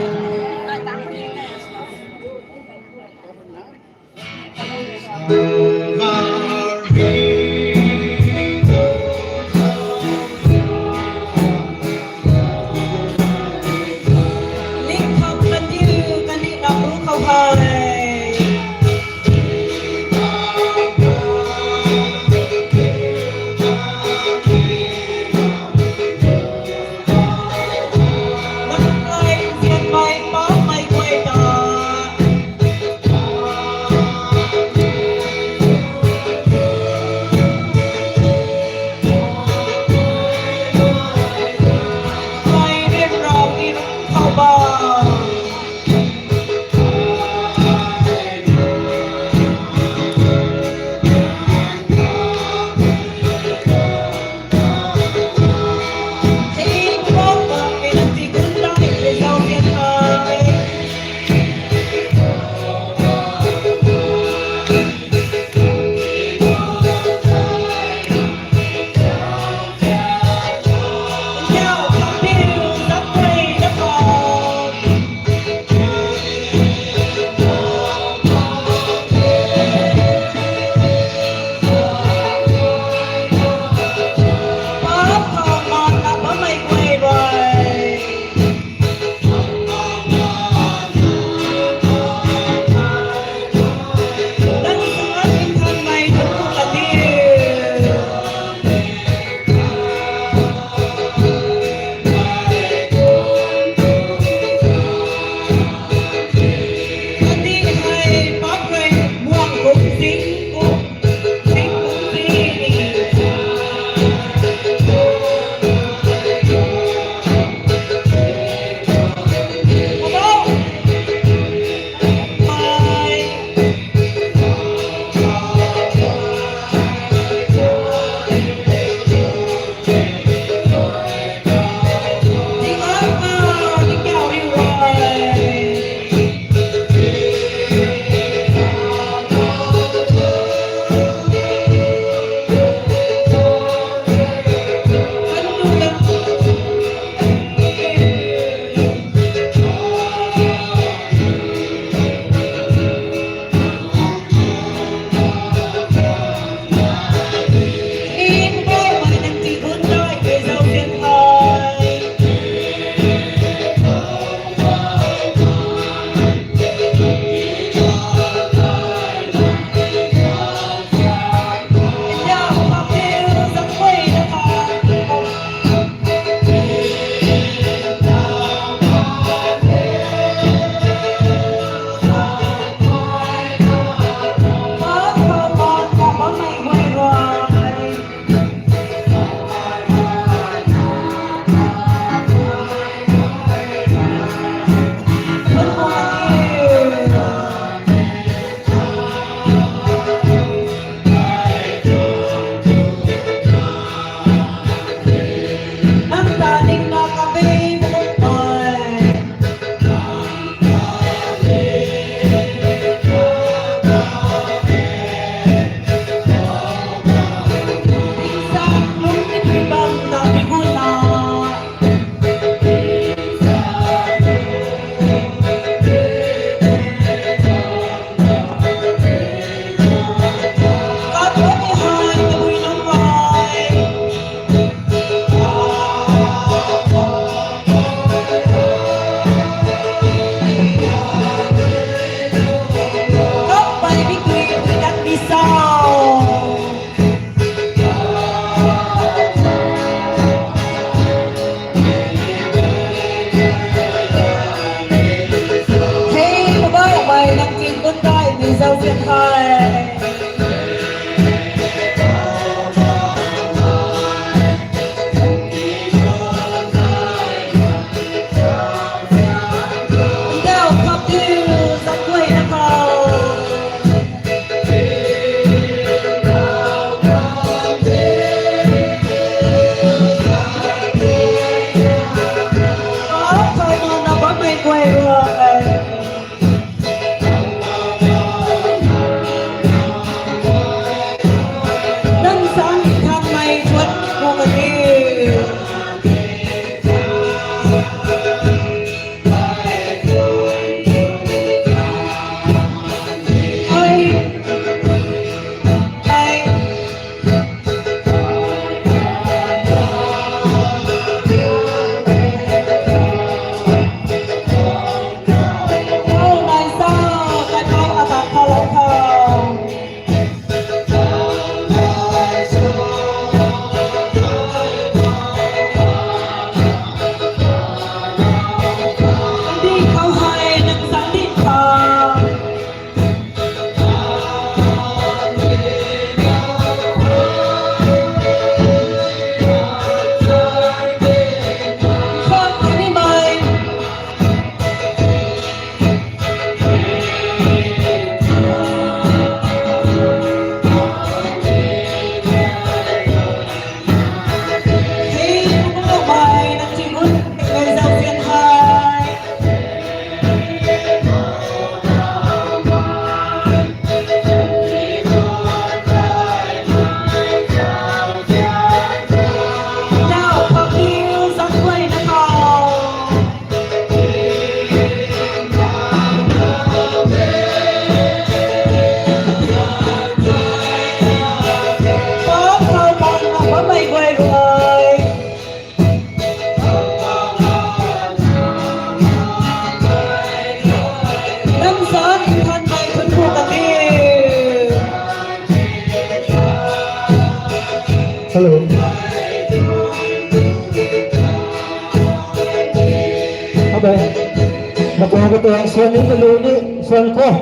Matuang katuang suan ni, malu ni suan khou.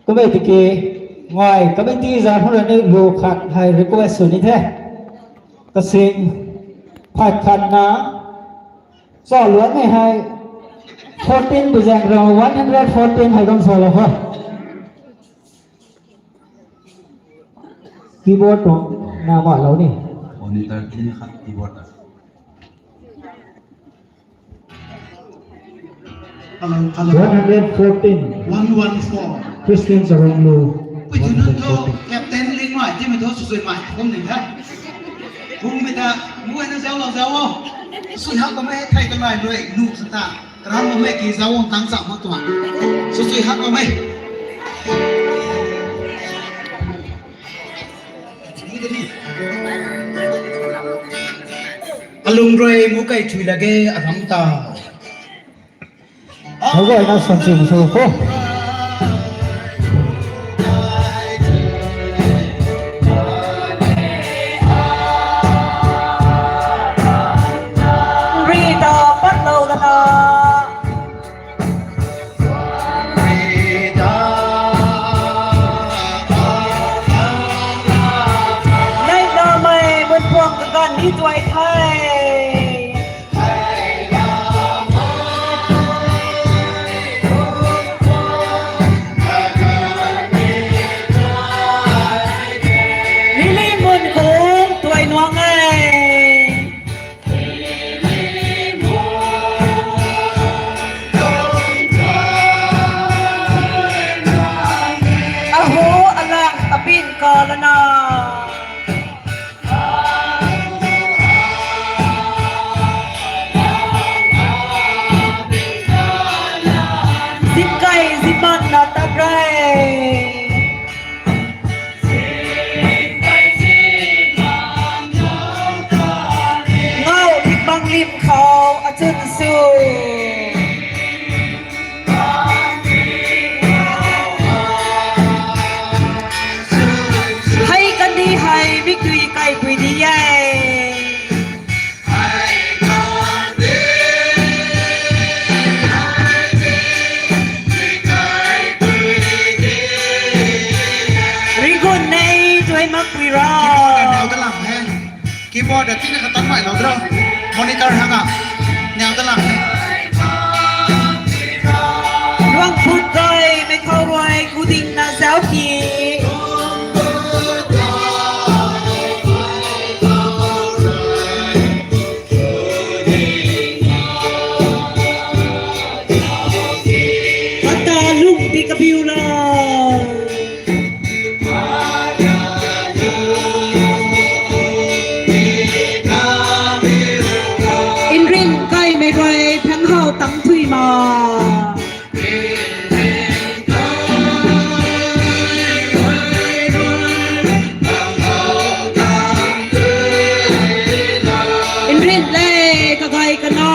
Kummei tiki, ngai committee zan huna ni lu khat hei request sw ni the. Kasing phay khat na, sa luan ni hei, fourteen bu zaeng rau, one hundred fourteen hei dam sa lou ho. Keyboard tuang na ma lou ni. Monitor tin khat keyboard ta. Hello, hello. One hundred fourteen. One one four. Christian Saronglu. Pui tu nunc thu, one hundred fourteen. Captain Lingmai, ti mei thu, sui sui mai, kum ni the. Bung mei ta, mu na zau lou zau o. Sui hak kamei, thei kamei, lui, nu sa ta. Karam kamei ki zau o, tang sa mak tuang. Sui sui hak kamei. Alung rui mu kai thui lage aram ta. Hou gay na san sing sw kho. Rita pat lou lana. Nai na mei mun puang kaganv ni tuai the. Lili mun kung tuai nuang e. Ahu alang abin kalana. Zip kai zip man na tat re. Ngau lik bang lim khou achun su. Hei kandih hei mikdui kai pui di e. Ringgun nei tuai mak pui ra. Keyboard da tina khatang mai lou dro. Monitor hanga. Niang ta lang. Luang phut gay, mei khou rui, kuding na zau ki. Kata lung pi kabiu la. Inrin kaimei rui thang hau tang thui ma. Inrin le kagai kana.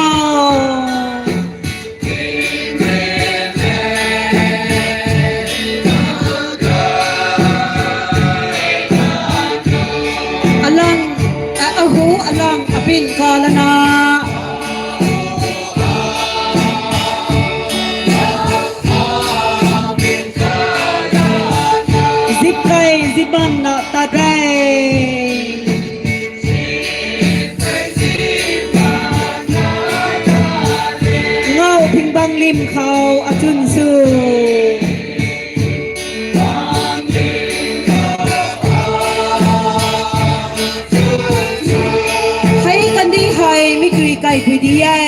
Alang, a, ahu, alang, apin kalana. Zip kai, zip bam na ta dai. Ngau phingbang lim khou achun su. Hei kandih hei mikdui kai pui di e.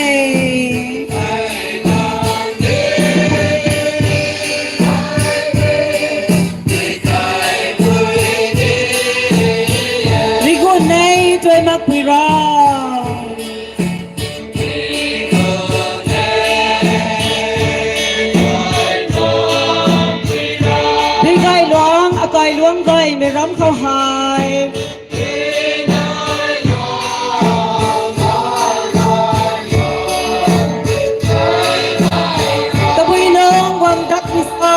Rigun nei tuai mak pui ra. Dei gay luang, akai luang gaymei ram khou hei. Tabui nung guang dak ni sa.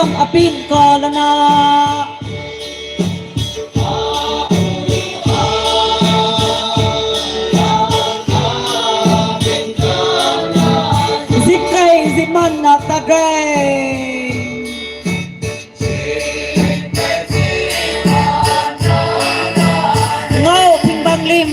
Apin kalana. Zikkai ziman na tagai. Ngau thing bang lim.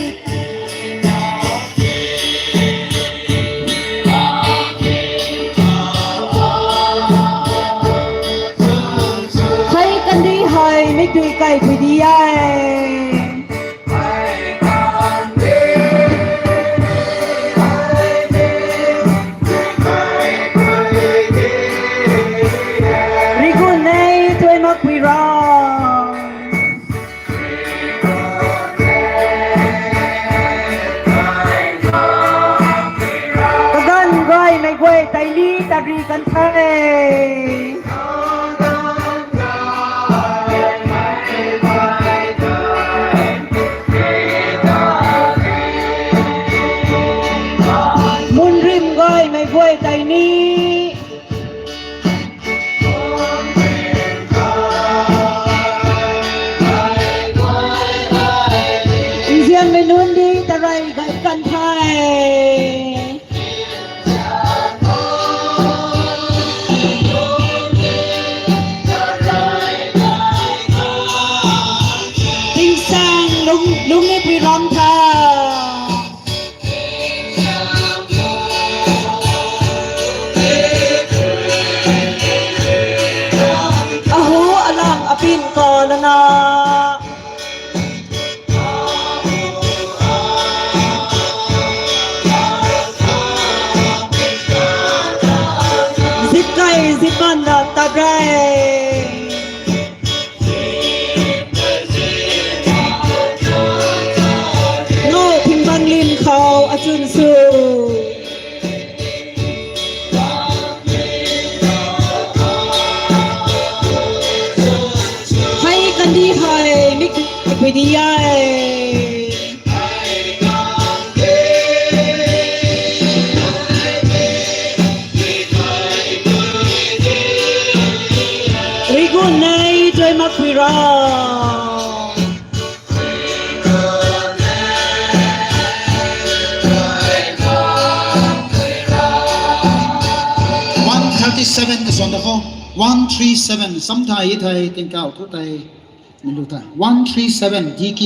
Hei kandi hei mik dui kai pui di e. Rigun nei tuai mak pui ra. Kagan gaymei guay tei ni tari kan the. Munrim gaymei guay tei ni. Nzianmei nunc di tarai gay kan the. Tingsaeng lung, lungc ni pui ram the. Ahu alang apin kalana. Zikkai ziman na tagai. Ngau thing bang lim khou achun su. Hei kandi hei mik pui di e. Rigun nei tuai mak pui ra. One thirty seven ka suan da khou. One three seven, sam thai, thai, tingkauh thu tei. Ni lu tha. One three seven, D K.